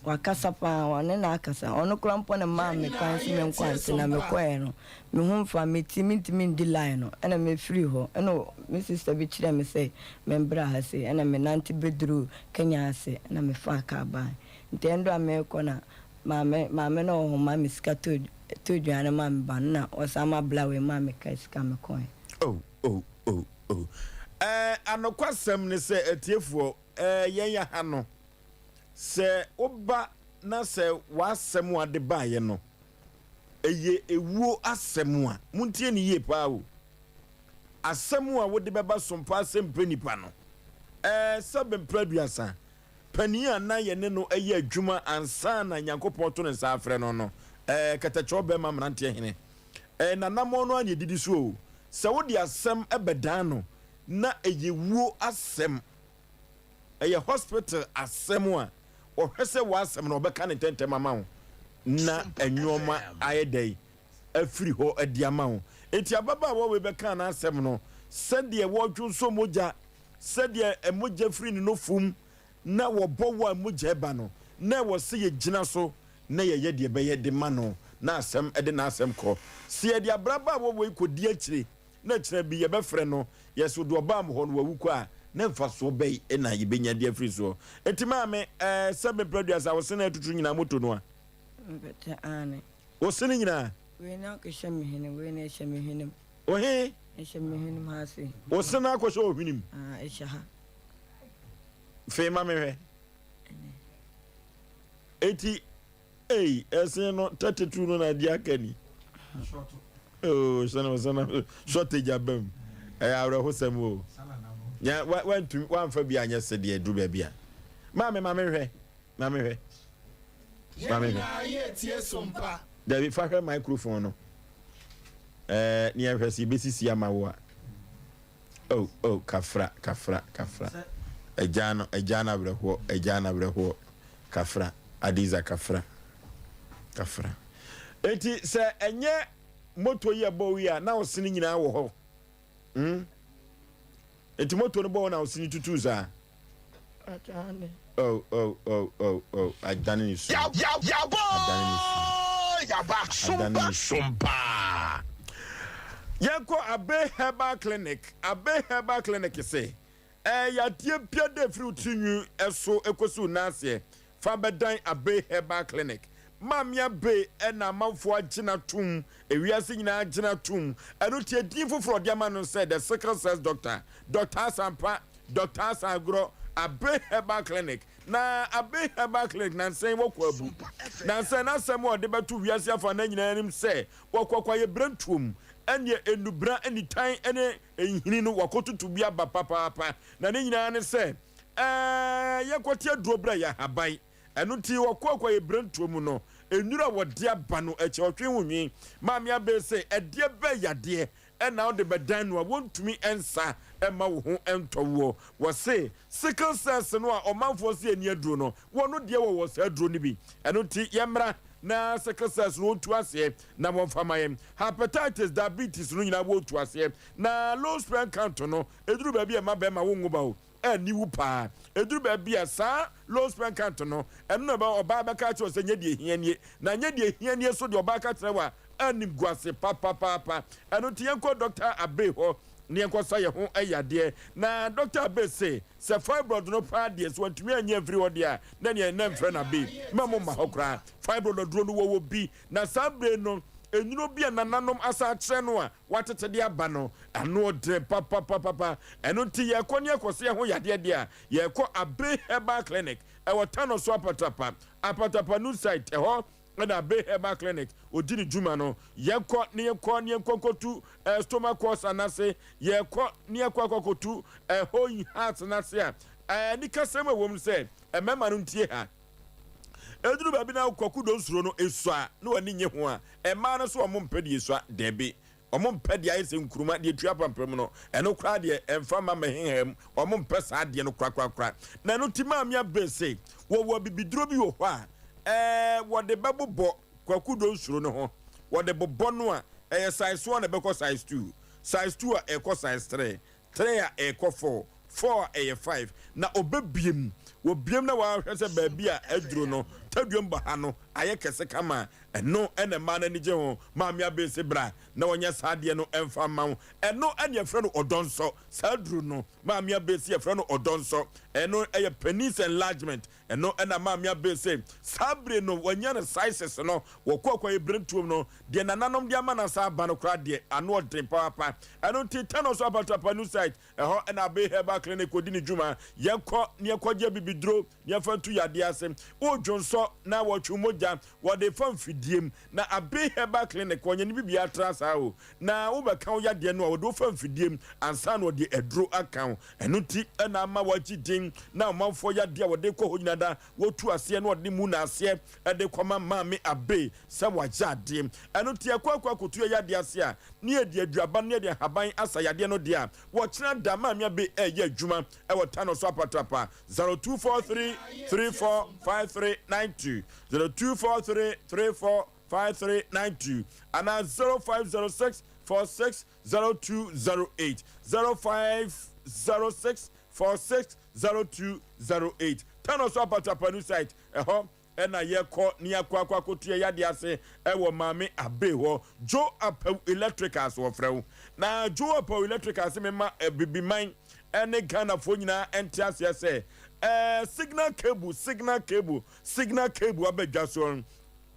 Wakasa paa, ɔne no akasa. Ɔno koraa mpo na ɛmaa me kwan sɛ menkɔ ante na mekɔeɛ no, me ho mfa me ti, mentumi ndi line no, ɛna mefirii hɔ. Ɛna me sister bi kyerɛɛ me sɛ membra ha sei, ɛna menante bɛduruu Kenya ase, ɛna mefaa kaa baeɛ. Nti ɛnberɛ a merekɔ na maame, maame no wɔ hɔ maa me sika tɔɔ tɔɔ aduane maa me ba no, na ɔsan ma bra wei maa me kaa sika mekɔeɛ. Oh, oh, oh, oh. Eh, anokwasɛm ne sɛ, atiefoɔ, eh, yɛn ha no, Sɛ woba na sɛ w'asɛm a wode baeɛ no, ɛyɛ ewuo asɛm a, montie no yie paa o, asɛm a wode bɛba so mpa sɛ mpɛ nipa no, ɛɛ, sɛbe mprɛ aduasa, panin a na yɛne no yɛ adwuma ansa na Nyankopɔn to ne nsa afrɛ no no, ɛɛ, kɛtɛkyɛw bɛrima mmeranteɛ hene, ɛɛ, n'anammɔn no ara na ɛdidi so o, sɛ wode asɛm bɛdan no na ɛyɛ wuo asɛm. ɛyɛ hospital asɛm a, ɔhwɛ sɛ w'asɛm no ɔbɛka no ntɛntɛm ama wo na nnoɔma ayɛ dɛn afiri hɔ adi ama wo. Enti ababaawa wei bɛkaa n'asɛm no sɛdeɛ wɔdwonsɔ mogya, sɛdeɛ mogya firi ne nofum na wɔbɔ wo a mogya ba no, na ɛwɔ sɛ yɛgyina so na yɛyɛ deɛ ɛbɛyɛ de ma no na asɛm de n'asɛm kɔ. Sɛ yɛde abrabaawa wei kɔdi akyire na kyena bi yɛbɛfrɛ no, yɛse wode ɔbaa mo hɔ no wawu kɔ a, na mfasoɔ bɛn na yɛbɛnya de afiri soɔ? Enti maame, ɛɛ, sɛ mprɛ aduasa wo sene atutu nyinaa moto no a? Mpɛtɛ, aane. Wo sene nyinaa? Wei na akɔhyɛ me hwenem, wei na ɛhyɛ me hwenem. Wo he? Ɛhyɛ me hwenem ha sei. Wo sene akɔhyɛ wo hwenem? Aa, ɛhyɛ ha. Fee ma me hwɛ. Ɛnɛ. Enti Ei ɛsen no 32 no na adi aka ni. Oh sɛnɛ sɛnɛ shortage aba mu. Ɛyɛ awerɛhosɛm o. Nya wa wantumi wamfa bi anyɛ sɛdeɛ aduru baabi a. Maame ma menhwɛ ma menhwɛ ma menhwɛ. Dabi fa hwɛ microphone no. Ɛɛ ne yɛnhwɛ sɛ yɛbɛsisi ama wo a. Oh oh kafra kafra kafra Agyaa no agyaa no awerɛhoɔ agyaa no awerɛhoɔ Kafra Adiza kafra kafra Enti sɛ ɛnyɛ moto yi ɛbɔ wo yi a na wo sene nyinaa wɔ hɔ hmm Enti moto no bɔ wo na wo sene tutuu saa Oh oh oh oh oh Adane ne su Adane ne su Adane ne su Yɛnkɔ Abe Herbal Clinic Abe Herbal Clinic se ɛyɛ yadeɛ bia dɛ firi wo tiri nwi so kɔsi wo nan aseɛ fa bɛdan Abe Herbal Clinic Maame Abe na amanfoɔ agye no atom ewiase nyinaa agye no atom ɛno nti edin foforɔ a ɔde ama no sɛ The Sickle Cells Doctor Doctor Asampa Doctor Asan Agorɔ, Abe Herbal Clinic, Na Abe Herbal Clinic nansa yi wɔkɔ abu. Nansa yi n'asɛm a ɔde bɛto wiase afanan nyinaa anim sɛ wɔkɔ kwaeɛbirentuom ɛneɛ nnubena, nitan ne nhini no wɔakɔtutu bi aba papaapa. Na ne nyinaa ne sɛ ɛɛ yɛnkɔte aduro berɛ yɛ ahaban. Ɛno nti wɔkɔɔ kwaeɛbirentuom no nnuro a wɔde aba no akyi ɔtwe ho nwi. Maame Abe se ɛdeɛ bɛn yadeɛ na wode bɛdan no a wɔntumi nsa mma wo ho ntɔ woɔ. Wɔse sickle cells no a ɔmanfoɔ se ɛnni aduro no, wɔn deɛ wɔwɔ saa aduro no bi. Ɛno nti yɛmmra na sickle cells no wɔntu aseɛ na wɔmfa ma yɛn. Hepatitis, diabetes no nyinaa wɔtu aseɛ. Na low sperm count no, ɛduru baabi a ɛma bɛrima wonwo ba o. aniwu paa. Ɛduru baabi a, saa low sperm count no, ɛno na ɛbɛma ɔbaa bɛka akyerɛ wo sɛ nyɛ deɛ ɛhia nie. Na nyɛ deɛ ɛhia nie nso deɛ ɔbaa ka kyerɛ wo a, animguase papapaapa. Ɛno nti yɛnkɔ Dɔkta Abbey hɔ na yɛnkɔsa yɛn ho yadeɛ. Na Dɔkta Abbey se, sɛ fibroid no paa deɛ, sɛ wantumi anyi amfiri hɔ deɛ a, na ɛneɛ na mfrɛ no Abbey. Mma momma hɔ koraa. Fibroid aduro no wɔwɔ bi. Na saa berɛ no, nnuro bi a nananom asan akyerɛ no a, wɔatete de aba no, ano ɔden papapapapa. Ɛno nti yɛkɔ ne yɛkɔsɛ yɛn ho yadeɛ deɛ a, yɛkɔ Abbey Herbal Clinic, ɛwɔ Tano so Apatapa, Apatapa New Site, ɛhɔ na Abbey Herbal Clinic ɔdi ne dwuma no. Yɛkɔ ne yɛkɔ ne yɛnkɔ nkɔtu eh, stomach ulcer no ase, yɛkɔ ne yɛkɔ akɔkɔtu eh, hole heart no ase a, eh, anikasɛm a ɛwɔ mu sɛ mmarima no ntie ha. Ɛduru baabi na Kwaku Donsuro no sua na w'ani nnye ho a, mmaa no nso wɔn mpɛ deɛ esua. Dabi. Wɔn mpɛ deɛ ayɛ sɛ nkuruma, deɛ ɛtua apampam no. Ɛno koraa deɛ, ɛmfa mma mmɛhenha mu. Wɔn mpɛ saa adeɛ no korakorakora. Na ɛno nti Maame Abbey se, wɔwɔ abibiduro bi wɔ hɔ a, ɛɛ, wɔde bɛbobɔ Kwaku Donsuro no ho. Wɔde bobɔ no a, ɛyɛ size one a ɛbɛkɔ size two, size two a ɛkɔ size three, three a ɛkɔ four, four a ɛyɛ five. Na ɔbɛbue mu. Wɔbue mu na wɔahwɛ sɛ baabi a aduro no, taduam bɔ ha no, ayɛ kɛse kama a, ɛno na mmaa no ani gye ho. Maame Abbey se bra na wɔnyɛ saa adeɛ no mfa mma wo. Ɛno na yɛfrɛ no ɔdɔnsɔ. Saa aduro no, Maame Abbey se yɛfrɛ no ɔdɔnsɔ. Ɛno yɛ penis enlargement. Ɛno na Maame Abbey se saa bere no wanya no sizes no, wɔkɔ akwaebirentuom no, deɛ nananom de ama no asan aba no koraa deɛ, ano ɔden papaapa. Ɛno nti, Tano so Apatrapa New Site, ɛhɔ na Abbey Herbal Clinic kɔdi ne dwuma. Yɛnkɔ na yɛnkɔgye abibiduro na yɛmfa ntu yadeɛ ase. Wodwonsɔ na wɔtwe mogya, wɔde fa mfidie mu. Na Abbey Herbal Clinic, wɔnyɛ ne biribiara tra saa o. Na wobɛka wo yadeɛ no a, wɔde wo fa mfidie mu ansa na wɔde aduro aka wo. Ɛno nti na ama wɔagye din na ɔmanfoɔ yadeɛ a wɔde kɔ hɔ nyinaa da wɔtu aseɛ na wɔde mu na aseɛ de kɔma Maame Abbey sɛ wagye adeɛ. Ɛno nti yɛkɔ akɔ akɔtu yɛn yadeɛ ase a, ne yɛde aduaba ne yɛde nhaban asa yadeɛ no deɛ a, wɔkyena da Maame Abbey reyɛ adwuma wɔ Tano so apatrapa 0243 34 5392, 0243 34 5392 anaa 0506 46 0208, 0506 46 0208. Tano so apatrapa new site, ɛhɔ ɛna yɛkɔ ne yɛakɔ akɔ akɔtu yɛ yadeɛ ase ɛwɔ Maame Abe hɔ. Joe Apawu Electricals wɔfrɛ wo. Na Joe Apawu Electricals mema Abibiman ɛne Ghanafoɔ nyinaa ɛnte aseɛ sɛ ɛɛ signal cable, signal cable, signal cable aba dwa soɔ no,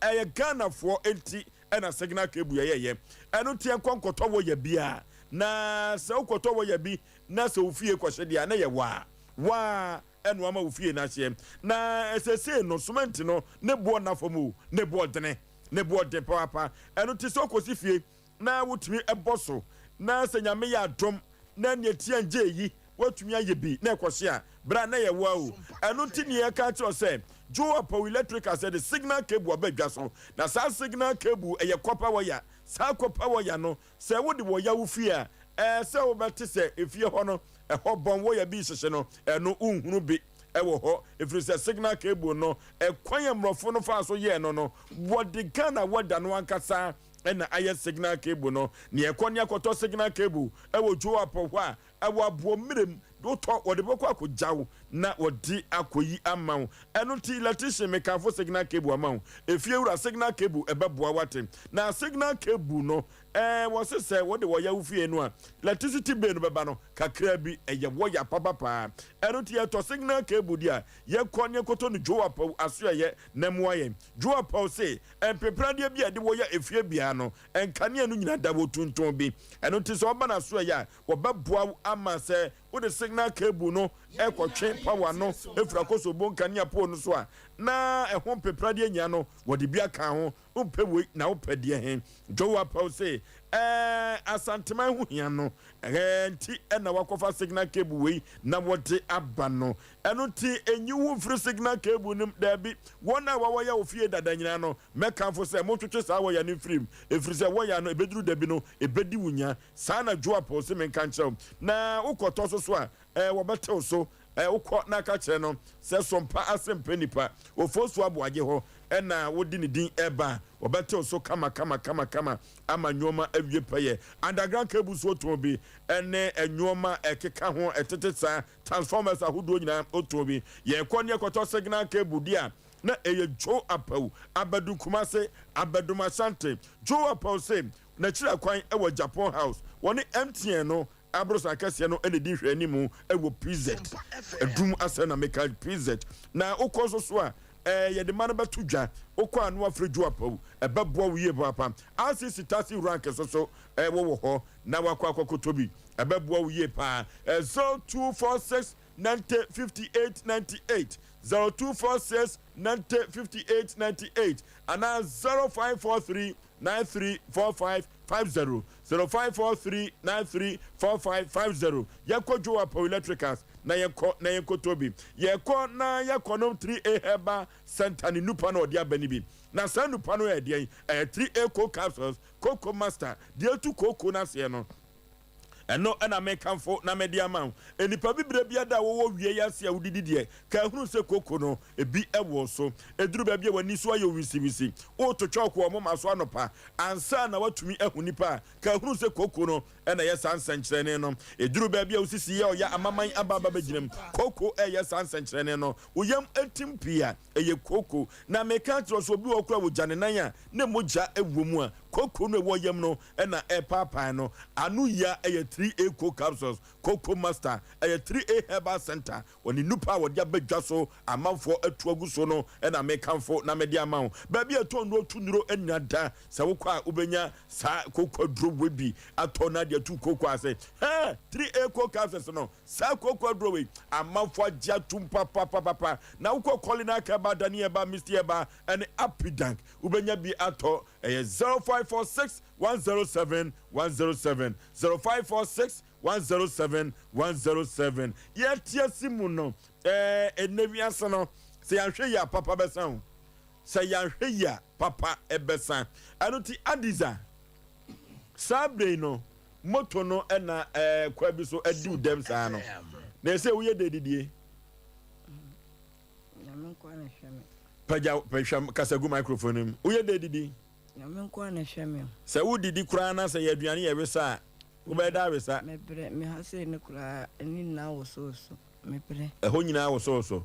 ɛyɛ Ghanafoɔ nti ɛna signal cable yɛyɛyɛ. Ɛno nti yɛnkɔ nkɔtɔ wɔya biara. Na sɛ wokɔtɔ wɔya bi na sɛ wo fie kɔhye deɛ a, na yɛ waa waa ɛna wama wo fie no ahyeɛ. Na seesei no cement no ne boɔ nna fam o, ne boɔ dene, ne boɔ den papaapa. Ɛno nti sɛ wokɔsi fie na wotumi bɔ so na sɛ Nyame yɛ adom na nea ɛtia ngye yi woatumi ayɛ bi na ɛkɔhye a, bra na yɛ woa o. Ɛno nti nea yɛka akyerɛ wo sɛ Joe Apawu Electricals yɛde signal cable aba dwa so. Na saa signal cable ɛyɛ copper wire. Saa copper wire no sɛ wode wɔya wo fie a, ɛɛ sɛ wobɛte sɛ efie hɔ no ɛhɔ bɔn wɔya bi rehyehye no, ɛno wonhunu bi wɔ hɔ ɛfiri sɛ signal cable no ɛkwan a mmorɔfo no faa so yɛɛ no no wɔde Ghana weather no ankasa na ayɛ signal cable no. Nea ɛkɔ ne akɔtɔ signal cable wɔ Joe Apawu hɔ a Ɛwɔ aboɔmmerɛm de wotɔ wɔde bɛkɔ akɔgya wo na wɔde akɔyi ama wo. Ɛno nti electrician mekamfo signal cable ama wo. Efiewura signal cable ɛbɛboa wate. Na signal cable no ɛɛ wɔse sɛ wode wɔya wo fie no a electricity bill no bɛba no kakraa bi ɛyɛ wɔya papapaa. Ɛno nti yɛtɔ signal cable deɛ a yɛkɔ ne yɛkɔtɔ no Joe Apawu asoɛyɛ na ɛmoa yɛn. Joe Apawu se mpepradeɛ bi a yɛde wɔya efie biara no nkanea no nyina da wɔ tuntum bi. Ɛno nti sɛ ɔba no asoɛyɛ a Wɔbɛboa wo ama sɛ wode signal cable no rekɔtwe power no afiri akɔsɔ nkanea pole no so a, na ɛho mpepradeɛ nyinaa no, wɔde bi aka ho. Wompɛ wei na wopɛ deɛ he? Joe Apaw se, Ɛɛ, Asanteman ho hia no, ɛɛ nti na wɔakɔfa signal cable wei na wɔde aba no. Ɛno nti, nyi wo ho mfiri signal cable no mu. Daabi, wɔn a wɔawaya wo fie dada nyinaa no, mɛkamfo sɛ montwetwe saa wɔya no mfiri mu, ɛfiri sɛ wɔya no, ɛbɛduru da bi no, ɛbɛdi wo nya. Saa na Joab se menka nkyerɛ wo. Na wokɔtɔ so so a, ɛɛ, wɔbɛtew so. Ɛɛ, wokɔ na ka kyerɛ no sɛ, Sompa ase mpɛ nnipa. Ofosu Aboagye hɔ na wode ne din reba a, wɔbɛtew so kama kama kama kama ama nneɛma awie pɛyɛ. Underground cables wotɔn bi, ne nneɛma a ɛkeka ho a ɛtete saa, transformers ahodoɔ nyinaa wotɔn bi. Yɛkɔ ne yɛkɔtɔ signal cable deɛ a, na ɛyɛ Joe Apawu, Abadu Kumase, Abadum Asante. Joe Apawu se N'akyiri akwan wɔ Japan House. Wɔne MTN no aborosan kɛseɛ no na ɛdi nhwɛanimu wɔ PZ. Adum asɛm na meka, PZ. Na wokɔ nso so a, ɛɛ yɛde mma no bɛto dwa. Wokɔ a na wafrɛ Joe Apawu. Ɛbɛboa wo yie papaapa. RCC Taxi Rank nso so ɛwɔ wɔ hɔ na wakɔ akɔkɔtɔ bi. Ɛbɛboa wo yie paa. 0246 90 58 98, 0246 90 58 98 anaa 0543 934550, 0543934550. Yɛnkɔ Joe Apawu Electricals na yɛnkɔ na yɛnkɔtɔ bi. Yɛkɔ na yɛkɔnom 3A Herbal Center ne nnupa no a ɔde aba no bi. Na saa nnupa no yɛ deɛn? Ɛyɛ 3A Cold Capsules, Cocoa Master, deɛ ɛtu kooko no aseɛ no. Ɛno na mekamfo na mede ama wo. Nnipa bibire biara a wɔwɔ wie yi ase a wodidi deɛ, ka hunu sɛ koko no, ebi wɔ wo so. Ɛduru baabi a w'ani so ayɛ wo wisiwisi, woreto kyɔɔko wɔ moma so anɔpa ansa na woatumi ahu nnipa a, ka hunu sɛ koko no na ɛyɛ saa nsɛnkyerɛnne no. Ɛduru baabi a wo sisi yɛ ɔya amaman aba aba bɛgyina mu, koko reyɛ saa nsɛnkyerɛnne no. Wo yam tim pii a, ɛyɛ kooko. Na meka akyerɛ wo sɛ obi wɔ hɔ koraa a wɔgya ne nan a na mogya wɔ mu a, kooko no a ɛwɔ yam no na ɛrepaapae no. Ano yia ɛyɛ 3A Coke Capsules, Cocoa Master, ɛyɛ 3A Herbal Center, wɔne nnupa a wɔde aba dwa so amanfoɔ atu agu so no na mekamfo na mede ama wo. Baabi a ɛtɔn nnuro tu nnuro nnya da. Sɛ wokɔ a wobɛnya saa kooko aduro wei bi atɔ na de atu kooko ase. Hɛɛ! 3A Coke Capsules no Saa kooko aduro wei amanfoɔ agye atum papapapapa na wokɔ Kolinak Herbal, Dani Herbal, Misty Herbal ɛne Apidank wobɛnya bi atɔ. Ɛyɛ 0546 107 107, 0546 107 107. Yɛte ase mu no ɛɛ ɛnɛ wiase no sɛ yɛanhwɛ yie a papa bɛsa o, sɛ yɛanhwɛ yie a papa ɛbɛsa. Ɛno ti Adiza saa berɛ yi no Moto no na ɛɛ kwa bi so adi wo dɛm saa no. Na ɛsɛ woyɛ dɛ didie. Nyame nko ara na ɛhwɛ me. Pagya pɛhwɛ kasa gu microphone no mu. Woyɛ dɛ didi. Nyame nko ara na ɛhwɛ me. Sɛ wodidi koraa na sɛ yɛ aduane yɛ wesa a, wobɛyɛ dɛ awesa. Mebrɛ, me ha sei no koraa ɛne nyinaa wosowoso. Mebrɛ. Ɛhɔ nyinaa wosowoso.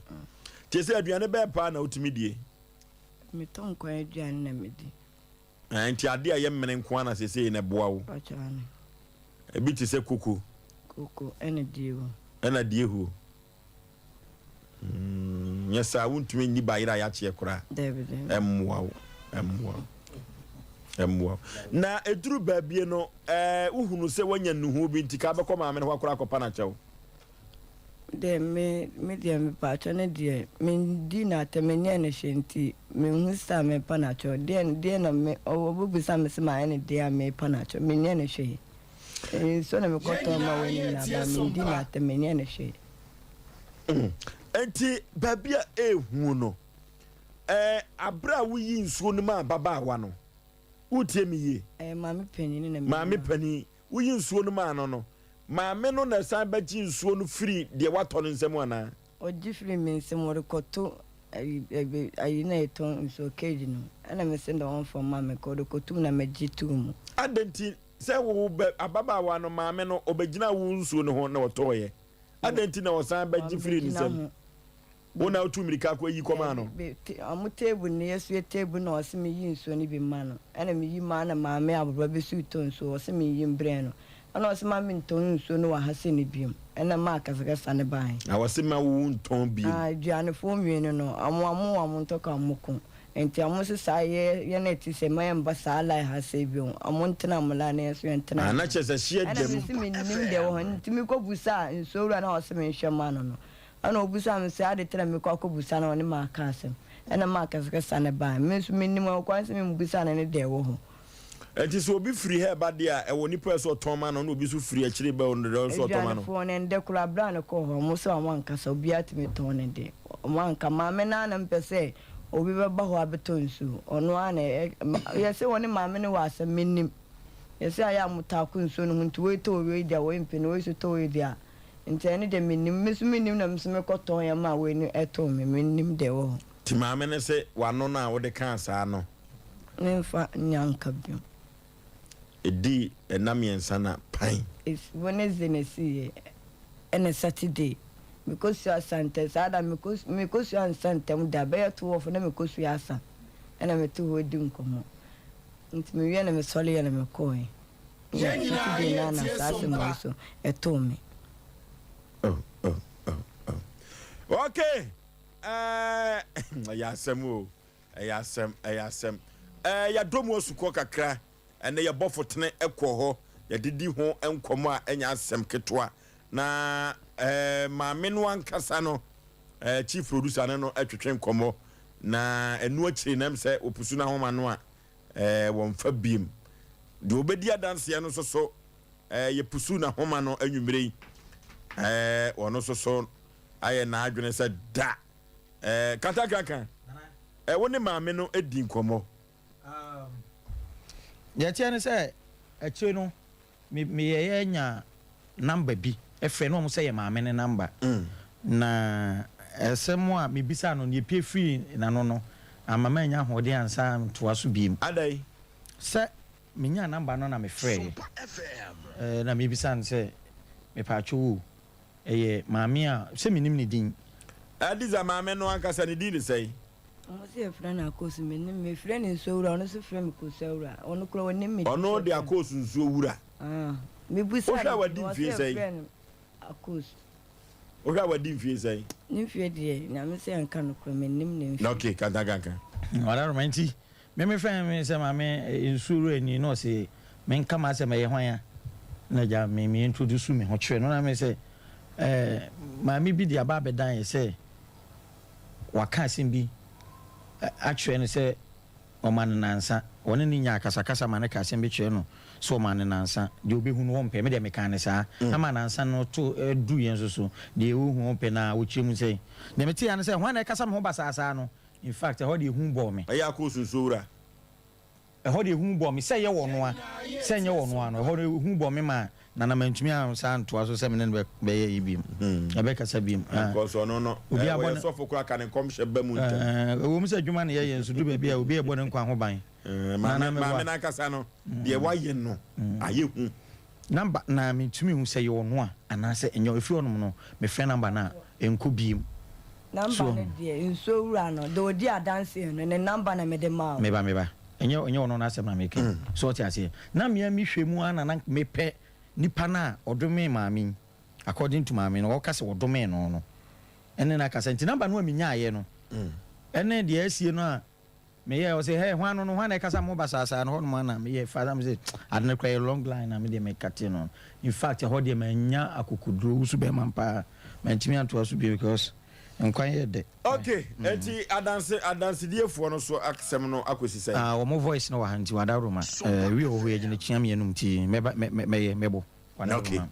Tie sɛ aduane bɛɛ paa na wotumi die. Metɔ nkwan aduane na medi. Ɛɛ nti adeɛ a ɛyɛ mene nko ara na seesei na ɛboa wo? Ebi te sɛ koko. Koko ɛna diehuo. Ɛna diehuo. Mm, nyɛ saa wontumi nni bayerɛ a yɛakyeɛ koraa. Dabi dabi. Ɛmmoa wo, ɛmmoa wo, ɛmmoa wo. Na ɛduru baabie no, ɛɛ wohunu sɛ woanya nnuhu bi nti ka bɛkɔ maame no hɔ akora akɔpa no akyɛw. Deɛ me me deɛ mepaakyɛw ne deɛ mendi no atɛm menyɛɛ no hwee nti menhu sɛ a mepa no akyɛw deɛ deɛ na me ɔbɛbusa me sɛ mayɛ no deɛ a mepa no akyɛw menyɛɛ no hwee nsuo na mekɔtɔn ma wei ne nyinaa ba mendi no atɛm menyɛɛ no hwee. Enti baabi a ɛrehu no, ɛɛ abere a woyi nsuo no maa ababaawa no, wotie me yie? Ɛyɛ maame panin na maame panin. Woyi nsuo no maa no no, maame no na ɛsan bɛgye nsuo no firi deɛ watɔ no nsam anaa? Ɔgye firii me nsam, ɔrekɔto ayi ayi na yɛtɔn nsuo cage no, ɛna mese deɛ ɔmfa mma me, nka ɔde kɔto mu na megye too mu. Adɛn nti sɛ wo bɛ ababaawa no maame no ɔbɛgyinaa wo nsuo no ho na ɔtɔeɛ? Adɛn nti na ɔsan bɛgye firii ne nsam? Wo na wotuu mmirika kɔyi kɔmaa no? Ɔmo table no yɛsoɛ table na ɔse meyi nsuo no bi mma no ɛna meyi maa na maame abɔfra bi so retɔ nsuo ɔse menyi mbrɛ no ɛna ɔse ma mentɔn nsuo no wɔ ha sei no biom ɛna maa kasakasa no baeɛ. Na ɔse ma wo ntɔn biom. Ah aduanefoɔ mmienu no ɔmo ɔmo wɔ ɔmo ntɔkwa ɔmo ko nti ɔmo se saa yɛ yɛn a ɛte sei mma yɛmba saa line ha sei biom ɔmo ntena ɔmo line na yɛn nso yɛntena Ah yɛn na kyerɛ sɛ hyeɛ ɛna dam. mese mennim deɛ ɛwɔ hɔ nti mekɔ busaa nsuo wura no a ɔse menhwɛ mma no no Ɛnna obisaa me sɛ, Adɛn nti na mekɔ akɔbisa no a ɔne me aka asɛm? Ɛnna maa akasakasa no bae. Me nso, minnim ɔkwan sɛ mimmisa no ne deɛ ɛwɔ hɔ. Enti sɛ obi firi ha reba deɛ a, ɛwɔ onipa a ɛsɛ sɛ ɔtɔn ma no, na obi nso firi akyiri reba a, ɔno deɛ ɛsɛ sɛ ɔtɔn ma no. Aduanefoɔ no, ɛnnɛ koraa, berɛ a mekɔɔ hɔ, wɔn sɛ wɔankasa, obiara tumi tɔn ne deɛ. Wɔanka. Maame no ara na mepɛ sɛ obi bɛba hɔ abɛtɔ nsuo. Ɔno ara na ɛ, yɛse wɔne maame no wɔ asɛm, mennim. Yɛse ayɛ a wɔtaa ko nsuo no ho nti wei tɔ wei deɛ a, wei mpene, wei nso tɔ wei deɛ a. Nti ɛno deɛ mennim. Me nso mennim na me nso mekɔtɔn yɛ maa wei no ɛtoo me. Mennim deɛ ɛwɔ hɔ. Nti maame no se w'ano no a wode kaa saa no. Memfa nnya nka bio. Ɛdii nna mmiɛnsa na pan. Wednesday na ɛsiiɛ ɛna Saturday mekɔsua asa ntɛm. Saa da no mekɔsua nsa ntɛm da bɛyɛ 12 na mekɔsua asa ɛna mete hɔ redi nkɔmmɔ. Nti mewie na mesɔreeɛ na mekɔeɛ. Yɛn nyinaa Saturday no ara na yɛtie saa so asɛm mpa. wei so ɛtoo me. Oh, oh, oh, oh. Okay. Eh, ɛyɛ asɛm o. Ɛyɛ asɛm, ɛyɛ asɛm. Eh, yɛadɔ mu asukɔ kakra. Ɛnɛ yɛbɔ fotene kɔ hɔ. Yɛdidi ho nkɔmmɔ a ɛnyɛ asɛm ketewa. Na eh, maame no ankasa no, eh, chief producer no no twetwe nkɔmmɔ. Na ɛno akyiri nam sɛ wɔpusu no ahoma no a, Ɛɛ, wɔmfa biem. Deɛ ɔbɛdi adanseɛ no nso so, ɛɛ, yɛpusu n'ahoma no anwummerɛ yi. Ɛɛ ɔno nso so ayɛ n'adwene sɛ da. Ɛɛ Kantankankan, ɛ wo ne maame no di nkɔmmɔ. Deɛ ɛteɛ ne sɛ akyire no me meyɛeɛ nya number bi frɛ na wɔn sɛ yɛ maame no number na asɛm a mebisaa no deɛ epie firii n'ano no amma mannya ahoɔden ansa antoa so biem. Adɛn? Sɛ menyaa number no na mefrɛeɛ na mebisa no sɛ mepaakyɛw o Ɛyɛ maame a sɛ menim ne din. Adiza maame no ankasa ne din de sɛn? Ɔmo se yɛfrɛ no Akoosu mennim mefrɛ no nsuo wura ɔno nso frɛ me kosua wura ɔno koraa ɔnim me din Ɔno de Akoosu nsuo wura. Ah mebusa Wohwɛ a no wadi din ɔse mfie sɛn? yɛfrɛ no Akoosu. Wohwɛ a wadi mfie sɛn? Ne mfie deɛ Nyame sɛ yɛnka nokorɛ mennim ne mfie. Okay kantankanka. Ɔdaroma nti Me me frɛ me sɛ maame nsuo wura ni na ɔse me nka m'asɛm ɛyɛ hwan a na agya me me introduce me ho kyerɛ no na me sɛ ɛɛ maame bi de aba abɛdan yɛ sɛ waka asɛm bi akyerɛ no sɛ ɔma no nansa ɔne ne nya akasakasa ma no ka asɛm bi kyerɛ no sɛ ɔma no nansa deɛ ɔbɛhu no ɔmpɛ me deɛ mekaa no saa mm. ama nansa no to duru yɛn nso so deɛ ɔhu ɔmpɛ na ɔkyerɛ mu sɛ deɛ mete ya no sɛ hwan na ɛkasa me ho basaa saa no In fact, ɛhɔ deɛ ehu bɔɔ me. Ɛyɛ akɔ osunsuo wura. Ɛhɔ deɛ ehu bɔɔ me, sɛ ɛyɛ ɔno a, sɛ ɛnyɛ ɔno a no, ɛhɔ no ehu bɔɔ me maa Nana mantumi ansan antoa so sɛ me ne no bɛyɛ yi biom, yɛbɛkasa biom. Because ɔno no, Obi abɔ ɔyɛ ne. sɔfo koraa ka ne nkɔmhyɛ ba mu ntɛm. Ɛwɔ mu sɛ adwuma na yɛyɛ nso du baabi a obi rebɔ ne nkwa ho ban. Maame, Nana meboa. maame no ankasa no, deɛ wayɛ no, ayɛ hu. Number na mentumi nhu sɛ ɛyɛ ɔno a anaasɛ ɛnyɛ ɔno. Ɛfiri hɔnom no, mefrɛ number no a, ɛnkɔ bio. Number So no wahu? deɛ, nsuo wura no, deɛ ɔdi adanseɛ no, ne number na mede maa wo. Meba, meba. Ɛnyɛ, ɛnyɛ ɔno n'asɛm na meka yi. So wote aseɛ? Na me ara mehwɛ mu ara na na mepɛ nipa no a ɔdomee maame yi, according to maame no, ɔka sɛ ɔdomee no no, ɛne no akasa. Nti number no a menyaeɛ no, ɛne deɛ asie no a Meyɛɛ ɔse hey hwan no no hwan na ɛkasa mo basaa saa no hɔnom ana meyɛ fa na mese ade no koraa yɛ long line na medeɛ me kate no in fact ɛhɔ deɛ manya akokoduro wusu bɛɛma paa mantumi antoa so bio because nkwan yɛ dɛ. Ok enti adanse adansediefoɔ no so asɛm no akɔsi sɛn? Ah wɔn voice no wɔ ha nti wadaworo ma eh wi wɔ hɔ yɛ gyina kyia me anum nti mɛba mɛ mɛ mɛyɛ mɛbɔ wadaworo Ok ma.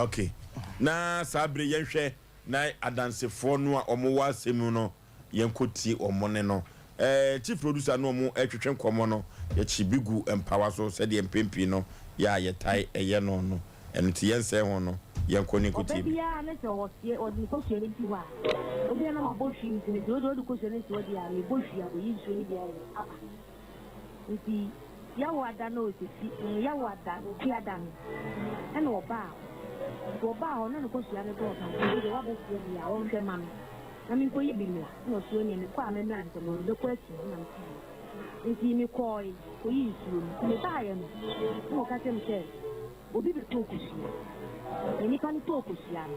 ok na saa bere yɛnhwɛ na adansefoɔ no a wɔwɔ asɛm mu no Yɛnkɔtie wɔn ne no. Eh, chief producer ne wɔn retwetwe nkɔmmɔ no, yɛkye bi gu mpawa so sɛdeɛ mpɛn pii no yɛ a yɛtae yɛ no no. Ɛno nti yɛnsɛe ho no, yɛnkɔ ne Ɔba nkɔtie bi. biara ne sɛ ɔseɛ ɔde ne kosua no si hɔ a, ebia na mabɔ hwi nti no, sɛ wode wode kosua no si hɔ deɛ a, mebɔ hwi a, ɔyi nsuo no bi ayɛ dɛ aba. Nti Yawoada no ɔsisi, mm, Yawoada, Ofiada no, ɛna ɔbaa hɔ. Nti ɔbaa hɔ na ne kosua no dɔɔso nti wei deɛ wabɛseɛ deɛ a ɔnhwɛ ma me. Na menkɔyi bi mmra. Ɛna ɔse oneɛ mekɔ a mɛmmra ntɛm ɔde bɛkɔ asu hɔ na mese yoo. Nti mekɔɔe kɔyii nsuo no. Nti mebaeɛ no na ɔka kyerɛ me sɛ obi bɛtɔɔ kosua. Na nipa no tɔɔ kosua no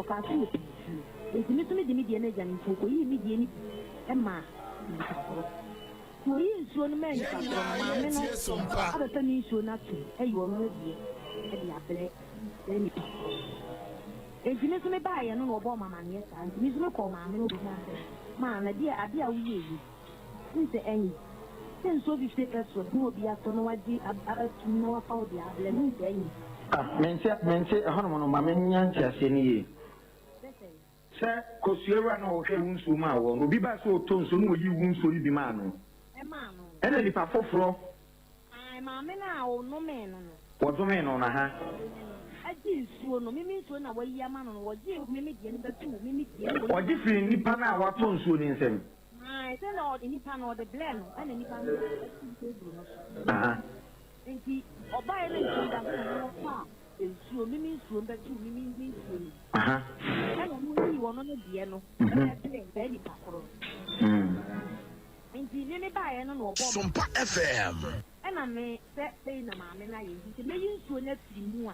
ɔkaa sɛ ɔpɛ nsuo. Nti me nso mede me deɛ no agya no nti ɔkɔyii me deɛ no bi maa nipa korɔ. Nti ɔyii nsuo no maa nipa korɔ no, maame no abɛpɛ me nsuo no atom ayi ɔno ne deɛ de abrɛ saa nipa korɔ no. Enti me nso mebaeɛ no na ɔbɔɔ me amaneɛ saa. Enti me nso mekɔɔ maame no hɔ bisaa no sɛ, Maa, na deɛ adeɛ a woyɛɛ yi, wohu sɛ ɛnyɛ? Sɛ nsuo fifire pɛtrol na obi atɔ na wagye atum na wafa wo deɛ abrɛ no, wohu sɛ ɛnyɛ? Ah, mente, mente ɛhɔnom no, ma mennya nteaseɛ no yie. Sɛ sɛn? Sɛ kosua wura no a ɔhwɛɛ wo nsuo maa woɔ no, obi baa sɛ ɔretɔ nsuo na ɔyii wo nsuo no bi maa no. Ɛmaa no. Ɛna nipa foforɔ. Ae, maame no a ɔnomee no no. Wɔdomee no no, aha. Ɔdomee no no, gyee nsuo no, meme nsuo no a wayi ama no no, wɔgyee meme deɛ no bɛtoo meme deɛ no. Ɔgye firii nipa no a watɔ nsuo no nsam. Ae, sɛ na ɔde nipa no, ɔde brɛɛ no, ɛna nipa no de bɛtoo table no so. Aha. Enti ɔbaeɛ na nsuo no da so na ɔno ɔfaa nsuo, meme nsuo no bɛtoo meme me nsuo no mu. Aha. Ɛna ɔno yii ɔno ne deɛ no brɛɛ saa nipa korɔ no. Enti me mebaeɛ no na ɔbɔɔ me Sompa FM. Ɛna me sɛ sei na maame no ayɛ nti sɛ mɛyi nsuo no afiri mu a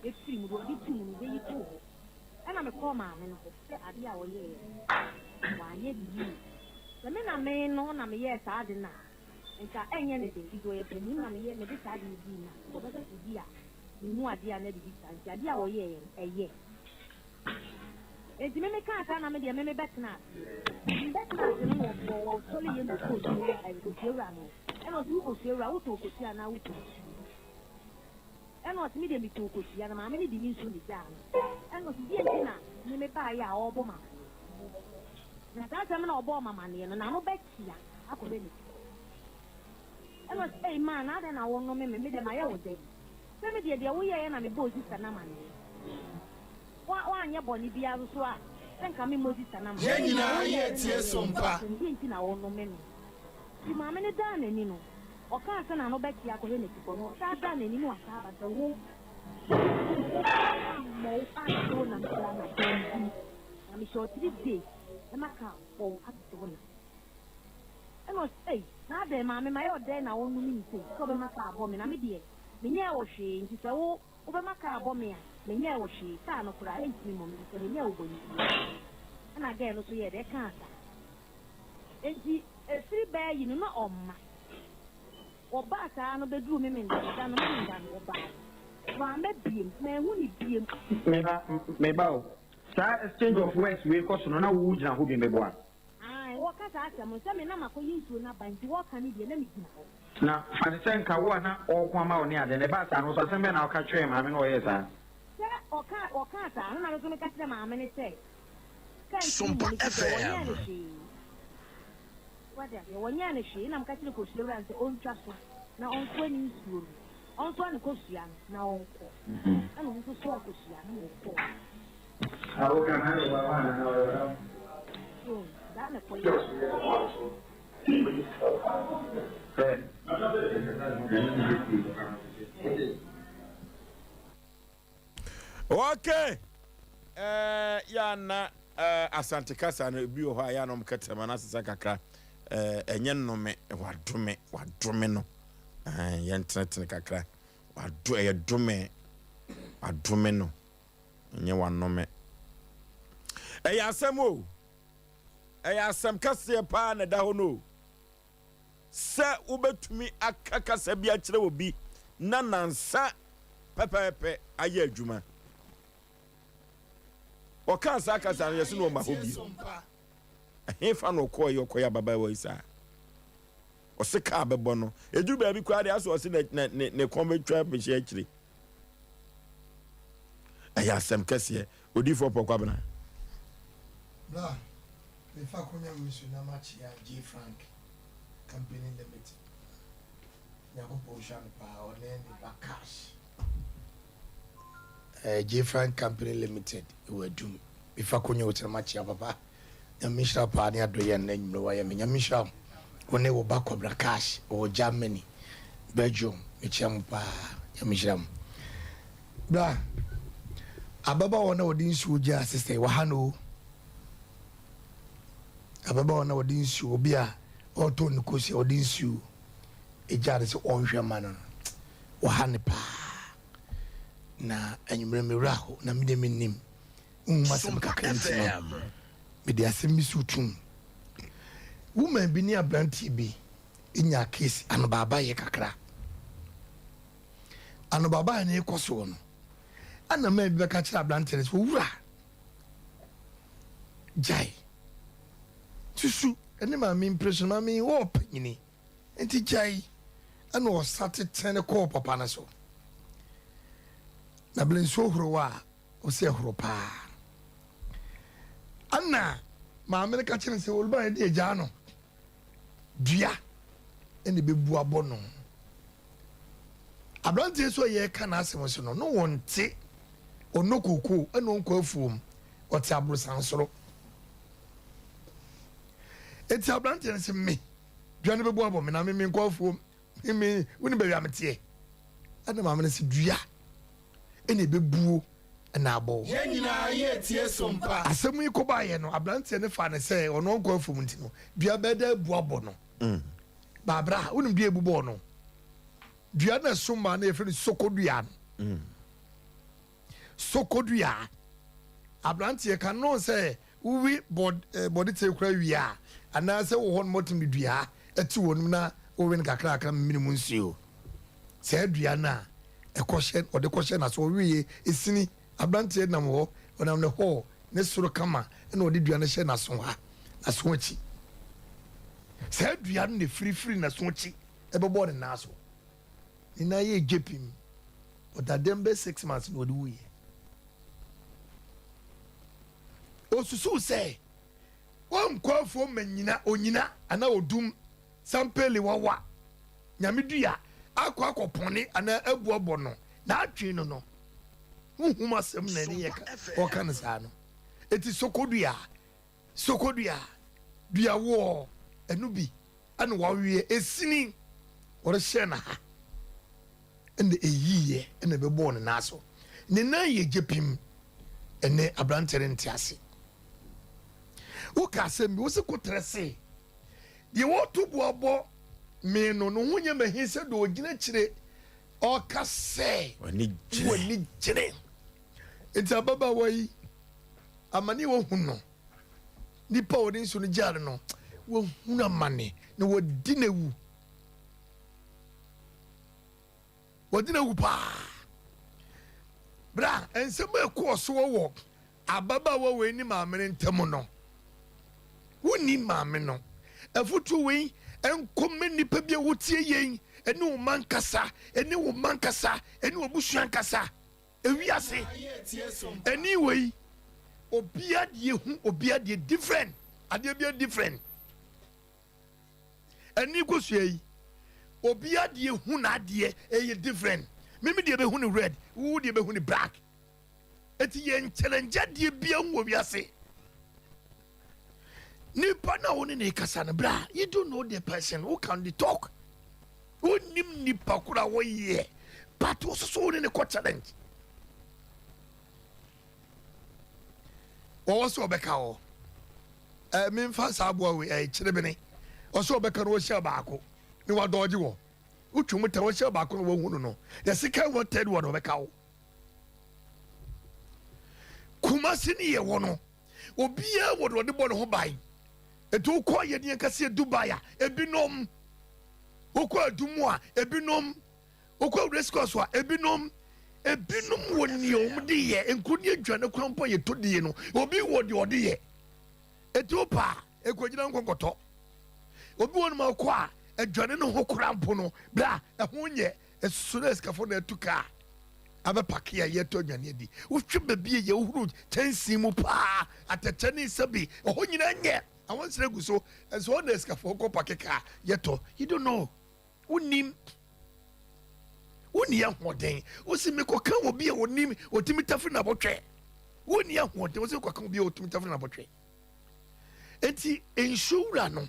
ɛfiri mu deɛ ɔde to mu no bɛyi too hɔ. Ɛna mekɔɔ maame no hɔ sɛ adeɛ a ɔyɛeɛ no wanyɛ no yie. Sɛ me na me no na meyɛɛ saa ade no a nka ɛnyɛ ne den nti ɔyɛ panin na meyɛ mede saa ade no dii no a ɔbɛka sɛ bi a menhu adeɛ a na biribi saa nti adeɛ a ɔyɛeɛ no ɛyɛ. Enti me mekaa saa na me deɛ me mebɛtena ase. Mebɛtena ase no na wɔsɔre yɛ na ɔkɔɔ fie ɛɛ kosua wura no. Ɛna ɔsi wo kosua wura wotɔn kosua anaa wotɔn nsuo? Ɛna ɔse me deɛ metoo kosua no maame no de me nsuo na egyaa no. Ɛna ɔse deɛ nti na me me baeɛ a ɔrebɔ me amaneɛ. Na saa asɛm no a ɔbɔɔ me amaneɛ no n'ano bɛkyea akɔhwɛ ne ti. Ɛna ɔse ei maa na adɛn na wonome me, me deɛ mayɛ wo dɛn? Sɛ me deɛ deɛ woyɛeɛ na mebɔɔ sista no amaneɛ. Wo woanyɛ bɔne biara nso a sɛ nka memmɔ sista no amaneɛ. Yɛn Deɛ nyinaa woyɛeɛ yɛ no na tie ɛyɛɛ so me. mpa. Deɛ nti na wonome me? Nti maame no daa n'ani no, ɔkaa sɛ n'ano bɛkyea akɔhwɛ n'atikɔ no, ɔsan daa n'ani na wasan aba sɛ wo ammɔ wo ante wo nam koraa na bɛn na mehyɛ wo 3 days mɛma kaa abɔ wo atete wo nam. Ɛna ɔse ei na adɛn maame mayɛ wo dɛn na wo nome me sei sɛ wobɛma kaa abɔ me na me deɛ menyɛɛ wo hwee nti sɛ wo wobɛma kaa abɔ me a menyɛɛ wo hwee kaa no koraa ɛntumi mmɔ me efisɛ menyɛɛ wo bɔne biara. Ɛna girl no nso yɛɛ dɛ ɛkaa saa. Enti ɛfiri bɛɛ yi no na ɔmma. Wɔbaa saa no bɛduruu Memenda no da no, Memenda no wɔbaeɛ. Wamma biem, manhu no biem. Me ba, me ba o. Saa exchange of words wei kɔ so no na wo gyina hɔ bi meboa? Ae, wɔka saa asɛm no, sɛ me na makɔyi nsuo no aba nti wɔka no deɛ na megyina hɔ. Na fa no sɛ nka wo a na ɔreko ama wo ne ade no, ɛbaa saa no, wo nso asɛm bɛn na woka kyerɛɛ maame no a ɔyɛɛ saa? Sɛ ɔka, wɔkaa saa no na me nso meka kyerɛɛ maame no sɛ, Sɛ nkyene Sompa mmom efisɛ wɔnyɛɛ FM. no hwee. Wate aseɛ? Wɔnyɛɛ no hwee. Ɛna meka kyerɛɛ kosua wura no sɛ ɔntwa so na ɔnsoa ne nsuo no, ɔnsoa ne kosua no na ɔnkɔ. Ɛna ɔno nso soaa kosua no na ɔkɔɔ. So saa na ɛkɔyɛɛ. Okay. Eh, ya na eh, Asante kasa no ebi wɔ hɔ a ya na wɔn kɛtɛma no asesa kakra. Eh, ɛnyɛ nnome, wadome, wadome no. Eh, yɛn tenetene kakra. Wado, ɛyɛ dome, wadome no. Ɛnyɛ wanome. Ɛyɛ asɛm o. Ɛyɛ asɛm kɛseɛ paa na ɛda hɔ no o. Sɛ wobɛtumi aka kasa bi akyerɛ obi na nansa pɛpɛɛpɛ ayɛ adwuma. Ɔkaa saa kasa no, yɛse no ɔma hɔ bio. Ɛhefa na ɔkɔɔ yɛ ɔkɔyɛ ababaawa yi saa? Ɔse kaa bɛbɔ no. Ɛduru baabi koraa deɛ asɛ ɔse ne, ne, ne kɔn bɛtwa bɛhyɛ akyire. Ɛyɛ asɛm kɛseɛ. Odiyifoɔ Paul Kwabena. Bra, mefa akonya wei so na makyea J Frank Company Limited. Nyankopɔn nhyira no paa, ɔne ne ba Cash. Eh, J Frank Company Limited wɔ Adum. Mefa akonya wei so na makyea papa. Nyame nhyira wo paa ne adɔyɛ a nnɛ anwummerɛ wayɛ me. Nyame nhyira wo. Wo ne wo ba Kɔbena Cash wɔ Germany, Belgium. Mekyea mo paa. Nyame nhyira mo. Bra, ababaawa no a ɔde nsuo gyaa sista yi, waha no o. Ababaawa no a ɔde nsuo, obi a ɔretɔn ne kosua, ɔde nsuo gyaa no sɛ ɔnhwɛ ma no no, waha no paa. Na anwummerɛ me werɛ aho, na me deɛ mennim. Wohu m'asɛm kakra nti no, mede asɛm bi so tum. Woman bi ne aberanteɛ bi nyaa case anobaabayɛ kakra. Anobaabayɛ no rekɔ soɔ no, ɛna man bi bɛka kyerɛ aberanteɛ no sɛ, owura, gyae, susu ɛne maame mpere so no, maame yi wɔ ɔpanyini, nti gyae. Ɛna ɔsa tetene kɔɔ papa no so. Na bere nsuo horow a, ɔsɛ ɛhoro paa. Ɛna maame no ka kyerɛ no sɛ, oluba no deɛ gyaa no. dua na ɛbɛbu abɔ no. Aberanteɛ nso a yɛreka n'asɛm so no, no wɔnte ɔnnɔ kookoo ɛna ɔnkɔ afuom, ɔte aborosan soro. Eti aberanteɛ no sɛ me dua no bɛbu abɔ me na me menkɔ afuom, me me wonim baabi a meteɛ. Ɛna maame no sɛ dua ɛna ɛbɛbuo na abɔ wo. Yɛn nyinaa yɛ tie so mpa. Asɛm yi kɔbaeɛ no, aberanteɛ no faa no sɛ ɔno ɔnkɔ afuom nti no, dua bɛyɛ dɛ abu abɔ no. Baabra, wonim dua a ɛbu bɔɔ no? Dua no a ɛso mmaa no yɛfrɛ no sokodua no. Sokodua. Aberanteɛ ka no sɛ wowi bɔde tee kora wie a, anaasɛ wɔ hɔ no mɔtumi de dua ɛte wɔ nom na wowe no kakrakra memene mu nsuo. Saa dua no a ɛkɔhyɛ ɔde kɔhyɛ n'aso ɔweeɛ esini abranteɛ nam hɔ ɔnam ne hɔ ne soro kama ɛna ɔde dua no hyɛ n'aso ha n'aso akyi saa dua no na efirifiri n'aso akyi ɛbɛbɔ ne nan so ne nan yɛ gye pim. Ɔda dɛm bɛyɛ 6 months na ɔde wuiɛ. Osusuw sɛ wɔnkɔ afuom ma nyina onyina anaa odum sampeli wawa nyame dua akɔ akɔpɔne anaa abu abɔ no n'adwene no no honhom asɛm na ɛne yɛ ka ɔka no saa no. Eti sokodua sokodua dua woɔ ɛno bi ɛna waweɛ esini wɔrehyɛ no ha ɛna eyiiɛ ɛna ɛbɛbɔɔ ne nan so. Ne nan yɛ gye pim. Ɛnɛ aberante no nte ase. Woka asɛm bi, wo se kotrɛ se deɛ wɔto bo abɔ me no, ne ho nyɛ mahi sɛ deɛ ɔgyina akyire ɔka sɛ w'ani gyene. Nti ababaawa yi, amane a wahu no, nipa a wɔde nsuo no gyaa no no, wahunu amane na wadi n'awu. Wɔde no awu paa. Berɛ a nsɛm a ɛkɔɔ soɔ wɔ ababaawa wei ne maame no ntam no, wonni maame no. Afotuo wei nkɔma nnipa bi a wotie yɛn, ɛne wo mma nkasa, ɛne wo mma nkasa, ɛne w'abusua nkasa. Ewiase ɛne wei, obiara deɛ hu, obiara deɛ different, adeɛ biara different. Ɛne kosua yi obia deɛ hu n'adeɛ ɛyɛ different. Me me deɛ bɛhu no red, wo deɛ bɛhu no black. Eti yɛn challenge adeɛ bia ho wɔ wiase. Nipa na wo ne ne kasa no bra, you don't know the person who can the talk. Wonim nipa koro a wɔyɛ, but wo soso wo ne ne kɔ challenge. Wɔwɔ sɛ ɔbɛka hɔ. Ɛɛ memfa saa aboa wei ɛɛ kyerebene. Ɔsɛ ɔbɛka no wɔhyia baako ne wadɔɔgye wɔ. Wotwe mu ta wɔhyia baako na wɔhu no no. The second one, third one ɔbɛka wo. Kumasi ne yɛ wɔ no. Obiara wɔ deɛ ɔde bɔ ne ho ban. Eti wokɔ yɛ ne yɛn Dubai a ebinom. Wokɔ Adum a ebinom. Wokɔ race course a ebinom. Ebinom wɔ nea wɔn de yɛ. Nkuro ne aduane kwan mpo a yɛtɔ die no, obi wɔ deɛ ɔde yɛ. Eti wopɛ a ekɔgyina nkɔnkɔtɔ. Obi wɔ nom a ɔkɔ a aduane no ho kora mpo no, bra ɛho nyɛ. Ɛsoso na asikafo na atu kaa abɛpake a yɛtɔ aduane adi. Wohwɛ baabi a yɛhohoro kyɛnsee mu paa, atɛkyɛ ne nsa bi, ɛhɔ nyinaa nyɛ. Awɔnsere gu so, ɛnso hɔ na asikafoɔ kɔ pake kaa yɛtɔ. You don't know. Wonim. Wonni ahoɔden. Wosi mekɔka obi a onim otumi tafiri n'abɔtwɛ. Wonni ahoɔden. Wosi mekɔka obi a otumi tafiri n'abɔtwɛ. Enti nsuo wura no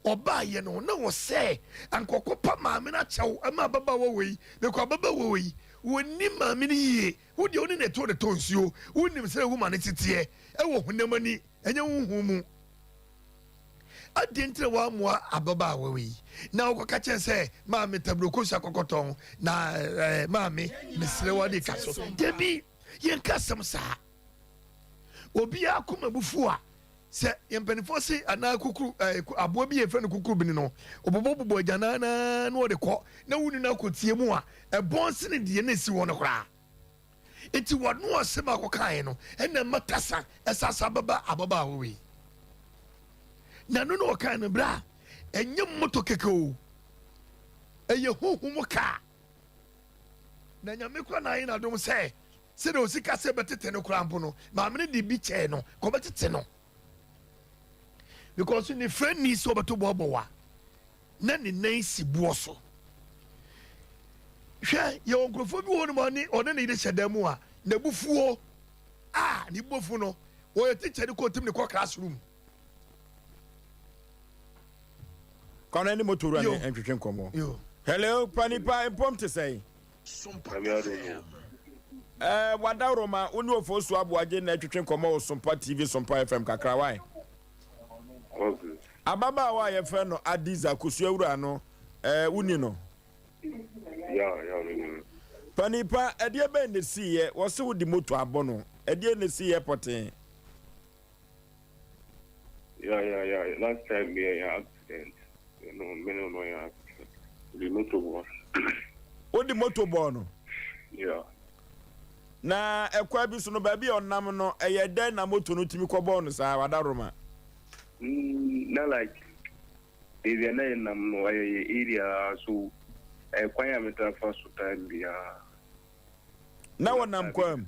ɔbaayɛ no na ɔsɛ anka ɔkɔpa maame no akyɛw ɛma ababaawa wei mekɔ ababaawa wei wɔnim maame no yie. Wo deɛ wo ne na ɛtɔ ne tɔ nsuo. Wonim sɛ wo ma ne teteɛ ɛwɔ honam ani ɛnyɛ honhom mu. Adɛn nti na woammoa ababaawa yi na wokɔka kyerɛ sɛ maame taburo kosua kɔkɔtɔn na eh, maame mesrɛ wo ade twa so? Dabi, yɛnka asɛm saa. Obiara koma bufu a sɛ yɛn mpanimfoɔ se anaa kukuru eh, aboa bi yɛfrɛ no kukuru bini no ɔbobɔbobɔ agyanaa na na ɔde kɔ na wonni no akɔtie mu a ɛbɔn sene deɛ na ɛsi hɔ no koraa. Enti wɔno asɛm a kɔkaeɛ no ɛna ɛma tasa ɛsasa bɛba ababaawa wei. Na ɛno na ɔkae no berɛ a ɛnyɛ moto kɛkɛ o, ɛyɛ honhom kaa. Na Nyame kora na ayɛ n'adom sɛ sɛdeɛ ɔsi ka sɛ bɛtete no koraa mpo no, maame no de bi kyɛɛ no ka ɔbɛtete no. Because ne frɛ ni sɛ ɔbɛto boaboa na ne nan si boɔ so. Hwɛ, yɛwɔ nkurɔfoɔ bi wɔ hɔ nom a ɔne ne yere hyɛ dan mu a n'abufuo a ne bofu no wɔyɛ teacher no kɔ tim ne kɔ classroom. Kwana ne moto wura ne ntwetwe nkɔmmɔ. Hello, panipa mpom te sɛn? Eh, wadaworoma, wo ne Ofosu Aboagye na ɛtwetwe nkɔmmɔ wɔ Sompa TV, Sompa FM kakra, why? Okay. Ababaawa a yɛfrɛ no Adiza Kosua wura no, eh, woni no? Yeah, yeah, me no. Panipa, ɛdeɛ bɛn na esiiɛ? Wɔse wode moto abɔ no. Ɛdeɛ na esiiɛ pɔtee? Yeah, yeah, yeah. Last time me yeah, accident. You know, me no no yeah accident. The motor bɔ. Wode moto bɔɔ no? Yeah. Na ɛkwan bi so no, baabi a ɔnam no, ɛyɛ dɛn na moto no tumi kɔbɔɔ no saa, Wadaroma? Na like baabi a na yɛnam no, ɛyɛ yɛ area so ɛyɛ kwan a metaa fa so time biara. Na wɔnam kwan mu.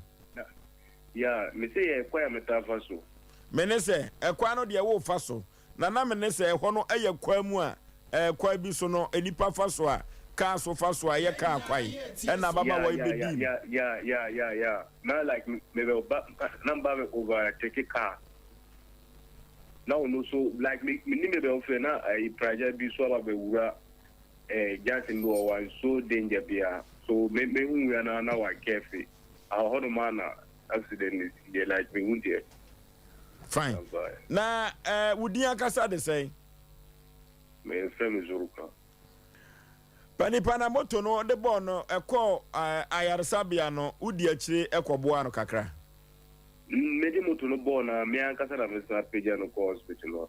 Yeah, me se yɛ kwan a metaa fa so. Me ne sɛ, ɛkwan no deɛ wofa so, na na me ne sɛ ɛhɔ no yɛ kwan mu a, ɛɛ kwan bi so no nnipa fa so a, kaa so fa so a ɛyɛ kaa kwae, ɛna ababaawa yi bɛdii mu. Yeah, yeah, yeah, yeah, yeah, na like me bɛ ba, na me ba bɛ overtake car, na ɔno so like me me nim baabi a ɔfiri na ɛyi pragya bi so aba bɛ wura ɛɛ junction bi wɔ hɔ a nsuo danger bia, so me me hu ya na na wa kɛfe. Ahɔ nom a na accident no si yɛ like me hu deɛ. Fine. Na eh, wo din ankasa de sɛn? Me frɛ me Zoruka. Pa nipa na moto no de bɔɔ no ɛkɔɔ eh, ayaresabea no, wodi akyire ɛkɔboaa no kakra? Me de moto no bɔɔ no a, me ankasa na me san pagya no kɔɔ hospital hɔ.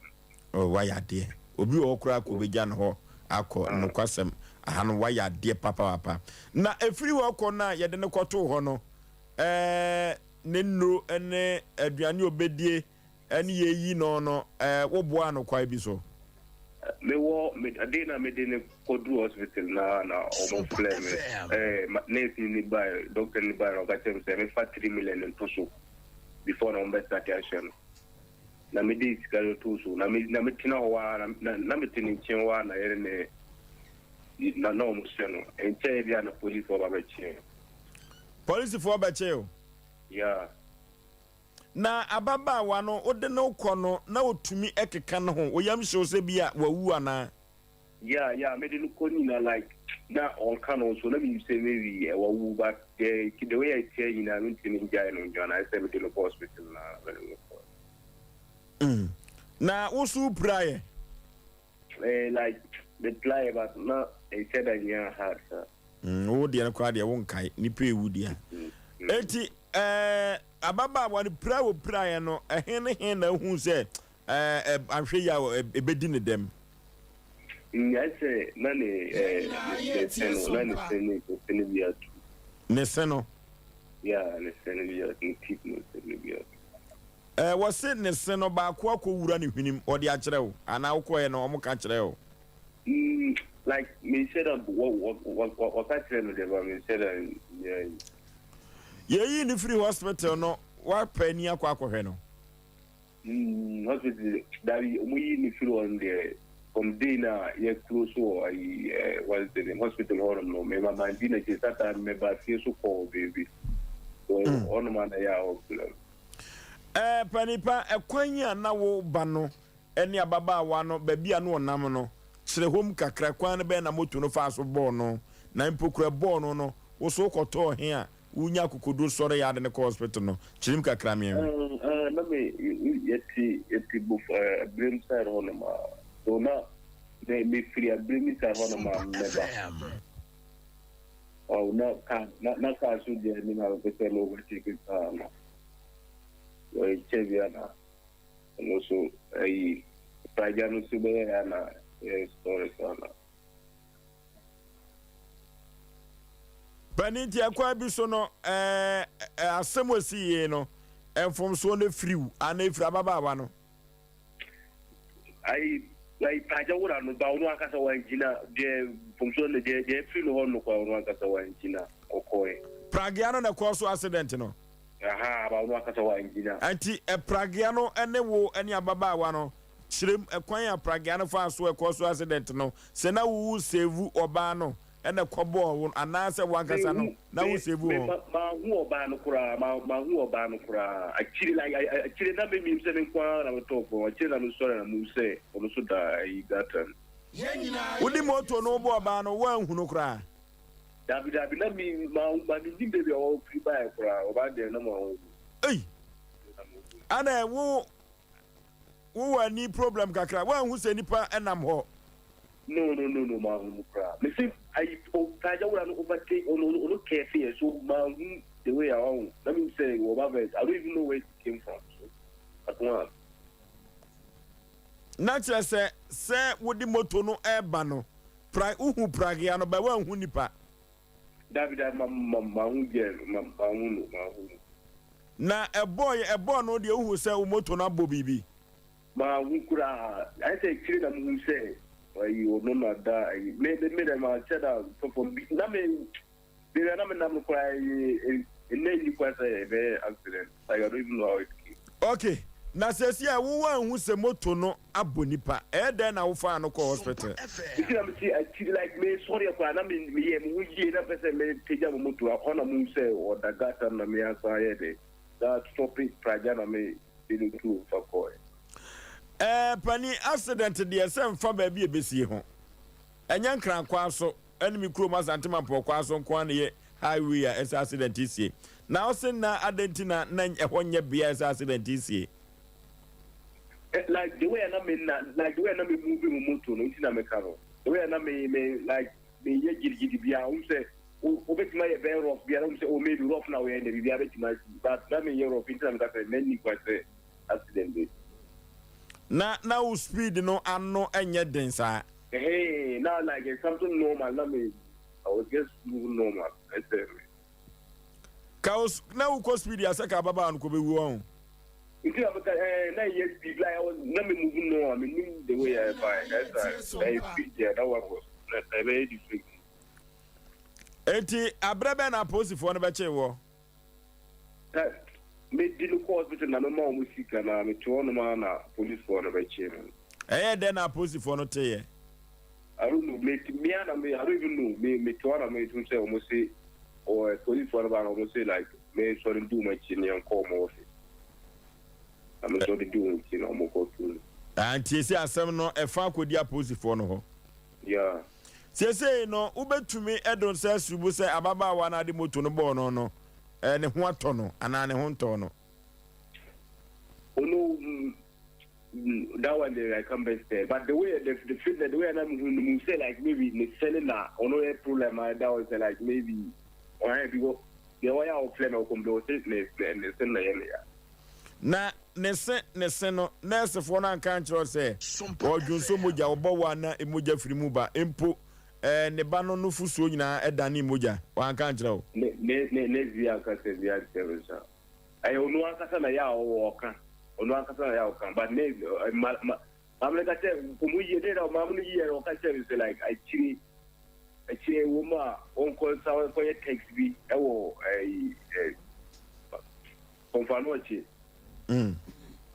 Oh, wayɛ adeɛ. Obi wɔ hɔ koraa kɔ obɛgya no hɔ akɔ. Ah. Nokwasɛm, aha no wayɛ adeɛ papaapa. Na ɛfiri hɔ kɔ no a yɛde no kɔtoo hɔ no, ɛɛ, ne nnuro ne aduane a ɔbɛdie ne yɛyi no no, ɛɛ, woboaa no kwan bi so? Mewɔ, me, ade na mede no kɔduru hospital na na wɔn frɛ me, ɛɛ, nurse ni bae, doctor ni bae na ɔka kyerɛ me sɛ mefa 3 million nto so before na wɔn bɛ start ahwɛ no. Na mede sika no too so, na me na metena hɔ ara, na na mete ne nkyɛn hɔ ara na yɛne ne na na wɔn hyɛ no. Ɛnkyɛe bi a na polisifoɔ ba bɛkyee no. Polisifoɔ bɛkyee wo? Yeah. Na ababaawa no, wode no kɔ no, na otumi keka ne ho? Wo yam hye wo sɛ bi a wawu anaa? Yeah yeah mede no kɔ nyina like na ɔnka no nso na menim sɛ maybe wawu but the the way a ɛteɛ nyinaa mentumi ngyae no ndwane ayɛ sɛ mede no kɔ hospital na mede no kɔ. Mm. Na wo so wo piraeɛ? Eh, like me piraeɛ but na ɛnhyɛ da nyɛ hard saa. Mm, wo deɛ no koraa deɛ wo nkae nipa ewu deɛ. Eti eh, ababaawa no pira wɔ piraeɛ no ɛhe ne he na ehu sɛ Ɛɛ, anhwɛ yie a ɛbɛdi ne dɛm. Nyae sɛ na ne ɛɛ ne se no na ne se ne ne se no bi atu. Ne se no. Yeah, ne se no bi atu, ne teeth no se no bi atu. Ɛɛ, wɔse ne se no baako akɔwura ne hwenem, wɔde akyerɛ wo anaa wokɔeɛ no wɔka kyerɛɛ wo? Mm, like menhyɛ da wɔ wɔ wɔ wɔka kyerɛɛ me deɛ but menhyɛ da nyɛ. Yɛyii no firii hospital no, woapɛ ani akɔ akɔhwɛ no? Mm hospital dabi ɔmo yi me firi hɔ nom deɛ from day na yɛ close wɔ ayi eh, what's the name hospital hɔ nom no me ma man di n'akyi sata me ba fie so kɔɔ baabi so mm. hɔ nom ana yɛ a hospital. Ɛɛ eh, panipa ɛkwan a na wo ba no ɛne ababaawa no baabi a na ɔnam no kyerɛ hɔ mu kakra kwan no bɛyɛ na moto no faa so bɔɔ no na mpo kura bɔɔ no no woso kɔtɔɔ he a Wonya akokoduro sɔre yɛ ade no kɔ hospital no kyerem kakra meɛnhwɛ. Ɛɛ ɛɛ na me yɛte yɛte bof ɛɛ abirem side hɔ nom a so na me me firi abirem side hɔ nom a mɛba ɔw na kaa na na kaa so di anim a mepɛ sɛ me overtake kaa no ɛkyɛ bi a na ɛno so ɛyi pragya no so bɛyɛ ya na yɛ story saa na. Panin nti ɛkwan bi so no ɛɛ asɛm a esi yie no mfomsoɔ no efiri wo anaa efiri ababaawa no. Ayi ayi pagya wura no ba ɔno ankasa wangyina deɛ mfomsoɔ no deɛ deɛ efiri no hɔ no kɔ ɔno ankasa wangyina ɔkɔɛ. Pragea no na ɛkɔɔ so accident no. Aha ba ɔno ankasa wangyina. Nti pragea no ne wo ne ababaawa no Kyerɛ mu, ɛkwan a pragea no faa so ɛkɔɔ so accident no, sɛ na wo save ɔbaa no ɛna ɛkɔbɔɔ wo anaasɛ wo ankasa no na wo save Me, ho? manhu ɔbaa no koraa, manhu ɔbaa no koraa. Akyire, like, akyire na menim sɛ me nko ara na metɔɔ fam. Akyire na mesɔre na mehu sɛ ɔno nso da ayi gutter mu. Wode moto no wobɔɔ ɔbaa no, woanhu no koraa? Dabi, dabi, na me, ma, ma mennim baabi a ɔfiri baeɛ koraa. Ɔbaa deɛ na manhu no. Ei! Ana wo Wo wɔ ani problem kakra woanhu sɛ nipa nam hɔ. No no no no manhu no koraa me se ayi o taagya wura no overtake ono ono ono kɛse yɛ so manhu the way a wahu na menim sɛ wɔ ba vɛs I don't even know where he came from so at once. Na kyerɛ sɛ sɛ wode moto no ɛba no pra wohu pragea no but woanhu nipa. Dabi dabi ma ma manhu girl no ma manhu no manhu no. Na ɛbɔɔ yɛ ɛbɔɔ no deɛ wohu sɛ wo moto no abɔ biribi. Manhu koraa ayɛ sɛ akyire na mehu sɛ ayi ɔno na da ayi me me me dɛ manhyɛ da ntɔ fam bi na me baabi a na menam no koraa ɛyɛ. Ɛnna nni kwan sɛ ɛbɛyɛ accident. Like I don't even know how it came. Ok, na seesei a wo wanhu sɛ moto no abɔ nipa, ɛyɛ dɛn na wofaa no kɔɔ hospital? Nti na mete akyiri like me sɔreɛ koraa na me meyɛ me ho yie na mpɛ sɛ me pagya me moto ɛhɔ na muhu sɛ ɔda gutter mu na me asan ayɛ dɛ na stop pragya na me de no tuo fa kɔɛ. Ɛɛ panin accident deɛ sɛ nfa baabi a ɛbɛsie ho. Ɛnyɛ Nkran kwaa so ɛne me kurom Asante Mampɔn kwaa so nko ara na ɛyɛ highway a ɛsɛ accident sie. Na ɔse nna adɛn nti na na ɛhɔ nyɛ bea a ɛsɛ accident sie? Like the way a na me na like the way a na me move me moto no nti na me ka no. The way a na me me like me yɛ gidigidi bia wohu sɛ wo bɛtumi ayɛ bɛyɛ rough bia na wohu sɛ oh maybe rough na woyɛ ndɛ biribiara bɛtumi asi but na me nyɛ rough nti na me ka sɛ m'ani kwan sɛ accident bɛsi. Na na wo speed no ano nyɛ den saa? Ɛhee na like it's something normal na me I was just moving normal ɛsɛ me. Ka wo na wo kɔ speed a sɛ ka ababaawa no kɔ bɛ wu ɔn. Nti na meka ɛɛ na yɛ speed like I was na me move normal me nim the way I ɛfa ɛsa ɛyɛ speed yeah that one was na ɛbɛyɛ different. Enti abrɛ bɛn na apolisifoɔ no bɛkyee woɔ? Sɛ medi no kɔ hospital na mema wɔn sika na mete hɔnom ara na policefoɔ no bɛkyee me. Ɛyɛɛ dɛn na apolisifoɔ no teeɛ? I don't know, me me ara na me I don't even know, me mete hɔ na metum sɛ wɔn se ɔɛ policefoɔ no ba na wɔn se like me sɔre ndi wɔn akyi na yɛnkɔ wɔn office. Na me sɔre di wɔn akyi na wɔn kɔ tu me. Ah, nti ese asɛm no ɛfa akɔdi apolisifoɔ no hɔ? Yeah. Seesei no, wobɛtumi de wo nsa asi wo bo sɛ ababaawa no a ɔde moto no bɔɔ no no, ne ho atɔ no anaa ne ho ntɔɔ no? Oh no, mm, mm, that one there I can't best tell. But the way the the feel the way I'm who say like maybe ne sene na ono a problem I that was like maybe or I because the way I play no come do say ne ne ne sene na yɛ ne ya. Na ne se ne se no, nɛɛsefoɔ no anka ankyerɛ wo sɛ ɔredwonsɔ mogya, ɔbɔ wo a na mogya firi mu ba, mpo eh, ne ba no nufosuo nyinaa danee mogya, wɔanka ankyerɛ wo? Ne ne ne nɛɛse bi anka sɛ bi ankyerɛ me saa. Ɛyɛ ɔno ankasa na ɛyɛ a ɔwɔ ɔka, ɔno ankasa na ɛyɛ a ɔka, but nɛɛse ma ma maame no ka kyerɛ nkɔmmɔ yie, ne na maame no yie no ɔka kyerɛ me sɛ like akyire akyire wɔ mu a ɔnkɔ nsa ɔnkɔyɛ text bi ɛwɔ ɛyi ɛ Ɔmfa no ɔkye.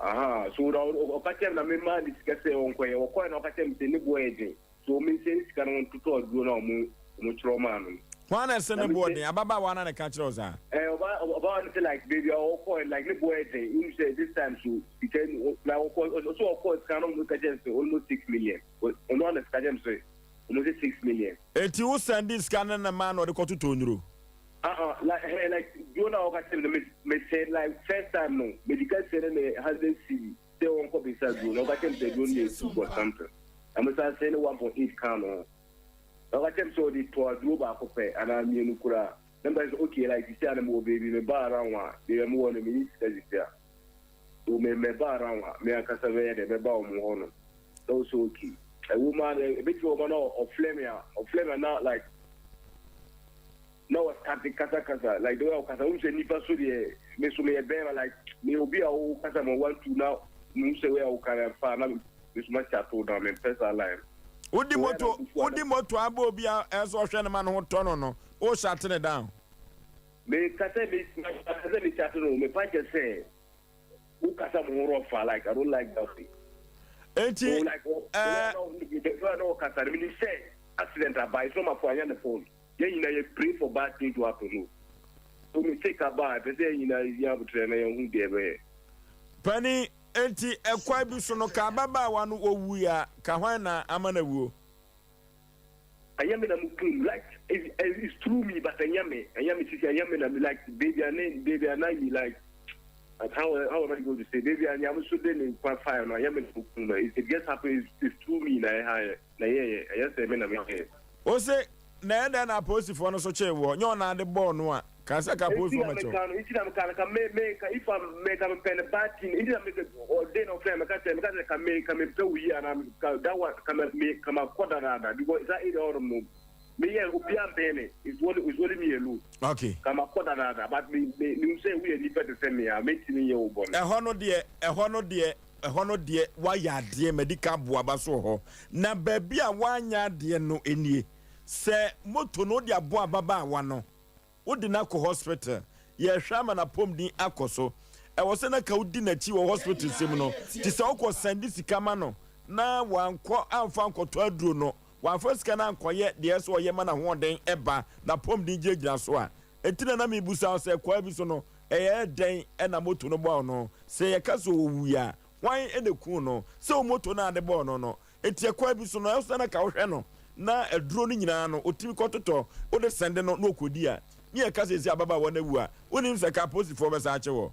Aha, so na ɔka kyerɛ me na me maa ne sika sɛ ɔnkɔyɛ. Ɔkɔɛ na ɔka kyerɛ me sɛ ne boɔ yɛ den. So me nsɛ ne sika no ntotɔ aduro no a ɔmo ɔmo kyerɛw maa no no. Hwan na ɛsɛ ne boɔ den? Ababaawa no na ɛka kyerɛ wo saa? Ɛɛ ɔba ɔbaa no sɛ like baabi a ɔkɔɛ like ne boɔ yɛ den. Wonim sɛ this time so sika ni like ɔkɔ ɔsɛ ɔkɔɔ sika no ɔmo ka kyerɛ no sɛ almost 6 million. Ɔno ara na sika kyerɛ me sɛ ɔmo sɛ 6 million. Enti wo sɛndee sika no na maa no ɔde kɔtotɔɔ nnuro? Uh uh like eh like duro na ɔka kyerɛ me no me me sɛ like first time no me di ka sɛ ne 100 cedi sɛ ɔnkɔ bisa duro na ɔka kyerɛ me sɛ duro no yɛ 2 point something na me san sɛ ne 1.8 kan no na ɔka kyerɛ me sɛ ɔde tɔ aduro baako pɛ anaa mmienu koraa na me ka sɛ okay like sisi a na me wɔ baabi me ba around a baabi a me wɔ no me ni sika sisi a so me me ba around a me ankasa bɛyɛ dɛ bɛba wɔn hɔ no na ɔsɛ okay ɛwɔ mu a ebetumi wɔ mu na ɔflɛ me a ɔflɛ me a na like na ɔstarte kasakasa like the way ɔkasa wohu sɛ nipa so deɛ me so meyɛ bɛrima like meyɛ obi a wokasa ma one two na mehu sɛ wei a woka no ɛmfa na me so ma chat down mempɛ saa line. Wodi moto wodi moto abɔ obi a ɛsɛ ɔhwɛ ne ma ne ho tɔ no no wo shut ne down. Meka sɛ me meka sɛ me chat no mepa kyɛ sɛ wo kasa mo ho rɔfa like I don't like that way. Enti so like ɛɛ na ɔkasa no menim sɛ accident aba it's not my fault anyɛ ne fault. Yɛn nyinaa yɛ pray for bad thing to happen o. So mistake aba a ɛpɛ sɛ yɛn nyinaa yɛnya aboterɛ na yɛn hu deɛ ɛbɛyɛ. Panin, enti ɛkwan bi so no ka ababaawa no ɔwui a, ka hwan na ama no awuo? Ɛnyɛ me na mo kum like it's, it's through me but ɛnyɛ me ɛnyɛ me sisi ɛnyɛ me na me like baby a ne baby a na yi like like how am I going to say baby a nyame so de ne nkwa fire no ɛnyɛ me na mo kum no it, it just happen it's, it's through me na ɛha yɛ na ɛyɛ yɛ ɛyɛ sɛ me na me yɛ. Ose, Na ɛyɛ dɛn na apolisifoɔ no so kyee woɔ? Nyɛ ɔna de bɔɔ no a, ka sɛ ka Enti apolisifoɔ na mmɛkyɛ wo. meka no, enti na meka no, ka me, me, ka if I'm, me, ka mepɛ no bad thing, enti na meka, ɔde na ɔfrɛ me, meka sɛ, meka sɛ, ka me, ka mepɛ wo yie anaa, ka that one, ka me, me, ka makɔ dadaada, because saa area hɔnom no, meyɛ, obiara mbɛn me, it's only, it's only me alone. Okay. Ka makɔ dadaada, but me, me, mehu sɛ woyɛ nipa te sɛ me a, mentumi nyɛ wo bɔne. Ɛhɔ no deɛ, ɛhɔ no deɛ, ɛhɔ no deɛ, woayɛ adeɛ, madi ka aboa aba so wɔ hɔ. Na baabi a woanyɛ adeɛ no nie, sɛ moto no wode aboa ababaawa no, wode no akɔ hospital. Yɛrehwɛ ama n'apɔmuden akɔ so. Ɛwɔ sɛ na ka wodi n'akyi wɔ hospital sɛm no. Nti sɛ wokɔ sɛnde sika ma no na wankɔ amfa ankɔtɔ aduro no, wamfa sika no ankɔyɛ deɛ ɛsɛ sɛ ɔyɛ ma n'ahoɔden ba, n'apɔmuden gyinagyina so a, nti na na mebisa wo sɛ kwaa bi so no, ɛyɛɛ dɛn na moto no bɔɔ no? Sɛ yɛka sɛ ɔwui a, hwan na ɛkuu no? Sɛ wo moto no a ade bɔɔ no no, nti ɛkwan bi so no, ɛwɔ sɛ na ka wohwɛ no na aduro no nyinaa no, ɔtumi kɔtotɔ, wode sɛnde no na ɔkɔdi a, ne yɛka sɛ ɛsi ababaawa no awu a, wonim sɛ ka apolisifoɔ bɛsan akye wɔ.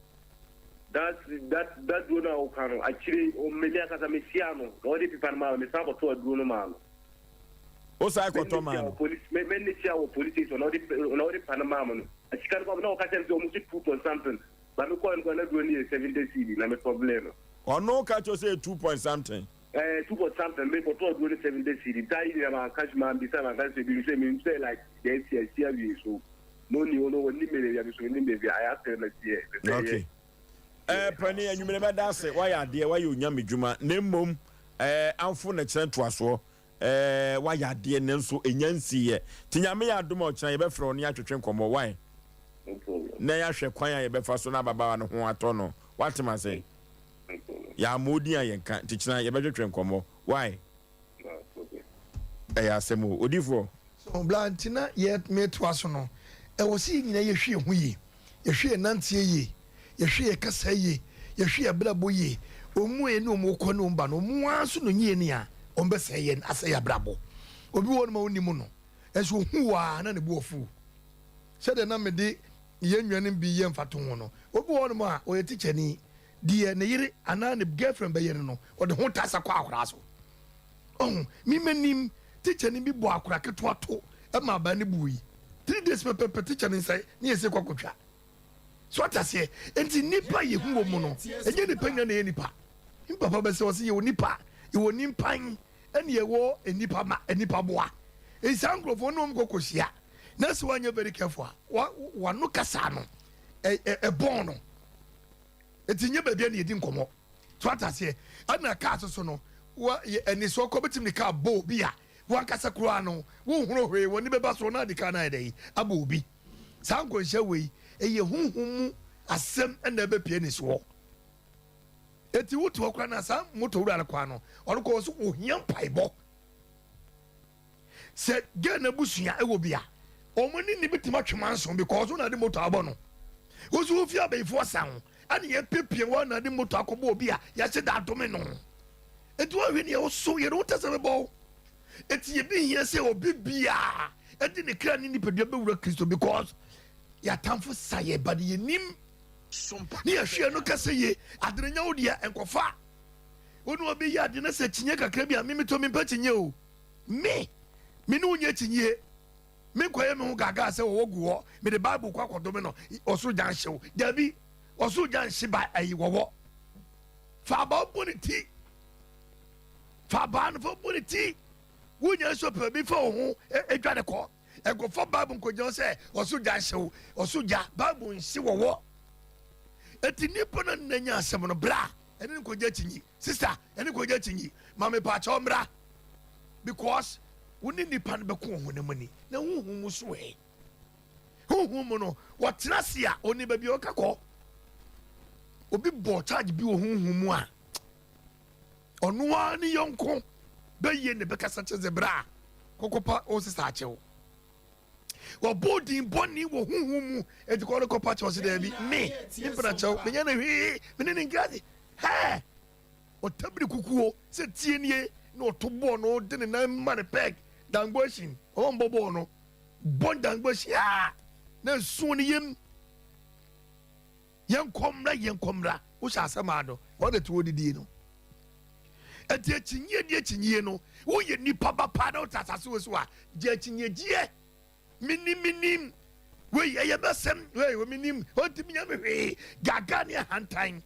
That that that duro no a woka no, akyire yi, me me ankasa mehyiaa no na ɔde pipa no maa me, mesan kɔtɔɔ aduro no maa no. Wosan kɔtɔ maa no? Police, me me ne hyia wɔ police station na ɔde na ɔde pa no maa me no. Sika no kɔ na ɔka kyerɛ me sɛ ɔmo si two point something. Ba me kɔɔ no kɔ na aduro no yɛ 70 cedi na me tɔ blɛ no. Ɔno ka kyerɛ wo sɛ yɛ two point something? Ɛɛ two point something me kɔtɔ aduro no 70 cedi. Ntaa yi nyina manka hwee mambisa manka sɛ bi sɛ menim sɛ like deɛ asi asi awie so. No ni ɔno ɔnim me baabi a me so menim baabi a ayɛ asɛm na si yɛ pɛ sɛ Okay. Ɛɛ panin anwummerɛ mɛda ase wayɛ adeɛ wayɛ onyame dwuma na mmom ɛɛ amfo na kyerɛ ntoasoɔ ɛɛ wayɛ adeɛ nanso ɛnya nsiiɛ nti nyame yɛ adom a ɔkyena yɛbɛfrɛ wo ne yɛatwetwe nkɔmmɔ why na yɛahwɛ kwan a yɛbɛfa so na ababaawa no ho atɔ no wate m'ase yɛammɔ wo din a yɛnka nti kyena yɛbɛtwetwe nkɔmmɔ why ɛyɛ asɛm o odifoɔ. So bla nti na yɛ metoa so no, ɛwɔ sɛ yɛn nyinaa yɛhwɛ yɛn ho yie, yɛhwɛ yɛn nanteɛ yie, yɛhwɛ yɛn kasa yie, yɛhwɛ yɛn abrabɔ yie. Wɔn a yɛne wɔn kɔ ne wɔn ba no, wɔn ara nso na ɔnyi yɛn a wɔbɛsɛe yɛn, asɛe yɛn abrabɔ. Obi wɔ hɔnom a wonnim no, nanso ohu wo ara na ne bo afuw. Sɛdeɛ na mede yɛn nuanom bi yɛ mfatoho no, obi wɔ hɔnom a ɔyɛ tikyani, deɛ ne yere anaa ne girlfriend bɛyɛ no no, ɔde ho tasa kɔ akwadaa so. Ɔho, me m'anim, tikyani bi bɔɔ akwadaa ketewa to ma abaa no bui. 3 days pɛpɛpɛ tikya no nsa ne yɛsɛ kɔ akɔtwa. So ate aseɛ? Enti nnipa a yɛhu wɔ mu no, ɛnyɛ nnipa nyina na ɛyɛ nnipa. Me papa bɛsɛ ɔse yɛwɔ nnipa, yɛwɔ nimpan, ɛne yɛwɔ nnipa ma, nnipa boa. Enti saa nkurɔfoɔ ne wɔn kɔ kɔhyia, na sɛ woanyɛ very careful a, wa, wano kasa no, ɛ, ɛ, ɛbɔn no. Enti nyɛ baabi a na yɛdi nkɔmmɔ. So ate aseɛ? Ɛna kaa soso no, wa, yɛ, anisoɔ kɔ bɛtumi de kaa bɔ obi a, wankasa koraa no, wonhunu hwee, w'ani bɛba so na ade kaa no ayɛ dɛn? Abɔ obi. Saa nkɔnhyɛ wei, ɛyɛ honhom mu asɛm na ɛbɛpue ne soɔ. Enti wote hɔ koraa na saa moto wura no koraa no, ɔno kɔ so ohia mpaebɔ. Sɛ girl no abusua ɛwɔ bi a, wɔn ne ne bɛtumi atwe manso because wo na de moto abɔ no. Wo nso wofie abayifoɔ sa ho, ɛne yɛpiapia wo na de moto akɔbɔ obi a yɛahyɛ da adome no. Enti woahwɛ nea woso yɛ no wo tɛsɛ bɛbɔ wo. Enti yɛbɛhia sɛ obi biara ɛde ne kra ne nipadua bɛwura Kristo because yɛatamfo sa yɛ ba de yɛnim ne yɛhwɛ no kɛsɛ ye ade no nya wo deɛ nkɔfa wo ne obi yɛ ade no sɛ kyinye kakra bi a me metɔ mempɛ kyinye o me me ne wo nyɛ kyinye menkɔyɛ me ho gaagaa sɛ wɔwɔ gu hɔ mede bible kɔ akɔdome no ɔsoro gya nhyew dabi ɔsoro gya nhye ba ayi wɔwɔ fa abaa bɔ ne ti fa abaa no fa bɔ ne ti wonya nso pɛ bi fa wo ho adwane kɔ ɛnkɔfa bible nkɔgyina sɛ ɔso gya nhyew ɔso gya bible nhye wɔwɔ eti nipa no nna nya asɛm no bra ɛne nkɔgya kyinyi sister ɛne nkɔgya kyinyi maame paakyɛw mmra because wo ne nipa no bɛko wɔ honam ani na honhom mu so ɛ honhom mu no wɔtena ase a ɔni baabi a ɔka kɔ obi bɔ charge bi wɔ honhom mu a ɔno ara ne yɔnko bɛyie ne bɛkasa kyɛ sɛ bra kɔkɔpa wo sesa akyɛw wɔbɔ din bɔne wɔ honhom mu enti kɔ no kɔpa kyɛw sɛ daabi me me mpena kyɛw menyɛ no hwee me ne ne nkrase hɛɛ ɔtabiri kukuo sɛ tie nie na ɔto bɔɔl no de ne nan ma ne pɛg dangoashin ɔwɔ mbɔ bɔɔl no bɔ dangoashin aa na nsuo ne yam Yɛnkɔ mmra, yɛnkɔ mmra. Wohyɛ asɛm ano, wɔn na ɛte hɔ didie no. Ɛti akyinnye di akyinnye no, woyɛ nipa ba paa na wote asase wɔ so a, gye akyinnyegyeɛ. Menim, menim. Wei ɛyɛ bɛsɛm, wei wɔ menim, ɔntumi nyɛ me hwee. Gaga ne ahantan,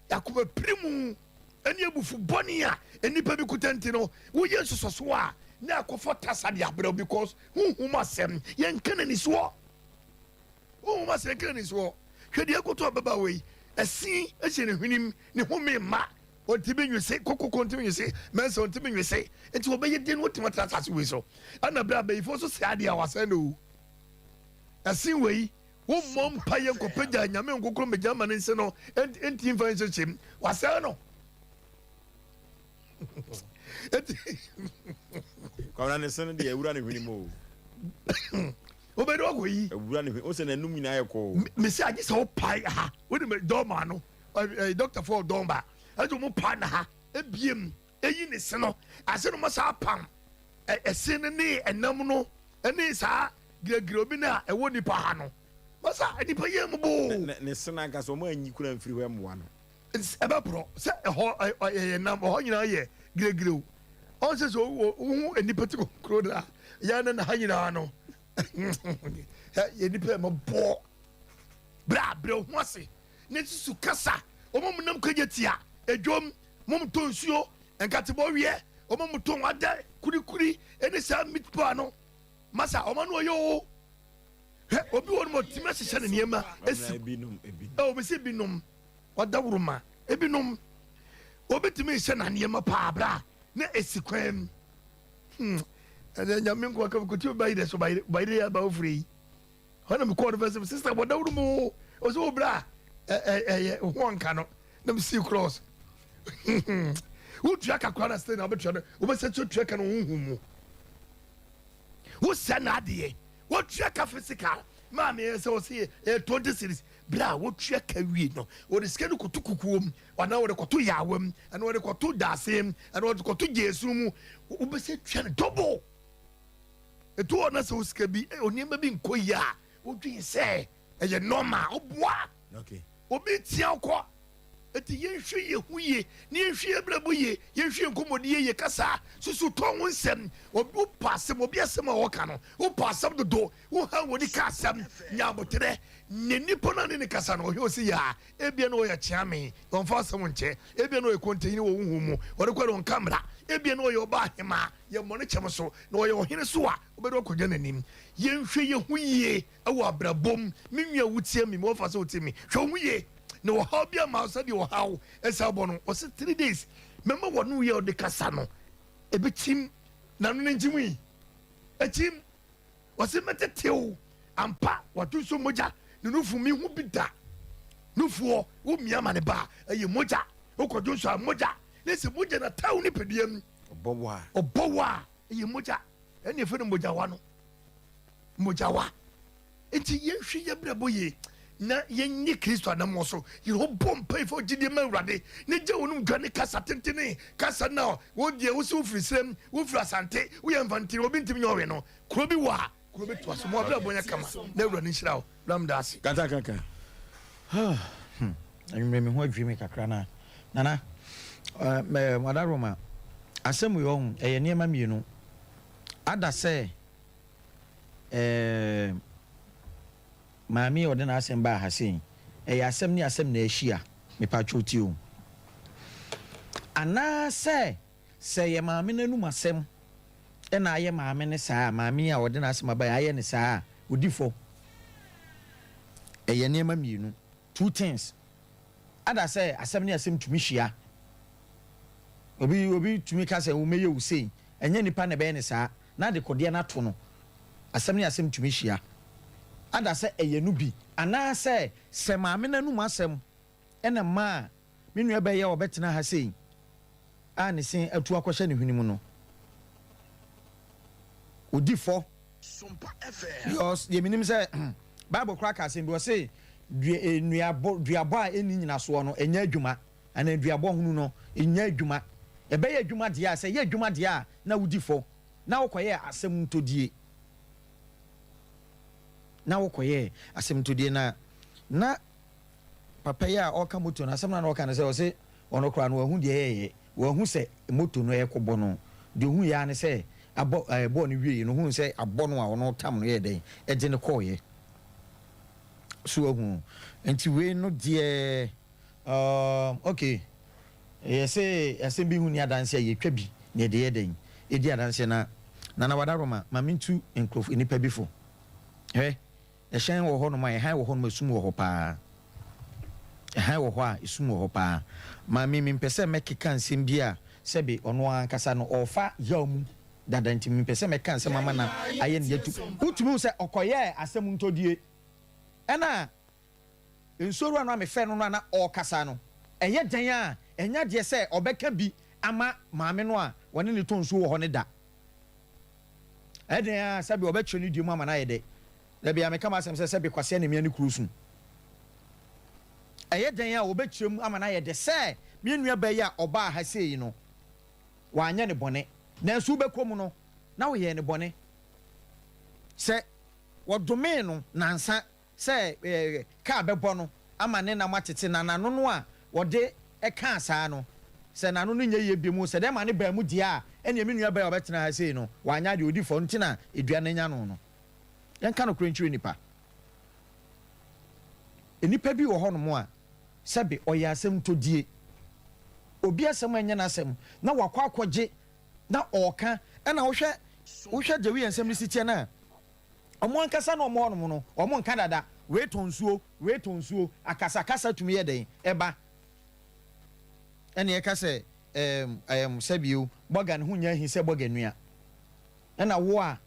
akoma pirimu, ɛne abufu bɔne a nnipa bi kuta nti no, woyɛ nsosɔsoɔ a na akɔfɔ tasa de abrɛw because honhom asɛm yɛnka n'anisoɔ. Honhom asɛnka nni soɔ. Hwɛ deɛ ɛkoto ababaawa yi, ɛse hyɛ ne hwenem, ne home mma, ɔntumi nwese, kokoko ntumi nwese, mɛnsa ɔntumi nwese, nti ɔbɛyɛ den watumi atena asase wei so. Ɛna berɛ a abayifoɔ nso sɛe adeɛ a wasɛe no o. Ɛse wei, Wommɔ mpaeɛ nkɔpagya Nyame nkokoro mmɛgya ma ne nse no nti mfa nhyɛhyɛ mu. Wasɛe no. Eti. Kwabena ne se no deɛ awura ne hwene mu o. Wobɛde wakɔ yi. Awura ne hwene o sɛ n'anum nyinaa yɛ kɔɔ. Mesi agye sɛ wopae ha wode dɔɔma no dɔkta fo dɔɔma ɛgye wɔn pae na ha ebiem eyi ne se no ase no mo saa pam ɛse no ne ɛnam no ɛne saa giregire obi no a ɛwɔ nipa ha no masa nipa yɛ mu boo. Ne se no ankasa wɔn anyi kura mfiri hɔ mmoa no. Ɛbɛporɔ sɛ ɛhɔ ɛyɛ nam ɛhɔ nyinaa yɛ giregire o ɔn sɛ sɛ wohu nipa ti kuro no a yɛn ne na ha nyinaa no yɛ nipa yɛ mɔbɔ bra brɛ ho ase ne susu kasa wɔn mu nam kagye tia edwom mo tɔ nsuo nkatebɔ wiɛ wɔn mu tɔn adɛ kurikuri ɛne saa meat pie no masa wɔn ano ɔyɛ o hwɛ obi wɔ no ma ɔtumi ahyehyɛ ne nneɛma esi ɛwɔ bɛsi binom ɔdawuruma ebinom obi tumi hyɛ na nneɛma paa bra na esi kwan mu hmm ɛnɛ nyame nko aka koti bayerɛ dɛ so bayerɛ bayerɛ yɛ aba ofure yi hɔ na mekɔɔ no fɛ sɛ sista bɔ dawuro mu ɔsɛ wo bra ɛyɛ ho anka no na mesi cross wotua ka koraa na sɛ na wobɛtua no wobɛsɛ sɛ tua ka no honhom mu wosɛ na adeɛ wotua ka physical maame yɛ sɛ ɔsɛ yɛ 20 series berɛ a wotua ka wie no wɔde sika no kɔto kukuo mu anaa wɔde kɔto yaawa mu anaa wɔde kɔto daase mu anaa wɔde kɔto gyeesu mu wobɛsɛ tua no double Edu hɔ na sɛ wo sika bi, nneɛma bi nkɔ yie a, wodwen sɛ ɛyɛ normal, woboa. Obi tia wo kɔ. Eti yɛnhwɛ yɛn ho yie, na yɛnhwɛ yɛn abrabɔ yie, yɛnhwɛ yɛn nkɔmmɔdi yie, yɛ kasa, susu tɔn wo nsɛm. Obi wopɛ asɛm, obi asɛm a ɔka no, wopɛ asɛm dodo, woha w'ani ka asɛm, nya aboterɛ. Ne nipa no a ne ne kasa no, ɔhwɛ wo sɛ yaa, ebia na ɔyɛ kyeame, ɔmfa asɛm nkyɛ, ebia na ɔyɛ kɔntahini wɔ honhom mu, ɔde kɔ de ɔnka mmara, ebia na ɔyɛ ɔbaa hemaa, Yɛmmɔ no kyɛm so, na ɔyɛ ɔhene so a, wobɛde akɔgya n'anim. Yɛnhwɛ yɛn ho yie wɔ abrabɔ mu. Me nua wotie me, mewɔ fa sɛ wotie me. Hwɛ wo ho yie na ɔhaw bi amma wo sɛdeɛ ɔhaw ɛsɛ abɔ no. Ɔse 3 days mɛma w'ano yɛ ɔde kasa no ɛbɛkyim n'ano no nkyim yi ɛkyim. Ɔse mɛtetew ampa wato nso mogya ne nufu me hu bi da nufuɔ wo mia ma ne ba ɛyɛ mogya wokɔdwo nso a mogya ne sɛ mogya na taw nipadua mu Ɔbɔ wo a. Ɔbɔ wo a, ɛyɛ mogya. Ɛne yɛfrɛ no mogyawa no. Mogyawa. Nti yɛnhwɛ yɛn brɛbɔ yie na yɛnyi Kristo anammɔn so. Yɛn ho bɔ mpae fa gyidie ma Awurade na gya wɔn dwa ne kasa tentene kasa na wo deɛ wo sɛ wofiri serɛm, wofiri Asante, woyɛ Mfantini, obi ntumi nyɛ ɔwe no. Kuro bi wɔ a, kuro bi toa so. Mo abrabɔ nyɛ kama na Awurade nhyira wo. Bra meda ase. Kasa kaka. Hmm, anwummerɛ me ho adwiri me kakra na Nana, eh, Madaroma, asɛm wei ɔho, ɛyɛ nneɛma mmienu. Ada sɛ eh, maame a ɔde n'asɛm baa ha sei, ɛyɛ asɛm ne asɛm na ahyia, mepatwo tie o. Anaasɛ Sɛ ɛyɛ maame no anum asɛm na ayɛ maame no saa a, maame yi a ɔde n'asɛm aba yi ayɛ no saa a, ɔdi fɔ. Ɛyɛ nneɛma mmienu, two things. Ada sɛ asɛm ne asɛm tumi hyia. Obi obi tumi ka sɛ, mɛyɛ wo sei. Ɛnyɛ nipa na ɛbɛyɛ no saa, na adekodeɛ no ato no. Asɛm ne asɛm tumi hyia. Ada sɛ ɛyɛ no bi, anaasɛ sɛ maame no anum asɛm na ɛmaa Me nua bɛyɛ a ɔbɛtena ha sei a ne se atu akɔhyɛ ne hwene mu no, ɔdi fɔ. Because deɛ menim sɛ Bible koraa ka asɛm bi, ɔse dua, eh, nnuabɔ, duabɔ a ɛnni nyinasoɔ no, ɛnyɛ adwuma. Anaa duabɔ hunu no, ɛnyɛ adwuma. Ɛbɛyɛ adwuma deɛ a, sɛ ɛyɛ adwuma deɛ a, na wodi fɔ. Na wokɔyɛɛ asɛm ntɔdie. Na wokɔyɛɛ asɛm ntɔdie na na Papa yi a ɔreka moto no, asɛm no a na ɔreka ne sɛ, ɔse ɔno koraa no wahu deɛ ɛyɛeɛ, wahu sɛ moto no ɛrekɔbɔ no, deɛ ɔhuiɛ ara ne sɛ abɔ, ɛbɔɔ no wieeɛ no, ɔhuu sɛ abɔ no a ɔno tam no yɛɛ dɛn, ɛgye no kɔeɛ. So wahu? Nti wei no deɛ, um, okay, yɛse asɛm bi ho nni adanseɛ a yɛtwa bi na yɛde yɛ dɛn, ɛdi adanseɛ na Nana Wadaroma, ma mentu nkurɔfo, nnipa bi fo. Hwɛ. Ɛhyɛn wɔ hɔnom a, ɛhan wɔ hɔnom a, esum wɔ hɔ paa. Ɛhan wɔ hɔ a, esum wɔ hɔ paa. Maame, mempɛ sɛ mɛkeka nsɛm bi a sɛbe ɔno ara ankasa no ɔrefa yaw mu dada nti, mempɛ sɛ mɛka nsɛm ama no ayɛ no yatu. Wotumi hu sɛ ɔkɔyɛɛ asɛm ntɔdie. Ɛna nsuo wura no a mefrɛ no no a na ɔrekasa no, ɛyɛ dɛn a ɛnyɛ adeɛ sɛ ɔbɛka bi ama maame no a wɔne no tɔ nsuo wɔ hɔ no da. Ɛyɛ dɛn ara sɛbe ɔbɛkyerɛ ne dua mu ama no ayɛ dɛ. Da biara meka m'asɛm sɛ sɛbe kwasea na mia ne kuro su. Ɛyɛ dɛn a ɔbɛkyerɛ mu ama no ayɛ dɛ sɛ me nuabaa yi a ɔbaa ha sei no, wanyɛ no bɔne. Nanso wobɛkɔ mu no, na woyɛɛ no bɔne. Sɛ wɔdomee no nnansa sɛ kaa bɛbɔ no ama ne nam atete na n'ano no a wɔde kaa saa no, sɛ n'ano no nyɛ yie bio mu, sɛ dɛn ma ne baa mu deɛ a, ɛnneɛ me nua baa a ɔbɛtena ha sei no, wanyɛ adeɛ, ɔdi fɔ nti na dua no anya no no. Yɛnka nokorɛ nkyerɛ nnipa. Nnipa bi wɔ hɔnom a, sɛbe ɔyɛ asɛm tɔdie. Obi asɛm a ɛnyɛ n'asɛm na wakɔ akɔgye na ɔreka, ɛna wohwɛ wohwɛ the way nsɛm no si teɛ no a, Wɔn ankasa na wɔn wɔ hɔnom no, wɔn nka dada, wei tɔ nsuo, wei tɔ nsuo, akasakasa tumi yɛ dɛn ɛba. Ɛna yɛka sɛ ɛɛm ɛɛm sɛbio, bɔga ne ho nyɛ ahi sɛ bɔga nua. Ɛna wo a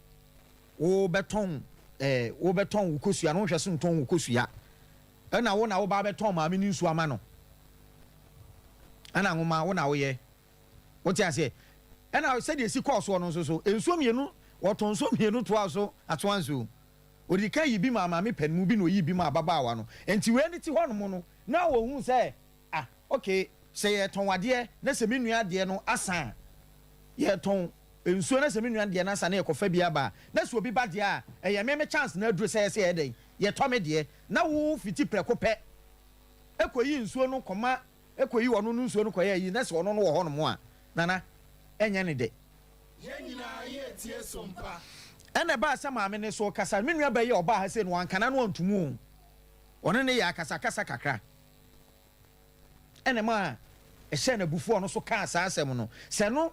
wobɛtɔn ɛɛ wobɛtɔn wo kosua no, wonhwɛ so ntɔn wo kosua. Ɛna wo na woba abɛtɔn maame no nsuo ama no. Ɛna nwoma wo na woyɛ. Wote aseɛ? Ɛna sɛdeɛ ɛsi kɔɔ soɔ no nso so, nsuo mmienu, wɔtɔn nsuo mmienu toaa so atoa nsuo. Ɔdii kan yii bi maa maame panin bi na ɔyii bi maa ababaawa no. Enti wei no te hɔnom no, na wɔhu sɛ, ah, okay, sɛ yɛretɔn adeɛ na sɛ me nua adeɛ no asa a, yɛretɔn nsuo na sɛ me nua deɛ no asa na yɛkɔfa bi aba a, na sɛ obi ba deɛ a, ɛyɛ me me chance na aduru sɛ ɛsɛ yɛyɛ dɛn? Yɛtɔ me deɛ. Na wo fiti prɛko pɛ kɔyi nsuo no kɔma Kɔyi ɔno no nsuo no kɔyɛ ayi na sɛ ɔno no wɔ hɔ nom a, Nana, ɛnyɛ ne dɛ. Yɛn nyinaa yɛ tie so mpa. Ɛna ɛbaa sɛ maame no so rekasa no, me nua baa yi a ɔbaa ha sei no, wanka n'ano anto mu o. Ɔne no yɛɛ akasakasa kakra. Ɛna ɛmaa ɛhyɛɛ no abufuo a ɔno nso kaa saa asɛm no. Sɛ ɛno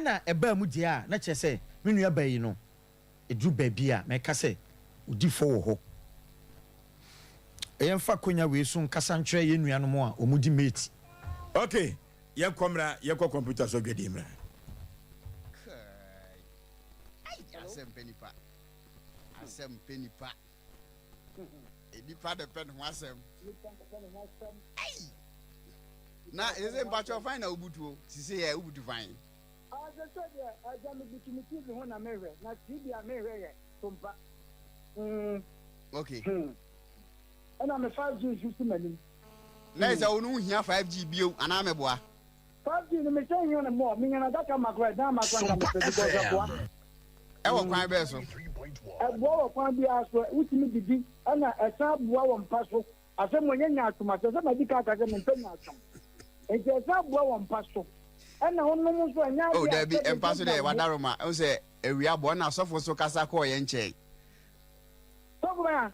na ɛbaa mu deɛ a, na kyerɛ sɛ me nua baa yi no, Ɛduru baabi a, mɛka sɛ odi fɔ wɔ hɔ. Yɛmfa akwanya wei so nkasa nkyerɛ yɛn nuanom a wɔdi mate. Ok, yɛnkɔ mmra, yɛnkɔ kɔmputa so adwadie mmra. Kai. Ai, asɛm pɛ nipa. Asɛm pɛ nipa. Nipa de pɛ ne ho asɛm. Ai. Na sese mpakyɛ fan na wobutuo. Sese yɛ wobutu fan. Ah sese deɛ agya me butu me TV ho na me hwɛ na TV a me hwɛ yɛ sompa mm. Okay. Hmm. Ɛna me 5G nso si m'anim. Na ɛsɛ wo no hia 5G bio anaa mɛboa? 5G no mehyɛ hia no mɔ menya no adaka ma koraa ɛdan ma koraa nka mepɛ because ɛboa. Ɛwɔ kwan bɛɛ so? Ɛboa wɔ kwan biara so wotumi didi ɛna ɛsan boa wɔ mpa so. Asɛm wɔ nyɛ nyaatwom asɛ sɛ madi kan aka sɛ mempɛ nyaatwom nti ɛsan boa wɔ mpa so ɛna wonom nso ɛnyɛ Oh adeɛ a dabi sɛdeɛ mpa so gyagya deɛ wo bo. wadaroma wohu sɛ awia bɔ ɛna asɔfo nso kasa kɔɔ yɛn nkyɛn. Sɔfo bɛn a?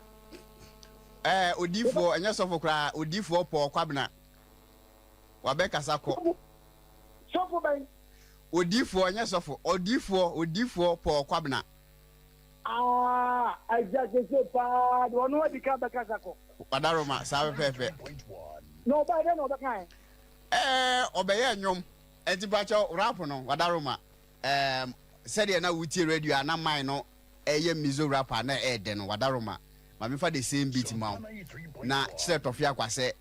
Ɛɛ odiifoɔ ɛnyɛ sɔfo koraa odiifoɔ Paul Kwabena wabɛ kasa kɔ. Sɔfo sɔfo bɛn? Odiifoɔ ɛnyɛ sɔfo odiifoɔ odiifoɔ Paul Kwabena. Aah agya sese paa de ɔno adi kan bɛkasa kɔ. Wadaroma saa pɛpɛɛpɛ. Na ɔbae dɛn na ɔbɛkae? Ɛɛ ɔbɛyɛɛ nnwom. Ɛnti mpakyɛw rap no wadaroma ɛɛm sɛdeɛ na wotie radio a na mine no ɛyɛ mizo rap a na ɛɛdɛ no wadaroma ma menfa the same beat ma wo na kyerɛ Tɔfe Akwa sɛ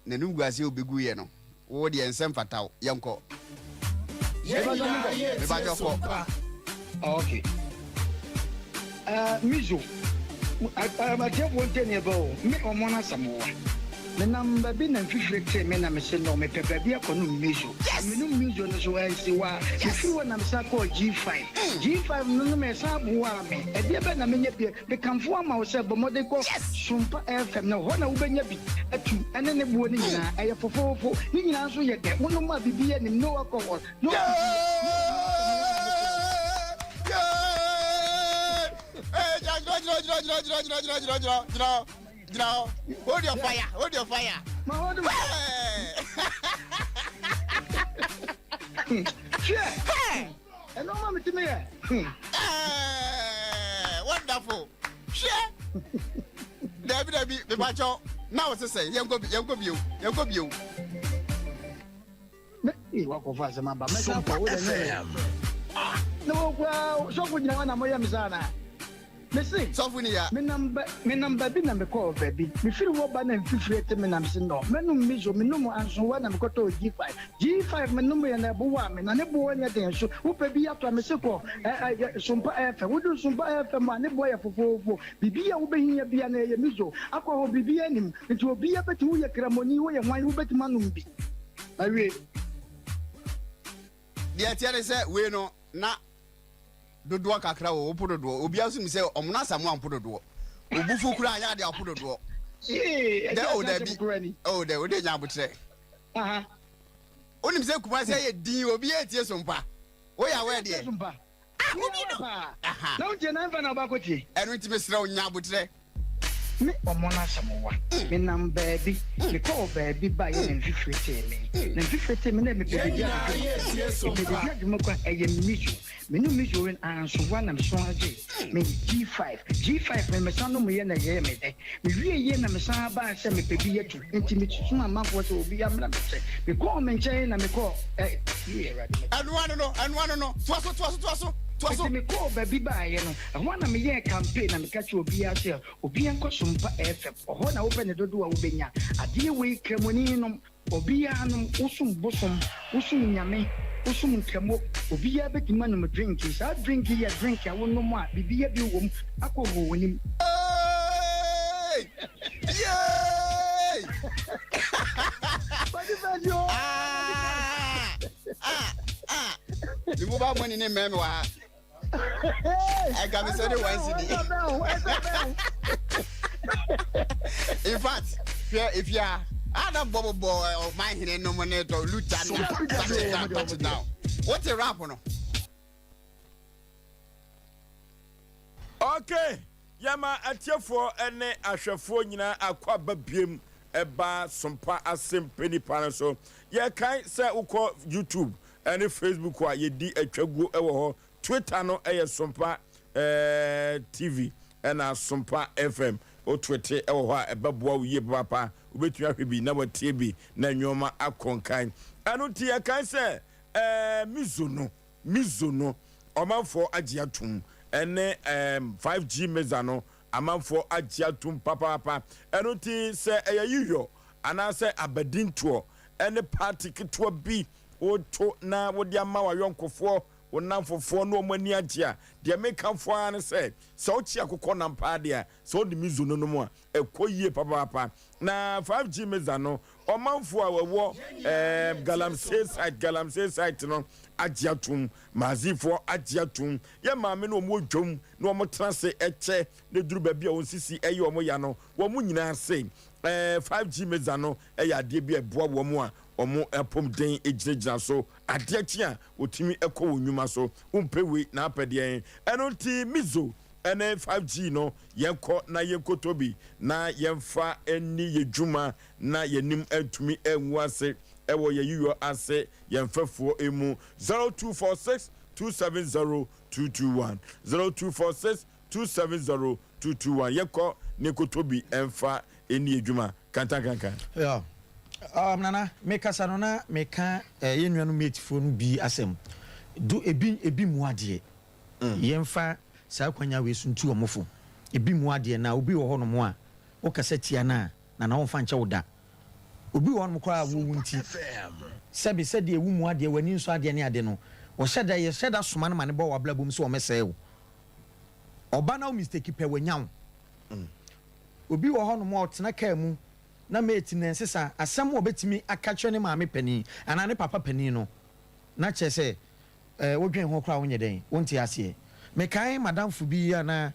N'animguaseɛ a ɔbɛguiɛ no, wo deɛ nsɛ mfata wo. Yɛnkɔ. Yɛn nyinaa yɛ tie so mpa. Ok. Uh, Mizo, atiefoɔ ntie neɛ bɛ o, me ɔmo no Asamoah. Menam baabi na mfifire tee me na mese no mepɛ baabi akɔ nom Mizo. Na menom Mizo no so ansi hɔ a, mefiri hɔ na mesan kɔɔ G5. G5 no nom ɛsan boaa me. Ɛdeɛ bɛn na menyɛ bio? Mekamfo ama wo sɛ bɔ mmɔden kɔ Sompa FM na hɔ na wobɛnya bi atu ɛne ne boɔ no nyinaa. Ɛyɛ fofoofo, ne nyinaa nso yɛ dɛ. Wonom a biribiara nnim, no alcohol, no Hold your fire, hold your fire. Ma hold my. Hwɛ! Ɛno ama me tumi yɛ. Eeii wonderful hwɛ dabi dabi mepakyɛw na wo sesɛn yɛnkɔ yɛnkɔ bio yɛnkɔ bio. Me ee wakɔfa asɛm aba mɛsan akɔ wo dɛ nyɛ ah na wo kura sɔfo gyina hɔ na moyɛ me saa na. Mese, Sɔfo ni ya. Menam ba, menam baabi na mekɔɔ baabi. Mefiri hɔ ba na mfifire te me na mese no, mɛnom miso, menom ansowa na mekɔtɔɔ G5. G5 menomyɛ na ɛbowaa me, na ne boɔ nyɛ den nso. Wopɛ bi atɔ a, mese kɔ ɛ, ɛ, Sompa FM. Woduru Sompa FM a, ne boɔ yɛ fofoofo. Biribi a wobɛhia biara no, ɛyɛ miso. Akɔ hɔ, biribiara nnim. Nti obiara bɛtumi, woyɛ Kramoni, woyɛ hwan, wobɛtumi anom bi. Mawie. Deɛ ɛteɛ ne sɛ wei no na dodoɔ kakra wɔ wopo dodoɔ obiara nso nim sɛ ɔmo no asamoa mpo dodoɔ obufu koraa anyɛ adeɛ a ɔpo dodoɔ dɛ o dabi o dɛ o de nya abotrɛ wonim sɛ Kumasi ayɛ din obiara etie so mpa woyɛ awɛ deɛ Ah, obi no. Aha. Na wontie na ɛmfa na wobakɔ tie. Ɛno nti mesrɛ wo nya abotrɛ. Me ɔmɔ no asɛm wa. Me nam baabi, me kɔɔ baabi ba yɛ na mfifire tee me. Na mfifire tee me na mepɛ baabi adwuma. Mepɛ baabi adwuma kɔ a ɛyɛ mizo. Me no mizo ren anso wa na me so agye. Me G5, G5 me mesan nom yɛ na ɛyɛɛ me dɛ. Me wie yɛ na me san baa sɛ mepɛ bi atu. Nti me soma amanfoɔ sɛ obi amra me nkyɛn. Me kɔɔ me nkyɛn na me kɔɔ ɛ yie awurade me. Ɛno ano no, ɛno ano no, toa so, toa so, toa so, toa so. Nti me kɔɔ baabi baeɛ no, ɛhɔ ara na me yɛɛ campaign na me ka kyerɛɛ obiara sɛ obiara nkɔ Sompa FM, ɔhɔ na wopɛ ne dodoɔ a wobɛnya. Adeɛ wei Kramoni nom, Obiara nom, wosom bosom, wosom nyame, wosom nkramo, obiara bɛtumi anom drink yi. Saa drink yi yɛ drink a wonom a biribiara bi wɔ mu, alcohol wɔ nim. Eeii! Yeeii! Kwasi Fɛsi oo! Ah! Ah! Ah! Me mobile money ne mmɛn me wɔ ha. Ɛka me sɛ de one cedi. In fact, hwɛ efia a na bɔbɔbɔ ɔman hene nom ne dɔ luta ne touch it down touch it down. Wote rap no? Okay, yɛma atiefoɔ ne ahwɛfoɔ nyinaa akɔ aba biem ɛba Sompa Asɛm Pɛ Nipa no so. Yɛkae sɛ wokɔ YouTube ne Facebook a yɛdi atwaguo wɔ hɔ. Twitter no yɛ Sompa TV ɛna Sompa FM. Wo twete wɔ hɔ a ɛbɛboa wo yie papaapa. Wobɛtumi ahwɛ bi na watie bi na nnoɔma akɔ nkan. Ɛno nti yɛkae sɛ Mizo no, Mizo no, ɔmanfoɔ agye atom ɛne 5G Meza no amanfoɔ agye atom papaapa. Ɛno nti sɛ ɛyɛ yiyɔ anaasɛ abadintoɔ ɛne party ketewa bi woto na wode ama w'ayɔnkofoɔ, wo nnamfofoɔ na wɔn ani agye a, deɛ mekamfo ara ne sɛ, sɛ wokye akokɔ nam paa deɛ a, sɛ wode miso no nom a, ɛkɔ yie papaapa. Na 5G mixer no, ɔmanfoɔ a wɔwɔ eh, Galamsey site, Galamsey site no agye atom, Maazifoɔ agye atom, yɛ maame no wɔn wɔ dwam na wɔn tena ase kyɛ na ɛduru baabi a wɔn sisi ɛyɛ wɔn ya no, wɔn nyinaa se eh, 5G mixer no yɛ adeɛ bi a ɛboa wɔn a wɔn apɔmuden gyinagyina so, adeɛ kye a wɔtumi kɔ wɔn nnwuma so, wompɛ wei na apɛ deɛn, ɛno nti Mizo ne 5G no yɛnkɔ na yɛnkɔtɔ bi na yɛmfa nni yɛn dwuma na yɛn anim antumi angu ase wɔ yɛn yiyɔ ase yɛn mfɛfoɔ mu. 0246 270 221 0246 270 221 Yɛnkɔ na yɛnkɔtɔ bi mfa nni yɛn dwuma. Kantankankan. Yeah. Um, Nana, me kasa no na me ka eh, yɛn nuanom matefoɔ no bi asɛm. Do ebi ebi mu adeɛ. Mm. Yɛmfa saa kwanya wei so ntu wɔn fo. Ebi mu adeɛ na obi wɔ hɔnom a wokasa tia no a, Nana wɔmfa nkyɛ wo da. Obi wɔ hɔnom koraa a wowu nti, sɛbe sɛdeɛ wo mu adeɛ, w'ani nsɔ adeɛ ne ade no, wɔhyɛ da yɛhyɛ da soma no ma no bɔ w'abrabɔ mu sɛ wɔmɛsɛe wo. Ɔba na wo mistake pɛ wanya wo. Obi wɔ hɔnom a ɔtena kaa mu na mate na ɛnsesa asɛm a ɔbɛtumi aka kyerɛ ne maame panin anaa ne papa panin no, na kyerɛ sɛ eh, wodwen ho koraa wonyɛ dɛn, wonte aseɛ. Mekae m'adamfo bi a na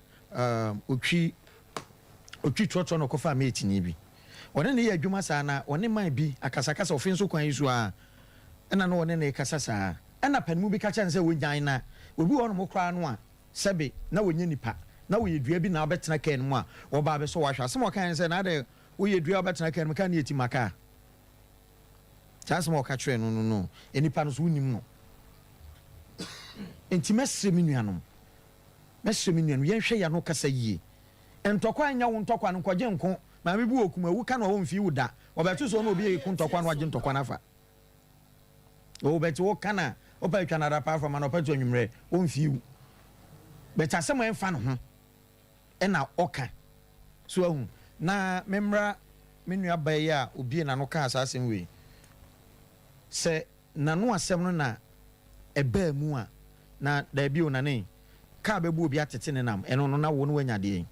ɔtwi ɔtwi trɔtrɔ na ɔkɔfaa mateni bi. Ɔne no yɛ adwuma saa na ɔne man bi akasakasa ɔfe nso kwan yi so ara ɛna na ɔne no rekasa saa. Ɛna panimu bi ka kyerɛ no sɛ ɔnyan na obi wɔ hɔnom koraa no a Sɛbe, na wɔnyɛ nnipa, na wɔyɛ dua bi na wɔabɛtena kaa no mu a wɔba abɛsɔ wo ahwɛ. Asɛm a ɔkaeɛ ne sɛ, Na adɛn, woyɛ dua a wobɛtena kaa no mu, kaa no yɛ ti ma kaa? Saa asɛm a ɔka kyerɛɛ no no no, nnipa no so wonim no. Enti mɛsrɛ me nuanom, mɛsrɛ me nuanom, yɛnhwɛ yɛn ano kasa yie. Ntɔkwa nyɛ wo ntɔkwa no, nkɔgye nko. Maame bi wɔ Kumawu ka na ɔmfii wo da. Ɔbɛto so na obi reko ntɔkwa na wagye ntɔkwa no afa. Oh but wo ka na wo pa atwa no adapaa from anɔpa to anwummerɛ ɔmfii wo but asɛm a ɛmfa ne ho. na ɔka. So wahu? Na memmra me nuabaa yi a obiee n'ano kaa saa asɛm wei. Sɛ n'ano asɛm no na ɛbaa mu a, na daabi o, Nane, kaa bɛbɔ obi atete ne nam, ɛno no na wo no woanya deɛn?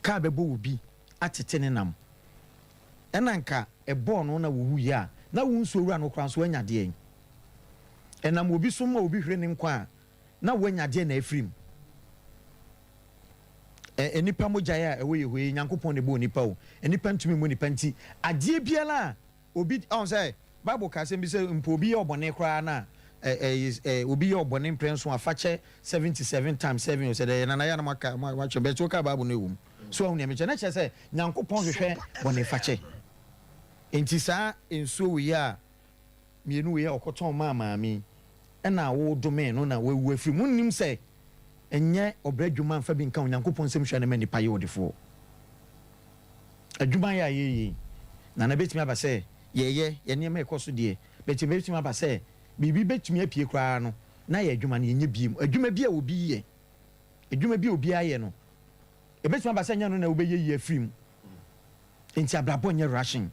Kaa bɛbɔ obi atete ne nam, ɛna nka ɛbɔɔ no na wɔwuiɛ a, na wo nsuo wura no koraa nso woanya deɛn? Ɛnam obi so ma obi hwere ne nkwa a, na woanya deɛn na afiri mu? Ɛ, nnipa mogyaeɛ a ɛwɔ yɛ hɔ yi, Nyankopɔn na ɛbɔɔ nnipa o, nnipa ntumi mmɔ nnipa nti, adeɛ biara a obi, ɔhu sɛ Bible ka asɛm bi sɛ mpo obi yɛ ɔbɔne koraa no a, ɛ, ɛ, ɛ, obi yɛ ɔbɔne mprɛnson a, fa kyɛ 77 times 7 o, sɛ dɛ, nana yɛ a na moaka, moatwerɛ, but woka Bible no ɛwɔ mu. So wahu nea mekyerɛ? Na kyerɛ sɛ Nyankopɔn hwehwɛ bɔnefakyɛ. Enti saa nsuo wei a mienu wei a ɔkɔtɔn maa maame yi na wodomee no na wawu afiri mu. Monnim sɛ ɛnyɛ ɔbrɛ adwuma mfa bi nka Onyankopɔn nsam hyira no ma nnipa yɛ ɔdefoɔ. Adwuma yɛ a yɛyɛ yi, Nana ɛbɛtumi aba sɛ yɛyɛ, yɛn nneɛma ɛkɔ so deɛ, but ɛbɛtumi aba sɛ biribi bɛtumi apue koraa no na yɛ adwuma no yɛnyɛ biem. Adwuma bi a obi yɛ, adwuma bi a obiara yɛ no, ɛbɛtumi aba sɛ ɛnyɛ ɛno na wobɛyɛ yie afiri mu. Enti abrabɔ nyɛ rushing.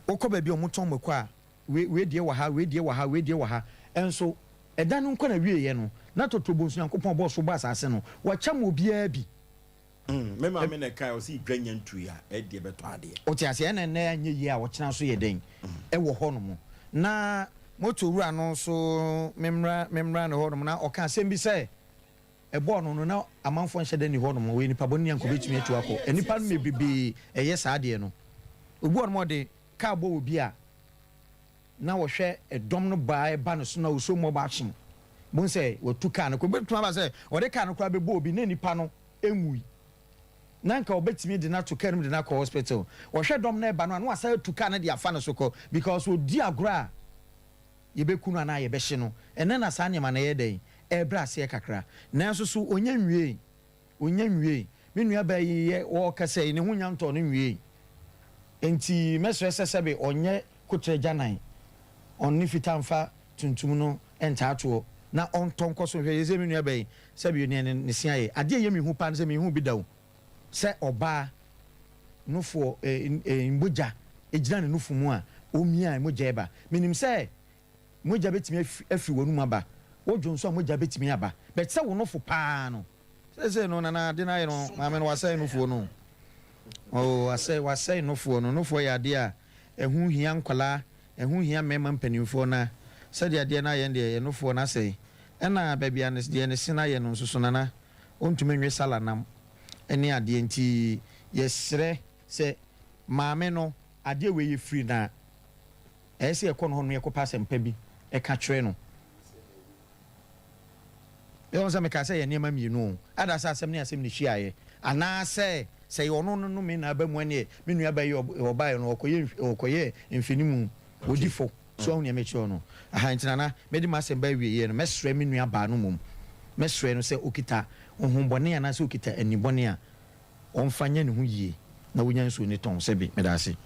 Wokɔ baabi a wɔtɔn mako a, wei wei deɛ wɔ ha, wei deɛ wɔ ha, wei deɛ wɔ ha. Nso ɛda no nkɔ n'awieeɛ no, na Totobonsu Nyankopɔn bɔɔ soro bɔɔ asase no, wakyɛ ma obiara bi. Mm, me maame na ɛkae, ɔse dwa nya ntui a, ɛdeɛ bɛtɔ adeɛ. Wote aseɛ? Ɛna ɛnnɛ anyɛ yie a, ɔkyena nso yɛ dɛn? Ɛwɔ hɔnom. Na moto wura no nso, memmra, memmra ne hɔnom, na ɔka asɛm bi sɛ, Ɛbɔɔ no no, na amanfoɔ nhyɛ da nni hɔ nom, ɔyɛ nipa bɔne a anka ɔbɛtumi atu akɔ. Nnipa no bebrebee ɛyɛ saa adeɛ no. Obi wɔ nom a ɔde kaa bɔ obi a, na ɔhwɛ ɛdɔm no ba a ɛba ne so na ɔsɔ mu ɔbɔ action. Bohu sɛ watu kaa no kɔ. Ɛbɛtumi aba sɛ ɔde kaa no koraa bɛbɔ obi na nipa no nwui. Na anka ɔbɛtumi de no ato kaa no mu de no akɔ hospital. Ɔhwɛ dɔm no ɛba no a, na wasan atu kaa no de afa ne so kɔ because ɔdi agorɔ a, yɛbɛku no anaa yɛbɛhye no. Ɛnnɛ na saa nneɛma no ɛyɛ dɛn? Ɛrebrɛ aseɛ kakra. Nanso so ɔnnya nwiei? Ɔnnya nwiei. Me nuabaa yi yɛ ɔrekasa yi, ne ho nnya ntɔɔ no nwiei. Enti mɛsrɛ sɛ sɛbe ɔnyɛ koterɛ agyanan, ɔnne fitaa mfa tuntum no ntaa toɔ, na ɔntɔ nkɔ so nhwɛ. Seesei me nuabaa yi, sɛbe nea ne se ayɛ. Adeɛ a ɛyɛ me hu paa ne sɛ menhuu bi da o, sɛ ɔbaa nufoɔ eh, mogya gyina ne nufu mu a, ɔmia a mogya reba. Menim sɛ mogya bɛtumi afiri w'anum aba, wodwo nso a mogya bɛtumi aba, but sɛ wo nofo paa no, seesei no nana ade no ayɛ no, maame no wasɛe nufoɔ no o, oh, wasɛe, wasɛe nufoɔ no. Nufoɔ yɛ adeɛ a ɛho hia nkwadaa, ɛho hia mmarima mpanimfoɔ na sɛdeɛ adeɛ no ayɛ no deɛ, yɛ nufoɔ no asɛe. Ɛna baabi a deɛ ne se no ayɛ no nso so nana, ɔntumi nwe sala nam. ne adeɛ nti yɛsrɛ sɛ maame no adeɛ wei yɛ firi na ɛyɛ sɛ yɛkɔ no hɔ no yɛkɔpɛ asɛmpa bi ɛka kyerɛ no. Ɛwɔ sɛ mekaa sɛ yɛ nneɛma mmienu o, ada sɛ asɛm ne asɛm na ɛhyiaeɛ anaasɛ sɛ yɛ ɔno no nome na aba mu ɛneɛ me nua ba yi ɔbaeɛ no ɔkɔyɛ ɔkɔyɛ mfenimu ɔdi fɔ. So wahu nea mekyerɛ wo no? Aha, enti Nana, mede m'asɛm ba awieeɛ no, mɛsrɛ me nua baa no mmom. Mɛsrɛ no sɛ ɔkita honhommɔne anaasɛ ɔkita anibɔne a, ɔmfa nyɛ ne ho yie na ɔnya nsuo no tɔn. Sɛbe, meda ase.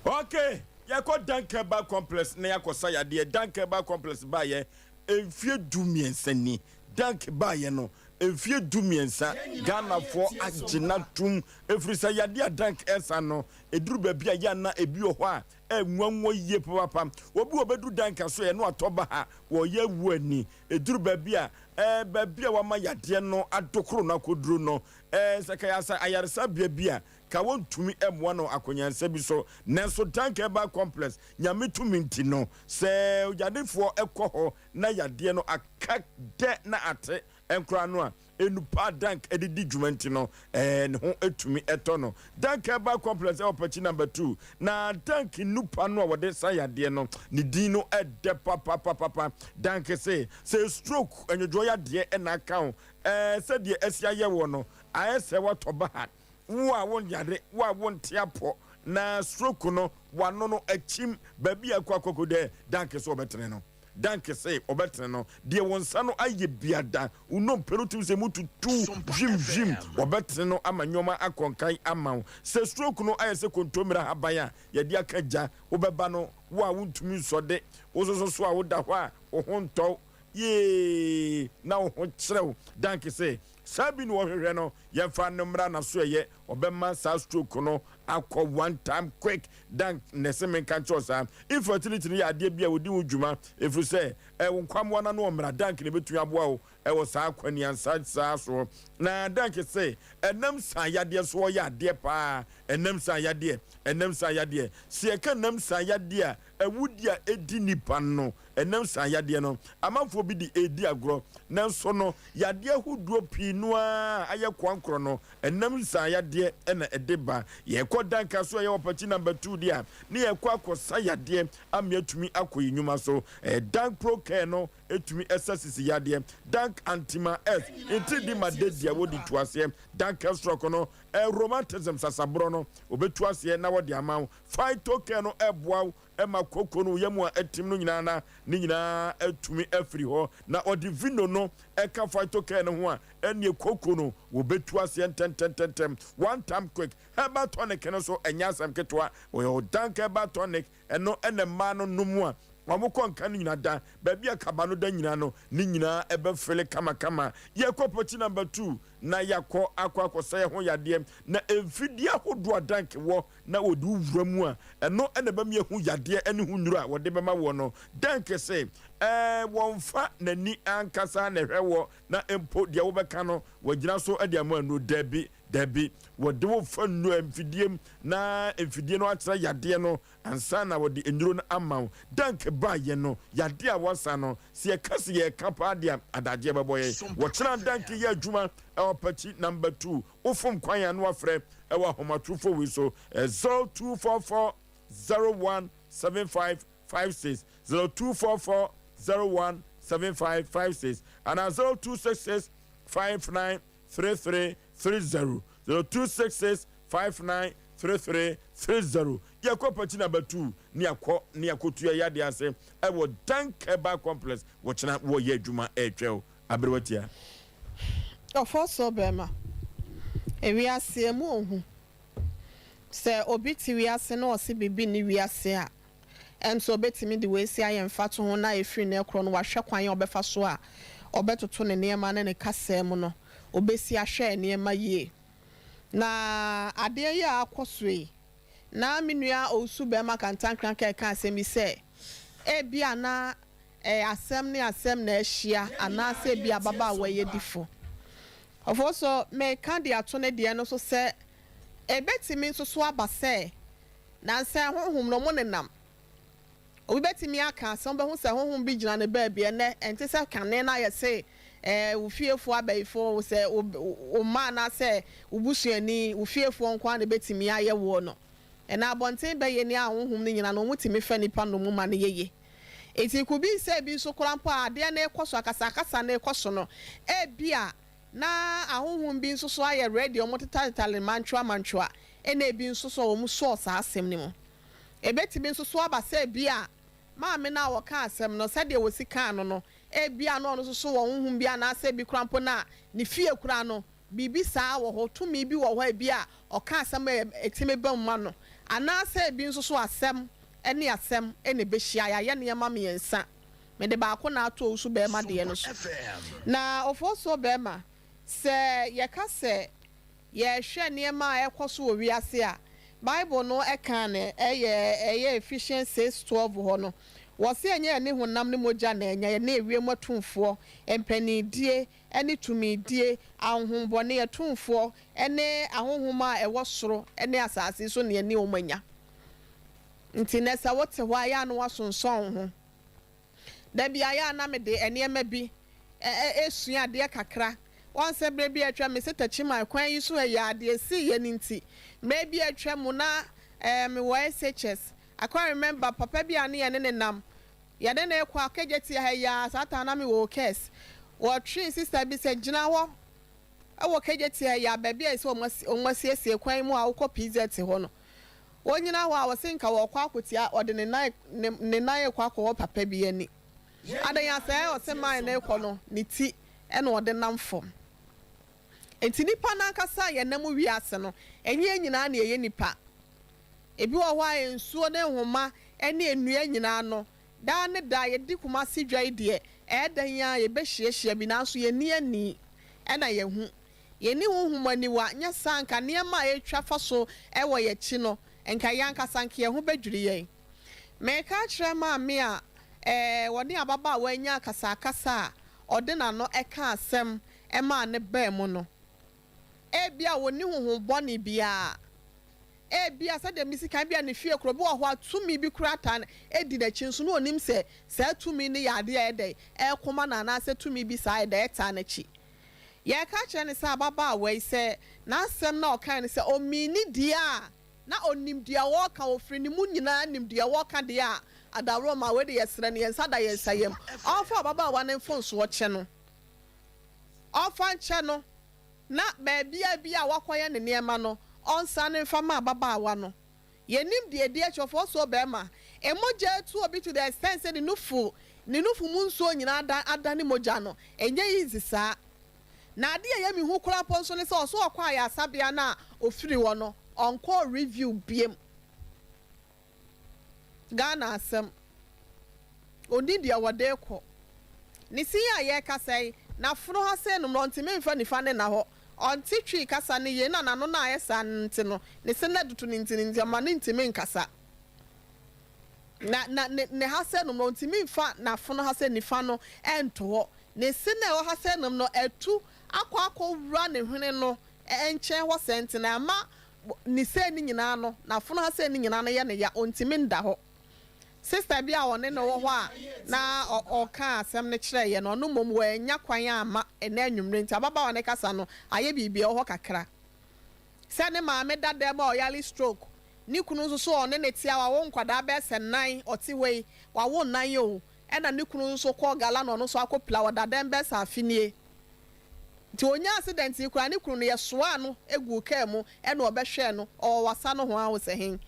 Ok, yɛkɔ Dankeba complex na yɛakɔ sa yadeɛ. Dankeba complex baeɛ mfie 13 ni. Dank baeɛ no mfie 13, Ghanafoɔ agye no atom ɛfiri sɛ yadeɛ a Dank ɛsa no, ɛduru baabi a yɛ a na ebi wɔ hɔ a Ɛnwanwa yie papaapa. Obi wɔ bɛduru dan ka so ɛ na watɔ baha wɔyɛ awu ani. Ɛduru baabi a ɛɛ baabi a wama yadeɛ no adokoro no akɔduru no ɛɛ sɛ ka yɛ ayaresabea bi a ka wɔntumi mmoa no akɔnyansa bi so. Nanso Dank Herbal Complex Nyame tumi nti no sɛ yadefoɔ kɔ hɔ na yadeɛ no aka dɛ na ate nkoraa no a Nnupa a Dank de di dwuma nti no, ne ho tumi tɔ no. Dank Herbal Complex wɔ Pakyi Number 2. Na Dank nnupa no a wɔde sa yadeɛ no, ne din no dɛ papapapapa. Dank se, sɛ stroke, nwodwoɔ yadeɛ na aka wo, sɛdeɛ asi ayɛ woɔ no, ayɛ sɛ woatɔ baha. Wo a wonyare, wo a wonte apɔ, na stroke no, w'ano no akyim, baabi a ɛkɔ akɔkɔ dɛ, Dank se ɔbɛtene no. Dank se ɔbɛtene no, deɛ wo nsa no ayɛ biada, wo nnompe no tumi sɛ emu tutu hwim hwim, wɔbɛtene no ama nneɛma akɔ nkan ama wo. Sɛ stroke no ayɛ sɛ kontommire ahaban a yɛde aka gya, wobɛba no, wo a wontumi nsɔ de, wo nso so a woda hɔ a wo ho ntɔ wo. Yee! Na wo ho kyerɛ wo. Dank se, Saa bi na wɔhwehwɛ no, yɛmfa no mmra n'asoɛeɛ, ɔbɛma saa stroke no akɔ one time quick. Dank na ɛse menka nkyerɛ wo saa. Infertility no yɛ adeɛ bi a wɔdi ho dwuma, ɛfiri sɛ wo nkwammoa no ano ɔmmra. Dank na ɛbɛtumi aboa wo wɔ saa kwaniansa saa soɔ. Na Dank se, ɛnam saa yadeɛ so ɔyɛ adeɛ paa. Ɛnam saa yadeɛ, ɛnam saa yadeɛ. Se yɛka nam saa yadeɛ a, awudie a ɛdi nipa no, Ɛnam saa yadeɛ no, amanfoɔ bi de redi agorɔ. Nanso no, yadeɛ ahodoɔ pii no ara a ayɛ koankorɔ no, ɛnam saa yadeɛ na ɛde ba. Yɛkɔ Danka so a ɛyɛ Ɔpakyi Number 2 deɛ a, ne yɛkɔ akɔsa yadeɛ ama yɛatumi akɔ yɛn nnwuma so. Dank Pro Care no tumi sa sisi yadeɛ. Dank Antima S ntiridi ma dadi a wɔdi tu aseɛ. Dank Stroke no, rheumatism, sasaborɔ no, wɔbɛtu aseɛ na wɔde ama wo. Phyto Care no boa wo ma koko no wo yam a atim no nyinaa na ne nyinaa atumi afiri hɔ. Na ɔde vino no ka phytocare no ho a, ɛnneɛ koko no wɔbɛtu aseɛ ntɛntɛntɛntɛm. One time quick herbal tonic no nso ɛnyɛ asɛm ketewa. Wɔyɛ Odank herbal tonic, ɛno na mmaa no nom a wɔkɔ nka no nyinaa da. Baabi a kaba no da nyinaa no, ne nyinaa ɛbɛfele kamakama. Yɛkɔ pɔkyi number 2 na yɛakɔ akɔ akɔsa yɛn ho yadeɛ. Na mfidie ahodoɔ a Dank wɔ na wɔde wo wura mu a, ɛno na ɛbɛma yɛahu yadeɛ ne ho nnuro a wɔde bɛma woɔ no. Dɛn kɛse? Ɛɛ, wɔmfa n'ani ankasa na ɛhwɛ woɔ, na mpo deɛ wobɛka no, wɔagyina so de ama nnuro. Dabi, dabi. Wɔde wo fa nnuro, mfidie mu, na mfidie no akyerɛ yadeɛ no ansa na wɔde nnuro no ama wo. Dɛn baeɛ no, yadeɛ a wɔasa no, sɛ yɛka sɛ yɛreka paa deɛ a, adagyeɛ bɛbɔ yɛn. Wɔkyena Danke yɛ adwuma wɔ Pakyi Number 2. Wofom kwan a na wafrɛ wɔ ahomatorofo wei so, 0244 01 7556, 0244 01 7556 anaa 0266 59 3330, 0266 59 3330. Yɛkɔ Pakyi na Batu ne akɔ ne akɔtua yadeɛ ase wɔ Dankeba Complex. Wɔkyena wɔyɛ adwuma ɛretwɛw Aberewa tia. Ɔfɔsɔ bɛrima, ewiase emu ohu. Sɛ obi te wiase na ɔse biribi nni wiase a, ɛnso obetumi de wei si ayɛ mfatoho na efiri nnɛ korɔ no wahwɛ kwan a ɔbɛfa so a ɔbɛtoto ne nneɛma ne ne kasaa mu no, obesi ahwɛ nneɛma yie. Na adeɛ yi a akɔ so yi, na me nua Owusu Bɛrima Kantankrankɛ reka asɛm bi sɛ, ebia na Ɛyɛ asɛm ne asɛm na ahyia anaasɛ ebia ababaawa yi adi fɔ. Ɔfoforo nso, meka de ato ne deɛ no so sɛ ebetumi nso so aba sɛ nnansa yi honhom no wɔnenam. Obi betumi aka asɛm, wobɛhu sɛ honhom bi gyina ne baabi. Ɛnnɛ, ɛnte sɛ kane no a yɛse ɛɛ wo fiefoɔ abayifo, sɛ wo wo mma anaasɛ wo busuani, wo fiefoɔ nko ara na ebetumi ayɛ woɔ no. Ɛnnɛ abɔnten bɛyɛ ni a honhom no nyina no wɔtumi fa nnipa nnommum ma no yɛ yie. Enti it could be sɛ ebi nso koraa mpo a adeɛ no rekɔ so, akasakasa no rekɔ so no, ebia na ahonhom bi nso so ayɛ ready, wɔtetatetare mantwoa mantwoa, ɛna ebi nso so a wɔsɔɔ saa asɛm no mu. Ebetumi nso so aba sɛ ebia maame no a ɔkaa asɛm no, sɛdeɛ wɔsi kaa no no, ebia na ɔno nso so wɔ honhom bi anaasɛ ebi koraa mpo no a ne fie koraa no, biribi saa wɔ hɔ, tumi bi wɔ hɔ a ebia ɔka asɛm a etumi ba mu ma no, anaasɛ ebi nso so asɛm ne asɛm na ebehyia. Yɛayɛ nneɛma mmiɛnsa. Mede baako na ato owusu barima deɛ no so. Na ofosuo barima, sɛ yɛka sɛ yɛrehwɛ nneɛma a ɛrekɔ so wɔ wiase a, Bible no ka no ɛyɛ ɛyɛ Ephesians 6:12 hɔ no, wɔse ɛnyɛ yɛne honam ne mogya na anya, yɛne ewiem atumfoɔ, mpanindie, ne tumidie, ahonhommɔne, atumfoɔ, ne ahonhom a ɛwɔ soro ne asase so na yɛne wɔn anya. Nti nnɛ sɛ wote hɔ a, ɛyɛ a na woasonsɔn wo ho. Da bi a, ɛyɛ a na mede nneɛma bi resua adeɛ kakra. Woahu sɛ berɛ bi a atwam, mese Takyiman kwan yi so ɛyɛ a, deɛ ɛsiiɛ no nti, mmerɛ bi a atwam na mewɔ SHS. I quite remember papa bi a ne yɛne no nam Yɛde no rekɔ Akegyetia ha yi ara, saa time no na mewɔ Okes. Wɔtwee sister bi sɛ gyina hɔ wɔ Kegyetia yi ara, baabi a ɛsɛ wɔn asiesie kwan mu a wokɔ PZ hɔ no. Wɔnyina hɔ a, wɔse nka wɔrekɔ akɔtia, ɔde ne nan ne ne nan rekɔ akɔwɔ papa bi ani. Adɛn a sɛɛ ɔse man no rekɔ no, ne ti na ɔde nam fam. Enti nnipa no ankasa a yɛnam wiase no, ɛnyɛ yɛn nyinaa na yɛyɛ nnipa. Ebi wɔ hɔ a nsuo ne nhoma ne nnua nyinaa no, Daa ne daa yɛdi Kumasi dwa yi deɛ, ɛyɛ dɛn ara a yɛbɛhyiahyia bi nanso yɛnni ani na yɛahu. Yɛnni honhom aniwa, nyɛ saa a anka nneɛma a ɛretwa fa so wɔ yɛn akyi no, anka yɛn ankasa anka yɛn ho bɛdwiri yɛn. Mereka akyerɛ maame a ɛɛ ɔne ababaawa anya akasakasa a ɔde n'ano ka asɛm maa no baa mu no. Ebia ɔnni honhom bɔne biara. Ebia, sɛdeɛ mesi kan, ebia ne fie koraa, obi wɔ hɔ a tumi bi koraa taa no di n'akyi nso na ɔnnim sɛ saa tumi no yɛ adeɛ a ɛyɛ dɛn, ɛreko ma no anaasɛ tumi bi saa ayɛ dɛn, ɛtaa n'akyi. Yɛreka akyerɛ no sɛ ababaawa yi sɛ n'asɛm no a ɔkae no sɛ ɔmiini deɛ a na ɔnim deɛ ɔreka, ɔfiri ne mu nyinaa nim deɛ ɔreka deɛ a, adaworoma, wei deɛ yɛsrɛ no, yɛn nsa da yɛn nsa yam, ɔmfa ababaawa no mfomsoɔ kyɛ no. Ɔmfa nkyɛ no. na baabiara bi a wakɔyɛ ne nneɛma no, ɔnsane mfa mma ababaawa no. Yɛnnim deɛ ɛdi akyi, ɔfɔɔ soɔ barima. Mogya atu obi to the extent sɛ ne nufu, ne nufu mu nsuo nyinaa adan, adane mogya no, ɛnyɛ easy saa. Na adeɛ a ɛyɛ me hu koraa mpo nso ne sɛ, ɔso ɔkɔ ayaresabea no a ɔfiri hɔ no, ɔnkɔɔ review biom. Ghana asɛm. Ɔnni deɛ wɔde rekɔ. Ne sin a yɛrekasa yi, n'afono ha sei nom no, ɔntumi mfa nifa no nna hɔ. Ɔnte Twi kasa no yie na n'ano no ayɛ saa no nti no, ne se no adutu no nti no nti ɔma no ntumi nkasa. Na, na ne, ne ha sei nom no, ɔntumi mfa n'afono ha sei nifa no nto hɔ. Ne se no a ɛwɔ ha sei nom no, atu akɔ akɔwura ne hwene no nkyɛn hɔ sɛɛ nti no, ama Ne sei no nyinaa no, n'afono ha sei no nyinaa no yɛ no ya, ɔntumi nda hɔ. Sista bi a ɔne no wɔ hɔ a na ɔkaa asɛm no kyerɛɛ yɛn no, ɔno mmom wannya kwan amma ɛnnɛ anwummere nti ababaawa no kasa no ayɛ biribi ɛwɔ hɔ kakra. Sɛ ne maame da dɛm a ɔyare stroke, ne kunu nso so ɔne no te a wawo nkwadaa bɛyɛ sɛ nnan, ɔte hɔ yi, wawo nnan o, ɛna ne kunu nso kɔ gala na ɔno nso akɔpira, ɔda dɛm bɛyɛ sɛ afe nie. Nti ɔnyaa accident yi koraa ne kunu no yɛsoaa no guu car mu ɛna ɔbɛhwɛɛ no ɔwɔ wasa no ho a wosɛ hen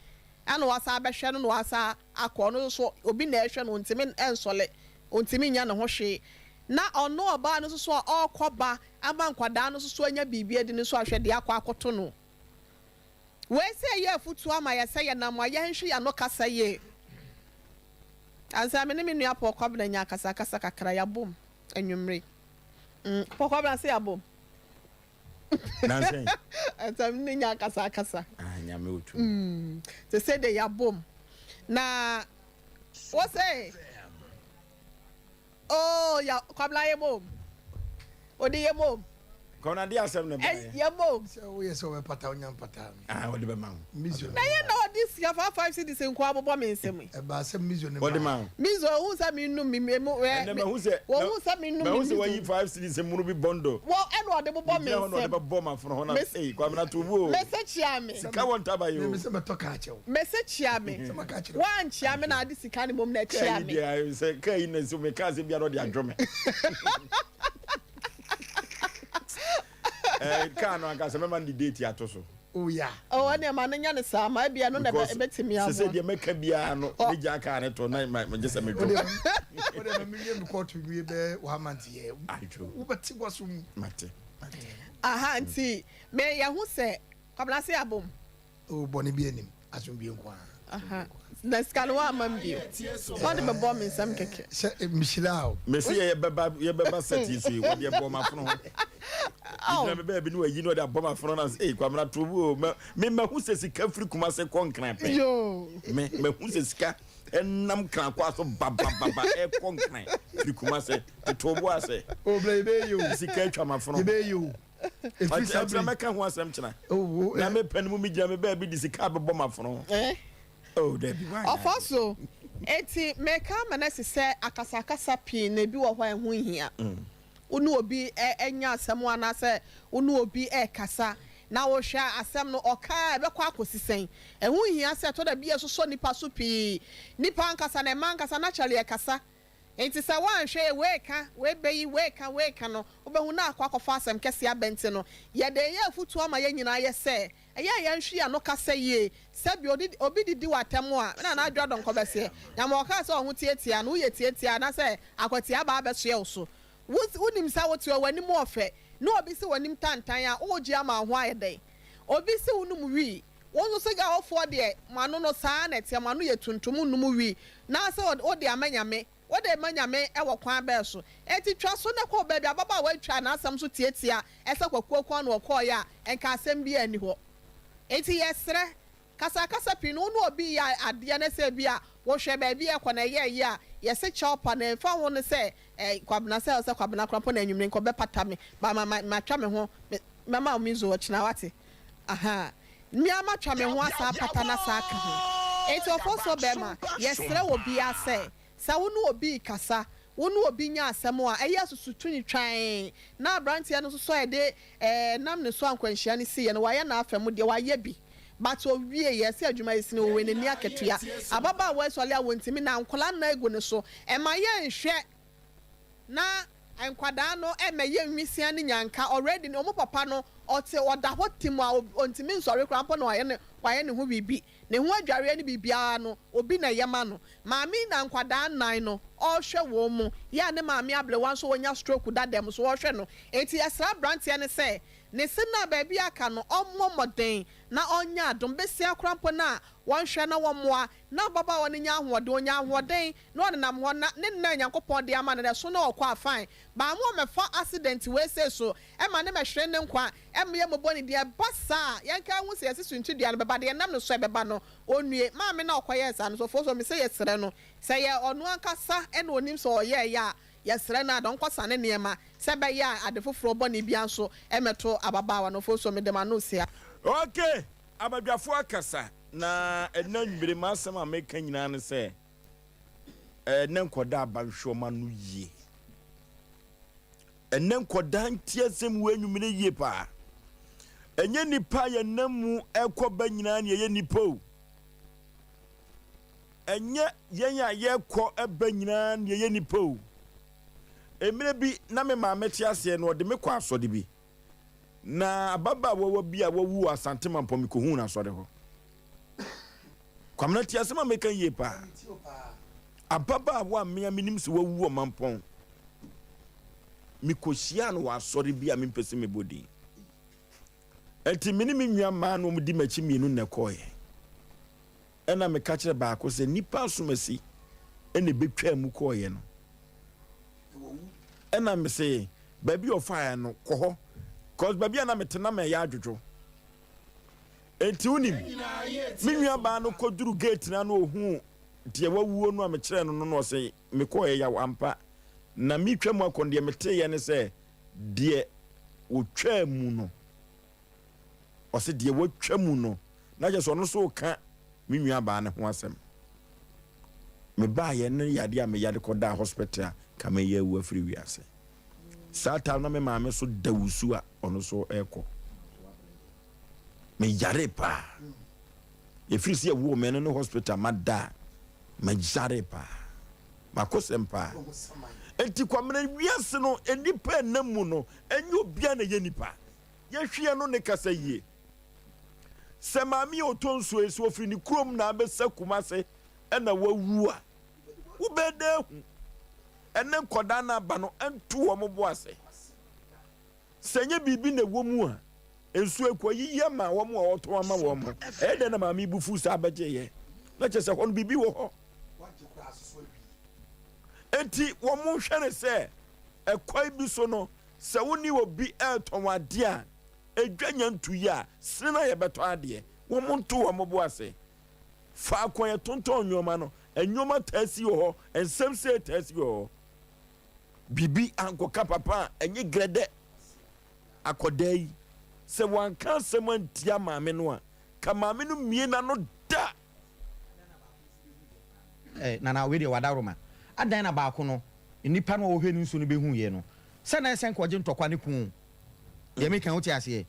ɛna wasa abɛhwɛ no na wasa akɔ ɔno nso so obi na ɛhwɛ no ɔntumi nsɔle ɔntumi nya ne ho hwee na ɔno ɔbaa no nso so a ɔrekɔ ba ama nkwadaa no nso so anya biribi adi no nso ahwɛ deɛ akɔ akɔto no wei sɛ ɛyɛ afutuo ama yɛ sɛ yɛnam a yɛnhwe yɛn ano kasa yie ansa me ne me nua Paul Kwabena nya akasakasa kakra yɛabom anwummere. Mm, pɔkɔ bra se abom. Nansɛn. Ɛsɛm ne nya akasa akasa. Ah, nyame otu. Mm, te sɛ de yabom. Na wo se Oh, ya kwabla ye mom. Odi ye mom. Kɔnɔ ade asɛm na ɛbaeɛ. Yɛ mom. Sɛ woyɛ sɛ wɔbɛpata wonya mpata me. Ah, wɔde bɛma wo. Mizo. Na yɛ na ɔde sika fa 5 cedis nko abobɔ me nsam yi. Ɛbaa sɛ mizo ne maa. Wɔde ma wo. Mizo ohun sɛ me num me me mu ɛ. Ɛnɛ mahu sɛ. Wɔhu sɛ me num me Mahu mizo. sɛ wayi 5 cedis munu bi bɔndɔ. Wɔ ɛna ɔde bobɔ me Megyina hɔ na ɔde nsam. bɛbɔ m'afono hɔ na Mese. ei Kwamina to bo o. Mese kyia me. Sika wɔ ntaba yi o. Me sɛ mɛtɔ kaa kyɛ wo. Mese kyia me. Sɛ maka kyerɛ wo. Woankyia me na ade sika no mmom na Kaa ɛkyia yi me. deɛ ayɛ sɛ kaa yi na nso meka asɛm biara ɔde adwo me. Ɛɛ kaa no ankasa mɛma no de date ato so. Oh yeah. Oh ɛnneɛ ma no nyɛ no saa ma ebia ɛno na Because ɛbɛtumi sɛ sɛ aboa. deɛ mɛka biara no mɛgyaa kaa no to na ma gye sɛ medwo. Wode ma mewie me kɔɔto nwie bɛyɛ one month yɛ. Adwo. Wobɛte waso mu. Mate. Aha nti me yɛho sɛ Kwabena se abom. Oh bɔne bi anim asomdwie nko ara. Aha na sika no wamma me bio. Wɔde bɛbɔ me nsam kɛkɛ. Sɛ mehyira o. Mese yɛ yɛbɛba yɛbɛba set yi so yi wɔde ɛbɔ m'afono ho. Megyina me baabi ne wayi na ɔde abɔ m'afono na ee Kwamina to bu o me mahu sɛ sika firi Kumase kɔ Nkran pɛn. Me mahu sɛ sika ɛnam Nkran kɔ aso babababa ɛkɔ Nkran firi Kumase to bo ase. O bla yɛbɛyɛ o. Sika atwa m'afono ho. Yɛbɛyɛ o. Ɛfiri saa Ɔkyena mɛka ho asɛm kyena. Na mepɛ no mu megyina me baabi de sika abɛbɔ m'afono ho. Eh? Oh, dabi, why Ɔfa so. Enti meka ama no asi sɛ akasakasa pii na ebi wɔ hɔ a ɛho nhia. Wo ne obi anya asɛm anaasɛ wo ne obi rekasa na wohwɛ a asɛm no ɔka a ɛbɛkɔ akɔsi sɛn? Ɛho nhia sɛ ɛtɔ da bi a ɛsosɔ nnipa so pii. Nnipa ankasa na mmaa ankasa naturally yɛkasa. Enti sɛ woanhwɛ yie, wei reka, wei bɛyi, wei reka, wei reka no, wobɛhu na akɔ akɔfa asɛm kɛseɛ aba nti no, yɛde reyɛ afotuo ama yɛn nyinaa yɛ sɛ, ɛyɛ a yɛnhwe yɛn ano kasa yie. Sɛbi odi, obi didi wo atɛm a, me nana Adwoa Donkor bɛseɛ, Nyame ɔkaa sɛ ɔho tiatia no, woyɛ tiatia anaasɛ akwatia aba abɛsoɛ wo so. Wo, wonim sɛ wote hɔ, w'anim ɔfɛ, na obi se w'anim tantan a, woregye ama wo ho ayɛ dɛn? Obi se wonom wii. Wo nso Sigawofoɔ deɛ, mo ano no, saa ara na ɛteɛ, mo ano yɛ tuntum, monnom wii, na sɛ wode ama Nyame, wode rema Nyame wɔ kwan bɛn so? Enti twa so na kɔ baabi ababaawa yi twaa n'asɛm so tiatia sɛ Kwaku Akuah na ɔkɔeɛ a, nka asɛm biara nni hɔ. Enti yɛsrɛ, Kasakasa pii no, wo ne obi reyɛ adeɛ na sɛ ebia wohwɛ baabi a ɛkɔ na ɛyɛ yie a, yɛse kyɛw pa na ɛmfa ho no sɛ eh, Kwabena sɛ sɛ Kwabena koraa mpo na anwummere nka ɔbɛpata me ba ma ma matwa me ho me mɛma wo mizo ɔkyena wate ahaa me ara matwa me ho asan apata na asan aka ho enti ɔfɔsoɔ bɛrima yɛsrɛ wɔ biara sɛ Sɛ wo ne obi rekasa, wo ne obi nya asɛm a, ɛyɛ a susu to no twann. Na aberanteɛ no nso so a yɛde eh, nam ne so ankwanhyia no siiɛ no, wayɛ n'afa mu deɛ, wayɛ bi. But ɔwieeɛ, sɛ adwuma yi sene, ɔwɔ n'ani akatua. Ababaawa yi sɔre a, wɔntumi, na nkwadaa nnan gu ne so. Ɛma yɛnhwɛ na nkwadaa no mmɛyɛ nwisiaa ne nyanka. Already no, wɔn papa no, ɔte, ɔda hɔ tim a ɔntumi nsɔre koraa mpo na wayɛ ne, wayɛ ne ho biribi. Ne ho adwareɛ ne biribiara no, obi na ɛyɛ ma no. Maame yi na nkwadaa nnan no, ɔrehwɛ wɔn mu. Yɛ a ne maame aberewa nso wanya stroke dada mu nso ɔrehwɛ no. Enti yɛsrɛ aberanteɛ no sɛ, ne se no a baabi a aka no, ɔmmɔ mmɔden na ɔnyɛ adom. Besia koraa mpo no a, wɔnhwɛ na wɔmmoa na ababaawa no nya ahoɔden. Ɔnya ahoɔden na ɔnenam hɔ na ne nna a Nyankopɔn de ama no no, ɛso na ɔkɔ a, fine. But mo mmɛfa accident wei sei so ma ne mmɛhwere ne nkwa, ɛmma yɛmmobɔ ne din. Ɛba saa a, yɛnka nhu sɛ yɛse suntidua no bɛba, deɛ ɛnam ne so a ɛbɛba no, ɔnnue. Maame no a ɔkɔyɛɛ saa no nso, ɔfoɔ so, mese yɛsrɛ no, sɛ ɛyɛ ɔno ankasa na ɔnim sɛ ɔyɛeɛ a, yɛsrɛ no a, na ɔnkɔsane nneɛma, sɛ ɛbɛyɛ a ade foforɔ bɔne biara nso mmɛto ababaawa no. Ɔfoɔ so, mede m'ano resia. Ok, abadwafoɔ akasa, na ɛnnɛ anwummere m'asɛm a meka nyinaa ne sɛ, Ɛnnɛ nkɔdaa aba nhwɛ wɔn ano yie. Ɛnnɛ nkɔdaa nti asɛm wɔ anwummere yie paa. Ɛnyɛ nipa a yɛnam mu ɛkɔ ba nyinaa na yɛyɛ nipa o. Ɛnyɛ yɛn a yɛkɔ ɛba nyinaa na yɛyɛ nipa o. Mmerɛ bi na me maame te aseɛ na ɔde me kɔ asɔre bi. Na ababaawa bi a wawu wɔ Asante Mampɔn mekɔhuu no asɔre hɔ. Kwamina tie asɛm a meka yie paa. Ababaawa a me a menim sɛ wawu wɔ Mampɔn, mekɔhyiaa no wɔ asɔre bi a mempɛ sɛ mebɔ din. Ɛnti me ne me nua mmaa no wɔdi m'akyi mmienu na ɛkɔɔeɛ. Ɛna meka kyerɛ baako sɛ nnipa asomasi ɛna ɛbɛtwaa mu kɔɔeɛ no. Ɛna mese baabi a ɔfaeɛ no kɔ hɔ cause baabi a na mete na mɛyɛ adwodwo. Enti wonim, me nuabaa no kɔduru gate no ano ɔhuu deɛ wawuo no a mekyerɛɛ no no na ɔse mekɔɔɛ yaw ampa na metwa mu akɔ no deɛ meteeɛ ne sɛ deɛ wɔtwaa mu no ɔse deɛ watwa mu no na kyerɛ sɛ ɔno nso reka me nuabaa no ho asɛm. Mebaeɛ no yadeɛ a meyare kɔdaa hospital a ka mɛyɛ awu afiri wiase. Saa time na me maame so da wusu a ɔno nso rekɔ. Meyaree paa. Ɛfiri sɛ yɛwoo me no ne hospital mada a, meyaree paa. Makosɛm paa. Enti Kwamena wiase no nnipa ɛnam mu no, ɛnyɛ obiara na ɛyɛ nipa. Yɛhwɛ no ne kasa yie. Sɛ maame a ɔtɔ nsuo yi, sɛ ɔfiri ne kurom na abɛsa Kumase ɛna wawu a, wobɛyɛ dɛ ahu. Ɛne nkɔdaa no aba no nto wɔn bo ase. Sɛ ɛnyɛ biribi na ɛwɔ mu a, nso ɛkɔyiyi ama wɔn a wɔtɔn ama wɔn. Ɛyɛ dɛn na maame yi bo fuw saa bɛgyeeɛ? Na kyerɛ sɛ hɔ no biribi wɔ hɔ. Enti wɔhwɛ no sɛ ɛkwan bi so no, sɛ wo ne obi retɔn adeɛ a, edwa nya ntu yi a, sene na yɛbɛtɔ adeɛ. Wɔnto wɔn bo ase. Faako a yɛtontɔn nneɛma no, nneɛma taa si wɔ hɔ, nsɛm sei taa si wɔ hɔ. Biribi ankɔka papa a, ɛnyɛ grɛdɛ. Akɔdaa yi, sɛ wanka asɛm antia maame no a, ka maame no mmue n'ano da! Eh, Nana, wei deɛ w'adaworoma. Adan na baako no, nnipa no a wɔhwɛ ne nsuo no bɛhuiɛ no, sɛ na ɛsɛ nka ɔgye ntɔkwa no ku o. Deɛ meka yi, wote aseɛ?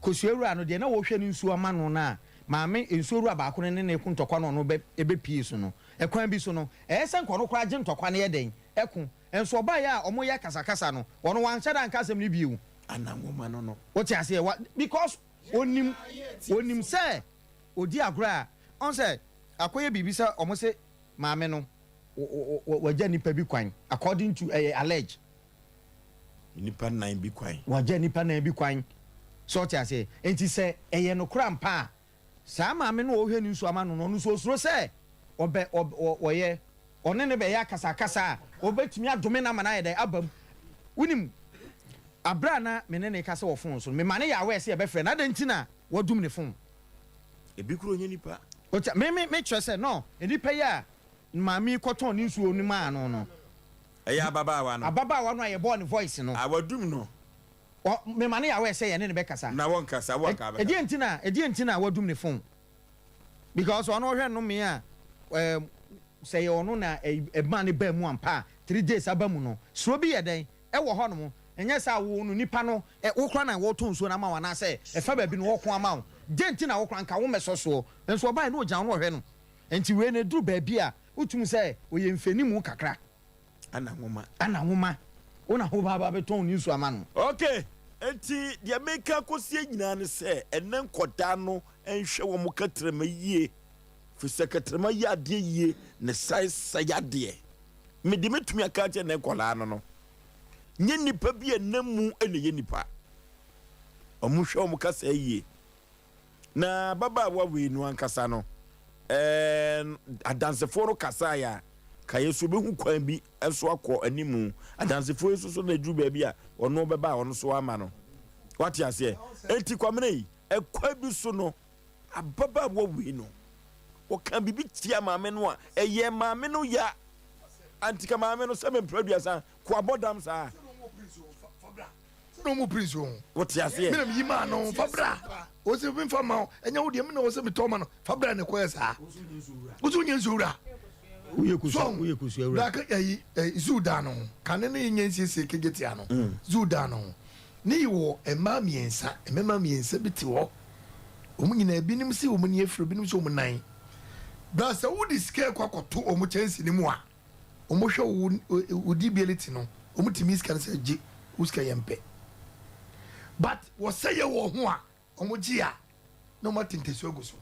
Kosua wura no, deɛ na wɔhwɛ ne nsuo ama no no a, maame nsuo wura baako no ne no reko ntɔkwa no ɔno bɛ, ɛbɛpue so no, ɛkwan bi so no, ɛyɛ sɛ nka ɔno koraa gye ntɔkwa no yɛ dɛn? Ɛko. Nso ɔbaeɛ a wɔyɛ akasakasa no, ɔno wanhyɛ da anka asɛm no bio. Ana nwoma no no. Wote aseɛ? Wa, because ɔnim, ɔnim sɛ ɔdi agorɔ a, ɔhu sɛ akɔyɛ biribi sɛ wɔn se maame no, wagya nnipa bi kwan, according to, ɛyɛ allege. Nnipa nnan bi kwan. Wagya nnipa nnan bi kwan. So wote aseɛ? Enti sɛ ɛyɛ nokorɛ ampa a. Saa maame no a ɔhwɛ ne nsuo ama no no, ɔno nso ɔsuro sɛ ɔbɛ, ɔb, ɔ, ɔyɛ, ɔne no bɛyɛ akasakasa a, ɔbɛtumi adome no ama no ayɛ dɛn? Aba mu. Wonim, aberɛ a na me ne no rekasa wɔ fon so no, mema no yɛ aware sɛ yɛbɛfrɛ no. Adɛn nti na wadum ne fon? Ebi koraa ɔnyɛ nipa. Ɔte, me, me, mekyerɛ sɛ, no, nnipa yi a maame yi kɔtɔn ne nsuo no maa no no. Ɛyɛ ababaawa no. Ababaawa no a yɛbɔɔ ne voice no. Ah, wadum no. Ɔ, mema no yɛ aware sɛ yɛne no bɛkasa. Na wɔnkasa, wo anka abɛkasa. Ɛdeɛn nti na, ɛdeɛn nti na wadum ne phone? Because ɔno ɔhwɛ nnome a, ɛɛm, sɛ ɛyɛ ɔno na ɛma no baa mu ampa a, 3 days aba mu no, suro bi yɛ dɛn? Ɛwɔ hɔnom. Ɛnyɛ saa a, wo no, nipa no, ɛ, wo koraa na wɔretɔ nsuo no ama wo anaasɛ ɛfa baabi no wɔreko ama wo. Deɛn nti na wo koraa nka wommɛsɔ soɔ? Nso ɔbaeɛ na ɔgyina hɔ na ɔhwɛ no. Nti wei no, ɛduru baabi a, wotumi sɛ ɔyɛ mfɛnimu kakra. Ana nwoma. Ana nwoma. Wo na wo ba ba bɛtɔn ne nsuo ama no. Ok, enti deɛ meka akɔsie nyinaa ne sɛ ɛnnɛ nkɔdaa no nhwɛ wɔn kɛtrɛma yie, firi sɛ kɛtrɛma yɛ adeɛ yie na ɛsan sɛe adeɛ. Me deɛ mɛtumi aka akyerɛ nnɛ nkɔdaa no no, nyɛ nnipa bi a ɛnam mu na ɛyɛ nnipa. Wɔhwɛ wɔn kasa yie. Na ababaawa wei no ankasa no, ɛɛ, adansefoɔ no kasaeɛ a, ka yɛ so bɛhu kwan bi nso akɔ animu. Adansefoɔ yi nso so na ɛduru baabi a ɔno bɛba a ɔno nso ama no. Wate aseɛ? Enti Kwamina yi, ɛkwan bi so no, ababaawa wei no, ɔka biribi tia maame no a, ɛyɛ maame no ya. Antika maame no sɛ mempere aduasa, ko abɔ dam saa. Sɛ na ɔmu piri nsuo ho. Wote aseɛ? Me na meyi maa no, fa bra. Ɔse memfa mma wo, ɛnyɛ wo deɛ, me na ɔsɛ metɔ ma no, fa bra na ɛkɔyɛ saa. Wose wonyɛ nsuo wura. Woyɛ kusua, woyɛ kusua wura. Bra ayi, zoo dan no ho, kane ne yɛnyɛ nsiesie kejetia no, zoo dan no ho. Ne yi wɔ mmaa mmiɛnsa, mmarima mmiɛnsa bi te hɔ. Wɔn nyinaa, ebinom se wɔn ani afiri, ebinom se wɔn nan. Bra sɛ wode sika rekɔ akɔto wɔn kyɛnse no mu a, Wɔn hwɛ wo wo DBLT no wɔn tumi sika no sɛ gye wo sika yɛn pɛ but wɔsɛ yɛ wɔ ho a wɔn gye a na wɔn ate ntasuo agu so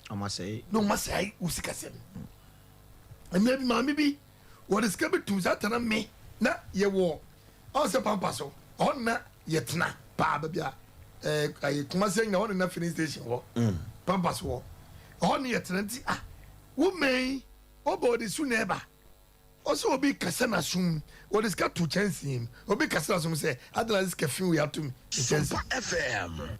wɔn asɛe na wɔn asɛe wo sika sɛm mmerɛ bi maame bi wɔde sika bi tum saa tana me na yɛ wɔ ɔn sɛ pampa so ɔn na yɛ tena paa baabi a ɛɛ ɛyɛ kumase nyina ɔn na filling station hɔ pampa so hɔ ɔhɔ ne yɛ tena nti ah wo mɛn. Ɔba ɔde su na ɛba. Ɔsɛ obi kasa n'asom. Ɔde sika to kyɛnsee mu. Obi kasa n'asom sɛ, adɛn na ade sika fi wei ato me kyɛnsee mu? FM.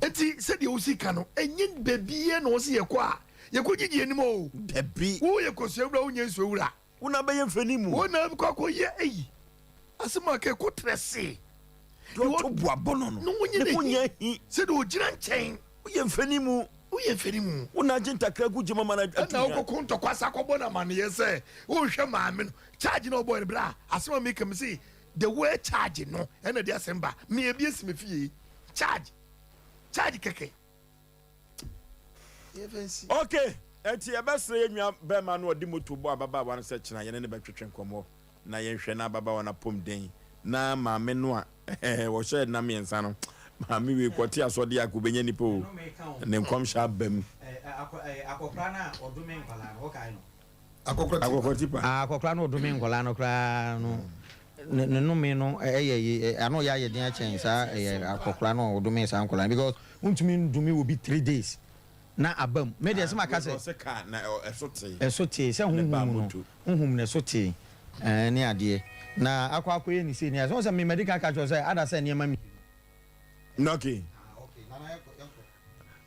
Enti sɛdeɛ wosi ka no, ɛnyɛ baabiara na wɔse yɛkɔ a, yɛkɔgyigye anim o. Dabi. Woyɛ kosua wura, wonyɛ nsuo wura. Wo na bɛyɛ mfani mu. Wo na bɛkɔ akɔyɛ eyi. Asɛm a kɛ kɔ se. Deɛ ɔto bo abɔ no no, ne ho nyɛ ahi. Sɛdeɛ ɔgyina nkyɛn. Woyɛ mfani mu. Woyɛ mfani mu. Wo na agye ntakra gu gyama ma no atu Ɛna wokɔko ntɔkwa sa kɔbɔ no amaneɛ sɛ wonhwɛ maame no. Charge na ɔbɔɔ no bra. Asɛm a meka mese the word charge no ɛna ɛde asɛm ba. Me ebi asi me fie. Charge. Charge kɛkɛ. Ok, enti yɛbɛsrɛ yɛn nua bɛrima no a ɔde moto bɔɔ ababaawa no sɛ kyena yɛne no bɛtwetwe nkɔmmɔ na yɛnhwɛ n'ababaawa no apɔmuden na maame no a wɔhyɛɛ nna mmiɛnsa no, maame wei kɔte asɔdeɛ a kɔbɛnya nipa o, ne nkɔmhyɛ aba mu. Akɔkora no a ɔdome nkwadaa no, wokae no? Akɔkora tipa. Akɔkora no ɔdome nkwadaa no koraa no, ne nnome no ɛyɛ ano yɛ ayɛ den akyɛn saa ɛyɛ akɔkora no a ɔdome saa nkwadaa no because wontumi ndome obi 3 days na aba mu. Me deɛ sɛ maka sɛ ɔsɛ kaa na ɛso tee. Ɛso tee sɛ honhom mu no, honhom no ɛso tee ɛɛ ne adeɛ na akɔ akɔyɛ ne sei ne adeɛ. Sɛ wɔn sɛ me madi kan aka kyerɛ sɛ ada sɛ nneɛma mmienu. Okay.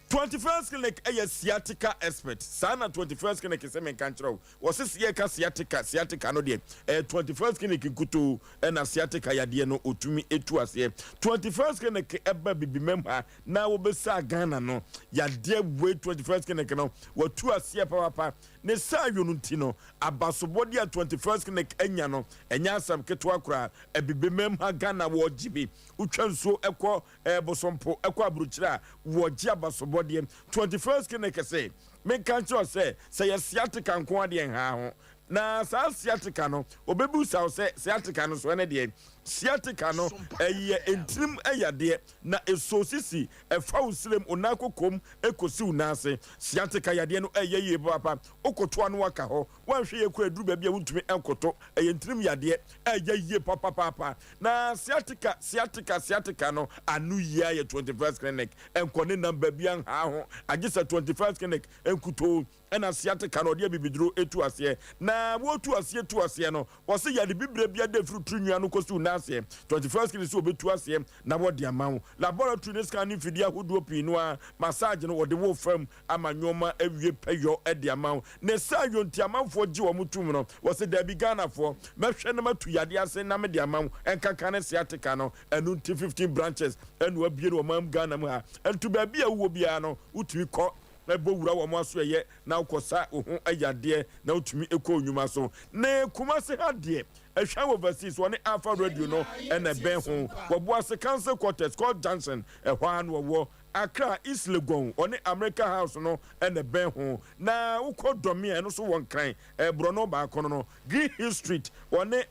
21st Clinic yɛ sciatica expert. Saa na 21st Clinic sɛ menka nkyerɛ wo. Wɔse sɛ yɛka sciatica, sciatica no deɛ, ɛyɛ 21st Clinic nkutoo na sciatica yadeɛ no ɔtumi tu aseɛ. 21st Clinic ba Bibimam ha na wɔbɛsaa Ghana no yadeɛ wei 21st Clinic no wɔatu aseɛ papapa. Ne saa yɔ no nti no, abasobɔdeɛ a 21st Clinic anya no, ɛnyɛ asɛm ketewa koraa. Abibimam ha Ghana wɔgye bi. Wotwa nsuo kɔ Ɛyɛ bosompo kɔ aburokyire a wɔgye abasobɔdeɛ. 21st Clinic se menka nkyerɛ wo sɛ, sɛ yɛ sciatica nko ara deɛ nhaa ho. Na saa sciatica no, ɔbɛbusa wo sɛ sciatica no so ɛne deɛn? Sciatica no, ɛyɛ ntirim yadeɛ, na ɛsɔ sisi, ɛfa wo srem, wo nan kokom kɔsi wo nan ase. Sciatica yadeɛ no ɛyɛ yie papaapa. Wokoto a na woaka hɔ. Woanhwɛ yie koraa ɛduru baabi a wontumi nkoto. Ɛyɛ ntirim yadeɛ a ɛyɛ yie papapaapa. Na sciatica, sciatica, sciatica no, ano yie ara yɛ 21st Clinic. Nkɔ ne nam baabi a nhaa ho, agye sɛ 21st Clinic nkutoo. Ɛna sciatica no ɔde abibiduro tu aseɛ. Na wɔtu aseɛ tu aseɛ no, wɔse yare bibire biara da firi tiri nwia no kɔsi wo nan aseɛ. 21st Clinic sɛ wɔbɛtu aseɛ na wɔde ama wo. Laboratory ne scan ne mfidie ahodoɔ pii no ara, massage no wɔde wo fam ama nnoɔma awie pɛyɔ de ama wo. Ne saa yɔ nti amanfoɔ gye wɔn tom no, wɔse daabi Ghanafoɔ, mɛhwɛ na matu yadeɛ ase na mede ama wo, ɛnkanka ne sciatica no. Ɛno nti 15 branches ɛna wɔabue no wɔ ɔman Ghana mu ha. Nti baabi a wowɔ biara no, wotumi kɔ bɔ wura wɔn asoɛeɛ na wokɔsa wo ho yadeɛ na wotumi kɔ wo nnwuma so. Ne Kumasi ha deɛ, Ɛhwan Overseas, wɔne Alpha Radio no na ɛbɛn ho. Wɔ Boase Council Quarters, Court Junction, ɛhɔ ara na wɔwɔ. Accra, East Legon, wɔne America House no na ɛbɛn ho. Na wokɔ Dɔme a, ɛno nso wɔ Nkran, borɔno baako no no, Green Hill Street, wɔne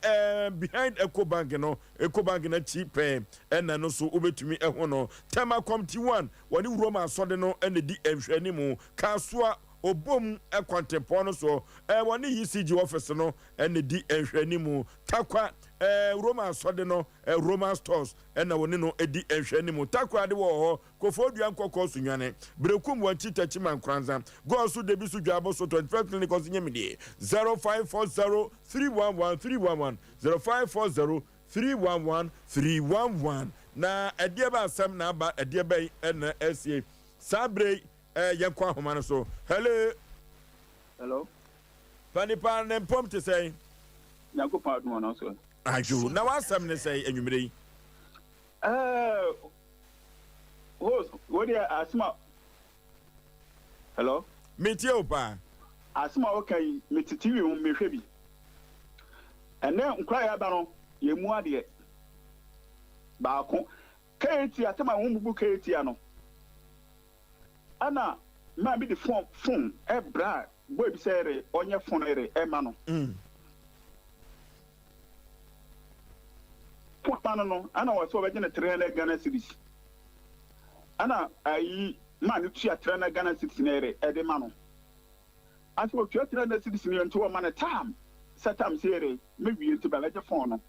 behind Ecobank no, Ecobank no akyi pɛɛ na ɛno nso wobɛtumi ahu no. Tema Committee One, Wɔne Roma Asɔre no na edi nhwɛanim. Kasoa, Obom kwantempɔn no so, wɔne ECG ɔfese no na edi nhwɛanim. Tarkwa, Roma Asɔre no, Roman Stores, na wɔne no di nhwɛanim. Takoradi wɔ hɔ, Koforidua Nkɔkɔɔ Sunyani, Berekum Wankyi Techiman Nkoranza, Goaso Debiso Dwaabo So 21st Clinic Ɔse Nyamidie, 0540 311 311, 0540 311 311 Na ɛdeɛ bɛ asɛm na aba, ɛdeɛ bɛn na asie saa berɛ yi? Eh, yɛnkɔ ahoma no so. Hello. Hello. Pa nipa ne mpɔm te sɛn? Nyankopɔn adom ɔno nso. Adwo, na w'asɛm ne sɛn anwummerɛ yi? Eh, host, wo deɛ asɛm a Hello. Metie wo paa. Asɛm a woka yi, mete TV ho mehwɛ bi. Ɛnnɛ nkora a yɛaba no, yɛmmu adeɛ. Baako, KAT, asɛm a wɔn bubu KAT ano. Ɛna maa bi de fon fon ɛbra boy bi sɛ ɛre ɔnyɛ fon ɛre ɛma no. Fon ma no no, ɛna wɔsɛ wɔbɛgye no 300 Ghana cedis. Ɛna ayi maa no tua 300 Ghana cedis no ɛre ɛde ma no. Afei otua 300 cedis no yɛ nti wɔma no tam sɛ tam sɛ ɛre mɛwie nti bɛbɛgye fon no.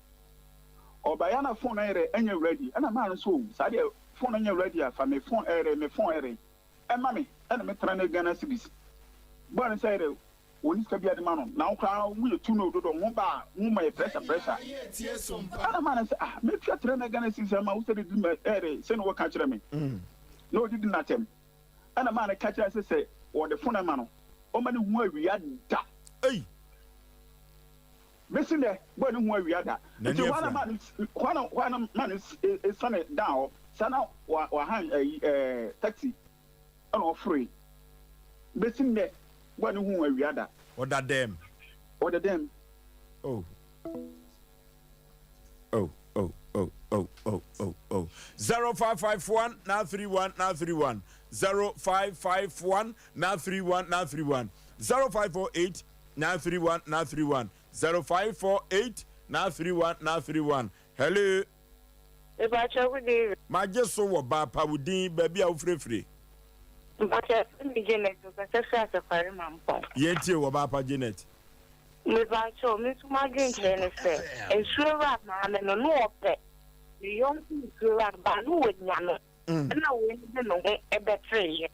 Ɔbaeɛ na fon no ɛre ɛnyɛ ready ɛna maa no nso o saa deɛ fon no nyɛ ready a fa me fon ɛre me fon ɛre ɛma me ɛna me 300 Ghana cedis. Boy no sɛ ɛre Wɔnni sika biara de ma no, na wo koraa wo yɛ tu no dodo, wo ho ba a, wo ma yɛ pressure pressure. Ɛna maa no sɛ, ah, mɛtua 300 Ghana cedis ama wo sɛ didi ma ɛde sɛ na wɔka kyerɛ me. Na ɔdidi no atɛm. Ɛna maa no ka kyerɛ sɛ sɛ wɔde fon ama no, ɔma ne ho awia da. Ei! Bɛsi nnɛ, bɔɔ ne ho awia da. Nti hɔ na maa no, hɔ na, hɔ na maa no sane dan hɔ, saa na wahan ayi, ɛɛ, taxi. Ɛna ɔforoe. Besi nnɛ, guan nhuu awia da. Ɔda dɛm. Ɔda dɛm. Oh. Oh, oh, oh, oh, oh, oh, oh. 0551 931 931 0551 931 931 0548 931 931 0548 931 931 Hello. Mepakyɛ wo din. Magye so wɔ baa pa wo din baabi a wo fire fire. Mepakyɛ yɛfrɛ me Janet mekasa firi Asafare Mampong. Yɛn tie wo ɔbaa pa Janet. Mepakyɛw me nso m'adwenkyerɛ ne sɛ nsuo wura maame no na ɔpɛ ne yɔnko nsuo wura no baa no wanya no ɛna wei de ne ho ɛbɛtereeɛ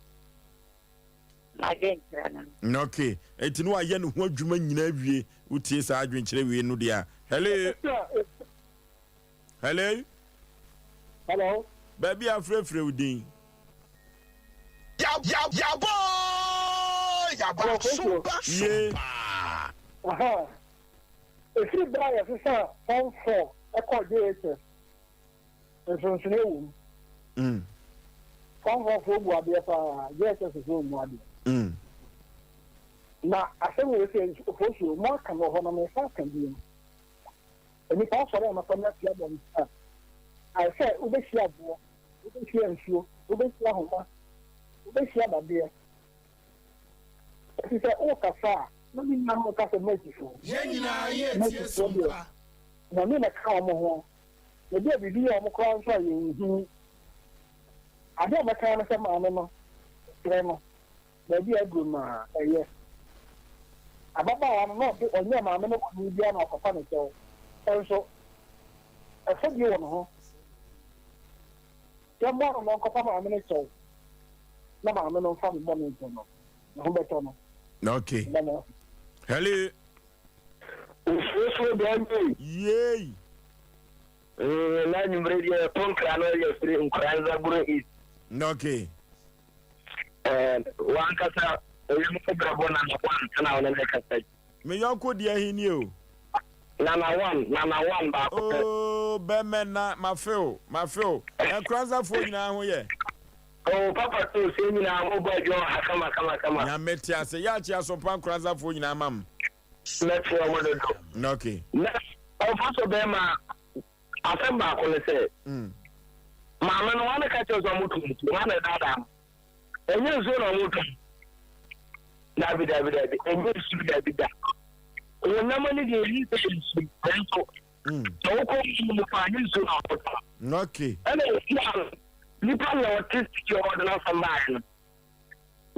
m'adwenkyerɛ no no. Ok enti na wayɛ ne ho adwuma nyinaa awie wotie saa adwenkyerɛ wei no deɛ a hello. Hello. Hello. Baabi a frɛfrɛ wo din. Yabɔ yaba sompa sompa. Ɛfiri berɛ a yɛsesaa Form 4 kɔɔ JHS, nsonsonoeɛ wɔ mu. Mm. Form 4 foɔ bu adeɛ paa, JHS foɔ mmu adeɛ. Mm. Na asɛm wei sɛ Ofosuo, mo aka no wɔ hɔ na mesan aka bio. Nnipa asɔre anɔpa ne atua abɔnten a, ayɛ sɛ wobɛhyia aboɔ, wobɛhyia nsuo, wobɛhyia ahoma, wobɛhyia dadeɛ. Ɛfiri sɛ worekasa a. Na me nua no ka sɛ Mercyfoɔ. Yɛn nyinaa yɛ tie Mercyfoɔ deɛ, sompa. Nyame na ɛka wɔn ho. Na ebi a biribi yɛ wɔn koraa nso a yɛnhunu. Adeɛ a mɛka ara ne sɛ maame no, mesrɛ no, baabi a aduru no a, ɛyɛ. Ababaawa no, na ɔse ɔnyɛɛ maame no bɔne biara na ɔkɔfa no kyɛw. Nso, ɛfɔdie wɔ ne ho. Yɛmmoa no na ɔnkɔfa maame no kyɛw na maame no mfa ne bɔne nkyɛ no. Ne ho bɛtɔ no. Okay. Hello. Ofuofuo bɛn bi. Yay. Mm, na anwummere deɛ yɛto nkra no yɛ firi Nkoranza Guro East. Okay. Eh, wankasa ɔyɛ brɛbɔ nana one ɛna wo ne ne kasa yi. Me yɔnko deɛ he nie o. Nana one, nana one baako pɛ. Oh, bɛmɛ na mafe o, mafe o. Nkoranzafoɔ nyinaa ho yɛ. Oh, papa to sɛ nyinaa mo bɔ adwuma wɔ ha kama kama kama. Nyame te ase. Yɛ akye asompa Nkoranzafoɔ nyinaa ma m. Mɛte ɔmo dodo. Okay. Na ɔfa so bɛrima asɛm baako ne sɛ, maame no wɔn ka kyerɛ sɛ ɔmo tɔn nsuo, wɔn na ɛdaadaa no. Ɛnyɛ nsuo na ɔmo tɔn. Dabi dabi dabi, ɛnyɛ nsuo dabi da. Wɔn nam ani deɛ eyi sɛ nsuo, nanso sɛ wokɔ mu mu paa, ɛnyɛ nsuo na ɔmo tɔn. Okay. Ɛna esi ano, nipa na ɔte studio hɔ de n'asɛm baeɛ no.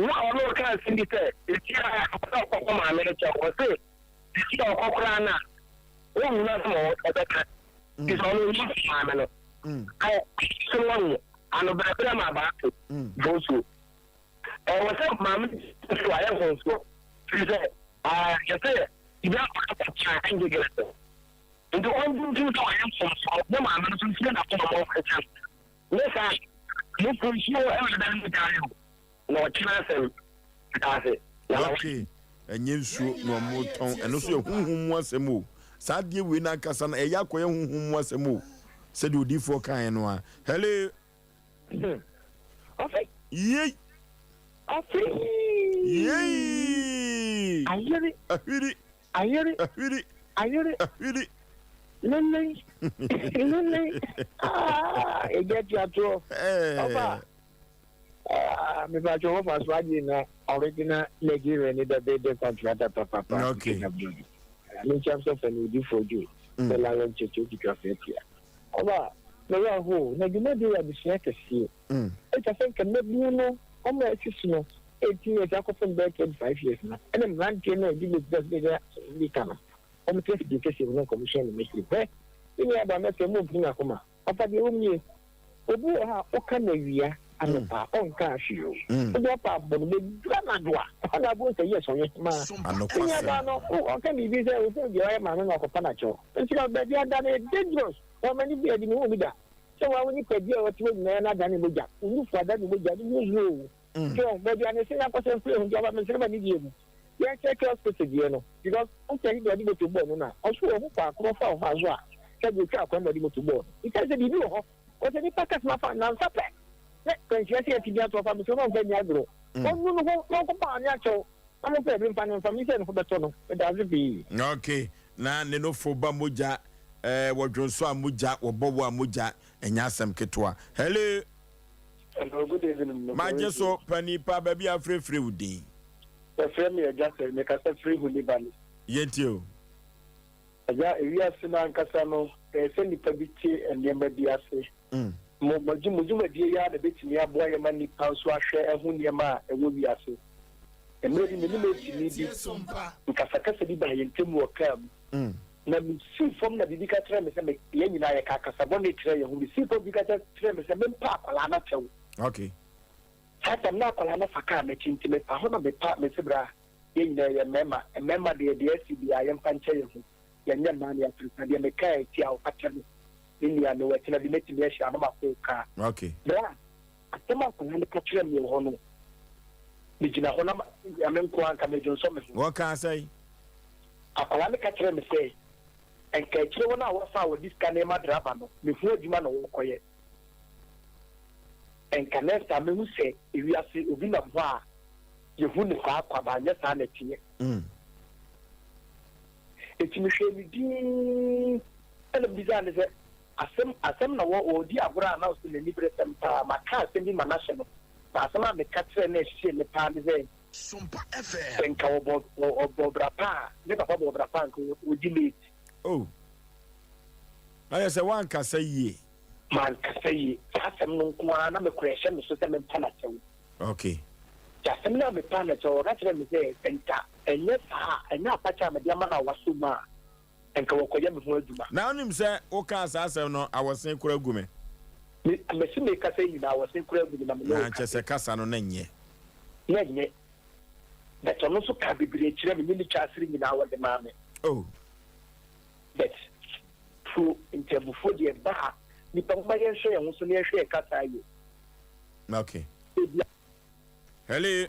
Na ɔno ɔka asɛm bi sɛ, esi a ɔsɛ ɔkɔkɔ maame no kyɛw, ɔse esi a ɔkɔ koraa no a, ɔnhunu asɛm a ɔbɛka. Nti sɛ ɔno ɔnyi maame no. Ɛ so wɔn ano brɛbrɛ ma abaase bonsuo. Ɛwɔ sɛ maame no so ayɛ mfomsoɔ firi sɛ yɛsɛ ibi akɔkasa kyerɛ ɛngye gɛlɛsɛ. Nti ɔntintim sɛ ɔyɛ mfomsoɔ ne maame no so nfiri n'akoma mu ɛkyɛn. Ne saa mo mfomsoɔ ɛwɔ dan mu gyae o na ɔkyerɛ asɛm ase. Okay. Ɛnyɛ nsuo na ɔmo tɔn ɛno nso yɛ honhom mu asɛm o saa adeɛ wei no ankasa no ɛyɛ akɔyɛ honhom mu asɛm o sɛdeɛ odiifoɔ kaeɛ no a hello. Ɔfɛ. Yei. Ɔfɛ. Yei. Ayere. Ahwiri. Ayere. Ahwiri. Ayere. Ahwiri. Lele. Lele. Ah, ɛgya tuatoɔ. Ɔfa. Ah, me pa cho fa so agye na original Nigeria ni the building contractor papa pa. Okay. Me cham so fa ni di for ju. The la len che che di ka fe tia. Oba, me ya ho na dwuma di adesua kɛseɛ. Ɛtwa sɛ nka mmabu no ɔma asisi no 18 years akɔpem bɛyɛ 25 years no ɛne mmeranteɛ no a ɛdi bɛsi dɛ sɛ bi ka no ɔmo tɛ fidie kɛseɛ mu no nkɔm hyɛ no mɛsiri hwɛ me nua aba mɛsɛ mu mpini akoma ɔfa deɛ wɔm nie Obi wɔ hɔ a woka no awia, anɔpa a, ɔnkaa hwee o. Wode apa abɔ no, bɛduru anadwo a, ɛhɔ na wobɛhu sɛ yes, ɔyɛ hemaa. Me nuabaa no, ɔka biribi sɛ ɔhuu deɛ wayɛ maame no akɔpa no akyɛw. Nti na baabi ada no yɛ dangerous. Wamma ne bi adi, menhuu bi da. Sɛ woa wo nipadua a ɛte hɔ nyinaa no adane mogya, wo nufu adane mogya, ne ho hia o. So wɔn baabi a ne se nakɔ sɛ mfiri ho nti ɔba mesrɛ ma ne die mu. Yɛn kyɛkɛ hospital deɛ no because wo kyɛke deɛ ɔde moto bɔɔ no na ɔso wɔ ho faako ɔfa ɔfa so a sɛ deɛ otwa akwan mu ɔde moto bɔɔ no. Nti sɛ biribi wɔ hɔ ɔsɛ nipa kɛse ma fa nansa pɛ ne kwanhyia sɛ yɛte bi ato ɔfa mesrɛ ma ɔmfa nni agorɔ. Ɔnnu ne ho na ɔnkɔbɔ ane akyɛw na mo pɛ bi mfa no mfa me sɛ ne ho bɛtɔ no. Meda ase pii. Okay na ne nofo ba mogya eh wɔdwonsɔ a mogya wɔbɔ wo a mogya ɛnyɛ asɛm ketewa. Hello. Hello, good evening. Mr. Magye so panin pa baabi a afrɛfrɛ wo din. Wɔfrɛ me Agya Sɛ, mekasa firi Huni Valley. Yɛntie o. Agya, ewiase no ankasa no, ɛyɛ sɛ nnipa bi te nneɛma bi ase. Mo, mo, mo dwumadie yi ara na ɛbɛtumi aboa yɛn ma nnipa nso ahwɛ ahu nneɛma a ɛwɔ wiase. Mmerɛ bi me ne mateni bi, nkasakasa bi baa yɛn ntam wɔ kaa mu. Na mesii fam na biribi ka kyerɛɛ me sɛ me, yɛn nyinaa yɛkaa kasa bɔne kyerɛɛ yɛn ho. Mesii fam biribi ka kyerɛɛ me sɛ mempa akwadaa no akyɛw. Okay. Saa tam na akwadaa no fa kaa m'akyi nti mepa hɔ na mepa mese bra yɛn nyinaa yɛyɛ mmarima, mmarima deɛ deɛ asi biara yɛmfa nkyɛ yɛn ho, yɛnyɛ mmaa ne yɛafiri deɛ mekaa atia wo fa kyɛ me, me nua mewɔ kyena bi mɛtumi ahyia no makɔ wo kaa. Okay. Bra, asɛm a akwadaa no ka kyerɛɛ me wɔ hɔ no, megyina hɔ na me nko ara nka medwonsɔ me ho. Wɔkaa sɛn? Akwadaa no ka kyerɛɛ me sɛ, nka akyire hɔ no a wɔfa a wɔde sika no rema draba no, me ho adwuma na wɔrekɔyɛ. Nka next time mehu sɛ ewiase obi nam hɔ a yɛhu no saa kwa but anyɛ saa na ɛteɛ. Enti mehwɛɛ no dinn ɛna mebisaa no sɛ asɛm asɛm na wɔ wɔredi agorɔ a na ɔsɛ n'aniberesɛm paa maka asɛm bi ma no ahyɛ no na asɛm a meka kyerɛɛ no a ɛhyee me paa ne sɛ. Sɛ nka ɔbɔ ɔbɔ bra pa a, ne papa bɔ bra pa a nka ɔdi late. Oh. Na yɛ sɛ woankasa yie. Mankasa yie. Saa asɛm no nko ara na me kora ɛhyɛ me so sɛ mempa no akyɛw. Okay. Nti asɛm no a mepaa no akyɛw, ɔka kyerɛɛ me sɛ, sɛ nka ɛnyɛ saa a, ɛnyɛ afakyɛ a mede ama no a wasɔ mu a, nka wɔkɔyɛ me ho adwuma. Na wonim sɛ wokaa saa asɛm no, awɔsen koraa gu me. Me, mese mekasa yi nyinaa, awɔsen koraa gu me na me ne wo Na kyerɛ kasa sɛ kasa no na ɛnyɛ. Na ɛnyɛ. But ɔno nso kaa bebree kyerɛɛ me, me ne twa asere nyinaa wɔde maa me. Oh. But pro nti abufuo deɛ ɛba a, nipa momma yɛnhwɛ yɛn ho so na yɛnhwɛ yɛn kasa yie. Okay. Hello.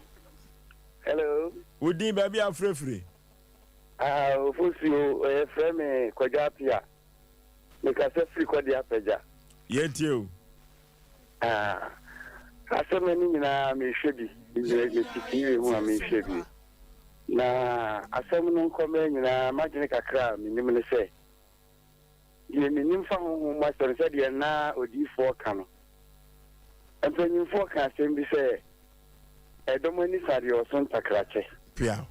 Hello. Wo din baabi a frɛfiri? Ah, Ofosuo, wɔfrɛ me Kwadwo Apia. Mekasa firi Kɔde Apagya. Yɛntie o. Ah, asɛm no nyinaa mehwɛ bi. Mete TV ho a mehwɛ bi. Na asɛm no nkɔmɛ nyinaa m'adwene kakra a menim ne sɛ, Deɛ menim fa honhom mu asɛm, sɛdeɛ na odiyifoɔ ka no, mpanimfoɔ ka asɛm bi sɛ, Ɛdɔm ani sa deɛ ɔso ntakrakyɛ. Peaw.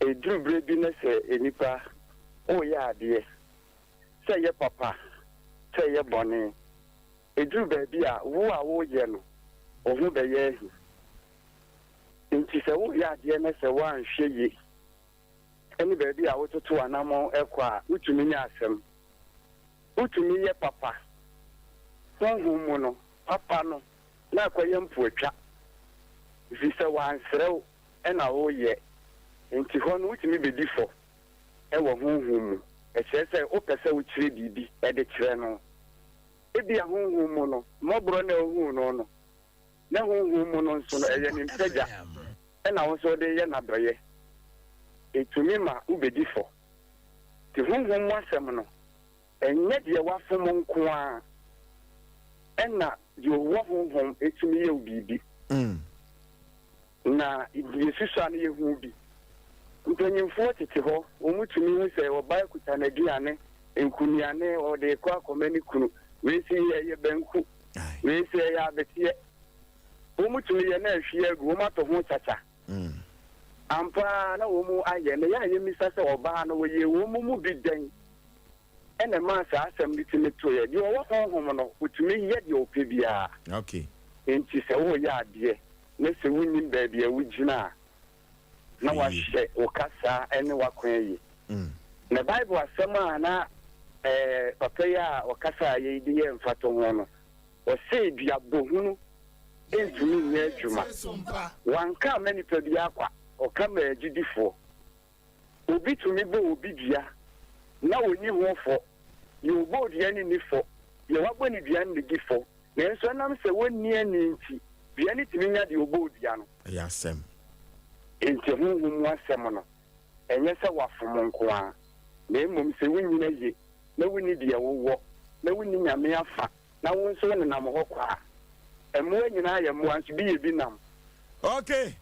Ɛduru berɛ bi na sɛ nnipa woreyɛ adeɛ, sɛ ɛyɛ papa, sɛ ɛyɛ bɔne, ɛduru baabi a, wo a woreyɛ no, wo ho bɛyɛ ahi. Nti sɛ woreyɛ adeɛ na sɛ woanhwɛ yie, ne baabi a wototo anammɔn kɔ a, wutumi nya asɛm. Wutumi yɛ papa. Honhom mu no, papa no, na akɔyɛ mpoatwa, efisɛ wɔansrɛ wo na woreyɛ. Enti hɔ no, wutumi bedi fɔ wɔ honhom mu. Ɛkyerɛ sɛ wopɛ sɛ wokyerɛ biribi de kyerɛ no. Ebia honhom mu no, mmɔborɔ na ohuu no no, na honhom mu no nso no, ɛyɛ ne mpagya na wo nso wode reyɛ no adɔeɛ. Ɛtumi ma wobɛdi fɔ. Nti honhom mu asɛm no, ɛnyɛ deɛ wafom nko ara na deɛ ɔwɔ honhom tumi yɛ wo biribi. Na yɛsusua no yɛhu bi. Mpanyimfoɔ tete hɔ, wɔtumi hu sɛ ɔbaa kuta n'aduane, nkunuane, ɔde rekɔ akɔma ne kunu. Wei se ɛyɛ banku, wei se ɛyɛ abeteɛ. Wɔtumi yɛ na ahwie agu, wɔatɔ ho kyakya. Ampa ara na wɔayɛ. Na ɛyɛ a yɛmmisa sɛ ɔbaa no, wɔyɛɛ wɔn mu bi dɛn na ɛmaa saa asɛm no tumi toeɛ? Deɛ ɔwɔ honhom no, ɔtumi yɛ deɛ ɔpɛ biara. Enti sɛ woreyɛ adeɛ na sɛ wonnim baabi a wogyina a, na woahwɛ wo kasa ne w'akwan yie. Na Bible asɛm a na papa yi a ɔkasaeɛ yi de yɛɛ mfatoho no, ɔse duabɔhunu ntumi nyɛ adwuma. Wanka amma nipa biara kwa, ɔka maa agyidifoɔ. Obi tumi bɔ obi dua na ɔnni ho fɔ. Deɛ ɔbɔɔ dua no nni fɔ, deɛ wabɔ no dua no na ɛdi fɔ. Nanso ɛnam sɛ wɔnni anni nti, dua no tumi nya deɛ ɔbɔɔ dua no. Ɛyɛ asɛm. Enti honhom mu asɛm no, ɛnyɛ sɛ wɔafom nko ara, na mmom sɛ wonnyina ye, na wonni deɛ wowɔ, na wonni Nyame afa, na wo nso wonenam hɔ kwa a, mmoa nyinaa yɛ mmoa, nso bi yɛ bi nam. Ok, eh,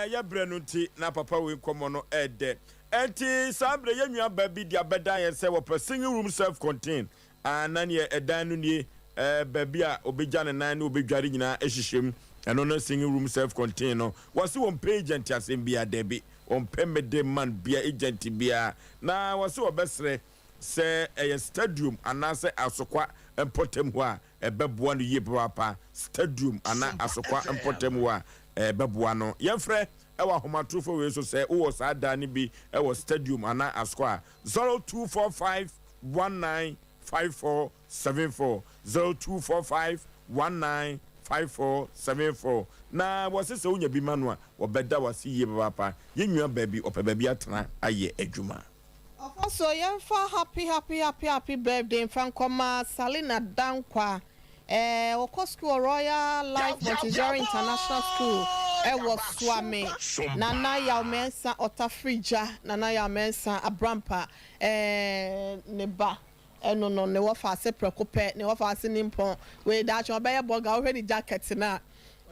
yɛ berɛ no nti na papa wei nkɔmmɔ no ɛɛdɛ. Ɛnti saa berɛ yɛn nua baa bi de abɛdan yɛn sɛ wɔpɛ single room self contain. Ah, na neɛ ɛdan no nie, eh, baabi a obɛgya ne nan ne obɛdware nyinaa ɛhyehyɛ mu. Ɛno ne single room self contain no. Wɔse wɔmpɛ agent asɛm biara, dabi, wɔmpɛ middle man bia, agent biara. Na wɔse wɔbɛsrɛ sɛ ɛyɛ stadium anaasɛ asokwa mpɔtam hɔ a, ɛbɛboa no yie papaapa. Stadium anaa asokwa mpɔtam hɔ a, ɛbɛboa no. Yɛmfrɛ wɔ ahomatorofo wei so sɛ wowɔ saa dan no bi wɔ stadium anaa asokwa a, 0245 195474, 0245 195474. Na wɔse sɛ wonya bi ma no a, wɔbɛda wo ase yie papaapa. Yɛn nua baa bi, ɔpɛ baabi atena ayɛ adwuma. Ɔfa so yɛnfa happy happy happy happy birthday nfa nkɔma Salina Dankwa eh, ɔkɔ school wɔ Royal Life Montessori International School ɛwɔ Suame, Nana Yaw Mensah Ɔtafrigya, Nana Yaw Mensah Abrampa eh, ne ba ɛno no ne wɔfa ase prɛko pɛ, ne wɔfa ase nimpɔn, wei daakye ɔbɛyɛ bɔga, wohwɛ ne jacket no a.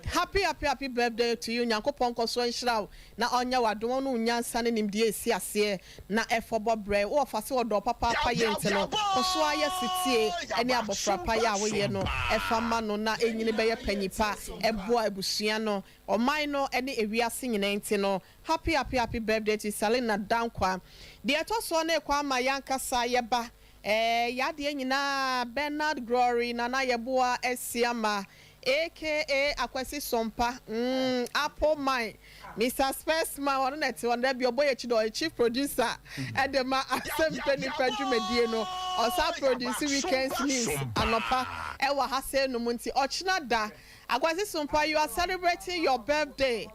Happy happy happy birthday to you Nyankopɔn nkɔsoɔ nhyira wo na ɔnyɛ wo adom ɔne wo nyansa ne nimdeɛ ɛsi aseɛ na ɛfɔ bɔ brɛ wo ɔfa se ɔdɔ wo papaapa yie nti no kɔso ara yɛ setie ɛne abɔfra pa yɛ a woyɛ no ɛfa ma no na ɛnyini bɛyɛ panyin pa ɛboa abusua no ɔman no ɛne ewiase nyinaa nti no happy happy happy birthday to Selina Dankwa Deɛ ɛtɔ soɔ no rekɔ ama yɛankasa yɛba ɛɛ yadeɛ nyinaa Bernard Glory Nana Yeboah Asiamah Aka Akwasi Sompa mm Apple man Mister Spurs man ɔno na ɛte hɔ no dabi ɔbɔ yɛkyi dɛ ɔyɛ chief producer ɛde ma Asɛmpɛ Nipa dwumadie no ɔsan produce weekends news anɔpa ɛwɔ ha sei nom nti ɔkyena da Akwasi Sompa you are celebrating your birthday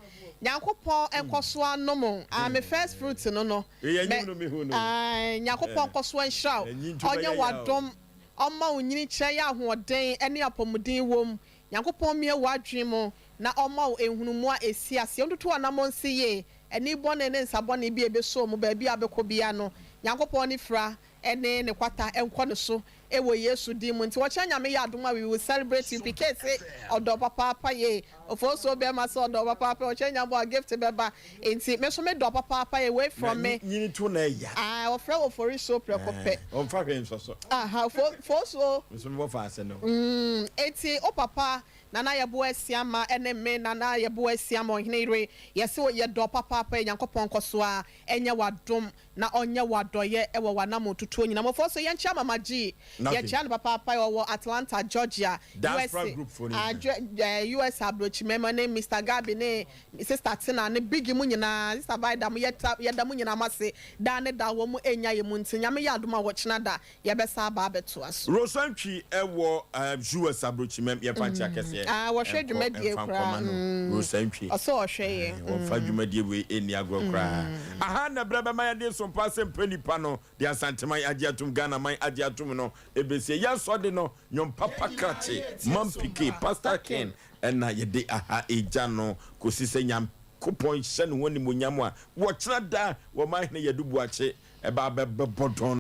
Nyankopɔn nkɔso anom ah me first fruit no no mɛ aah Nyankopɔn nkɔso nhyira wo ɔnyɛ wo adom Ɔmma wo nyinikyerɛ yɛ ahoɔden ne apɔmuden wom. Nyankopɔn mmue w'adwene mu na ɔmma wo nhunumu a ɛsi aseɛ. Wontutu w'anammɔn nsi yie. Ani bɔne ne nsa bɔne bi a ɛbɛsɔ wo mu baabi a wobɛkɔ biara no, Nyankopɔn ne fira ne ne kwata nkɔ ne so wɔ Yesu din mu. Nti ɔkyena Nyame yɛ adom a we will celebrate you. PK se ɔdɔ papaapa yee. Ofosuo bɛma sɛ ɔdɔ papaapa ɔkyɛ nya bɔ a gift bɛba nti me nso me dɔ papaapa yɛ wei from me. Na nyini to na ɛya. Ah wɔfrɛ wo Oforisuo prɛko pɛ. Ɔnfa hwee nsɔ so. Aha Ofosuo. Me nso me bɔ fa ase no. Mm eti wo papa Nana Yeboah Asiamah ɛne me Nana Yeboah Asiamah Ɔhene yere yɛse wo yɛ dɔ papaapa yɛ Nyankopɔn nkɔso ara ɛnyɛ w'adom na ɔnyɛ wo adɔeɛ wɔ w'anammɔn tutuo nyinaa mu. Ɔfɔɔ so yɛnkyea Mama G. Yɛkyea no papaapa, ɔwɔ Atlanta, Georgia, Diaspora USA, group foɔ no ah, nyinaa. eh, US abrokyi ne Mister Gabi ne Sister Tina ne Biggie mu nyinaa, Sister Vida mo yɛta, yɛda mo nyinaa mo ase daa ne daa wɔn ɛnya yɛ mu nti Nyame yɛ adom a ɔkyena da yɛbɛsa aba abɛtoa so. Rosantwi wɔ US aburokyimɛm yɛmfa nkyea kɛseɛ Ah, wɔhwɛ nkɔ dwumadie mfa koraa nkɔma no Rosantwi Ɔsɛ ɔhwɛ yɛ Wɔmfa dwumadie wei nni agorɔ koraa Aha na berɛ bɛma yɛde nsompa asɛmpɛ nipa no de Asanteman agye atom Ghanaman agye atom no ɛbɛsie Yɛn sɔde no nnwom papa krakye Man Pike Pastor Ken ɛna yɛde aha egya no kɔsi sɛ Nyankopɔn hyɛ ne ho animuonyam a wɔkyena da wɔ Manhene Yadu Boakye ɛba abɛbɔ dɔn.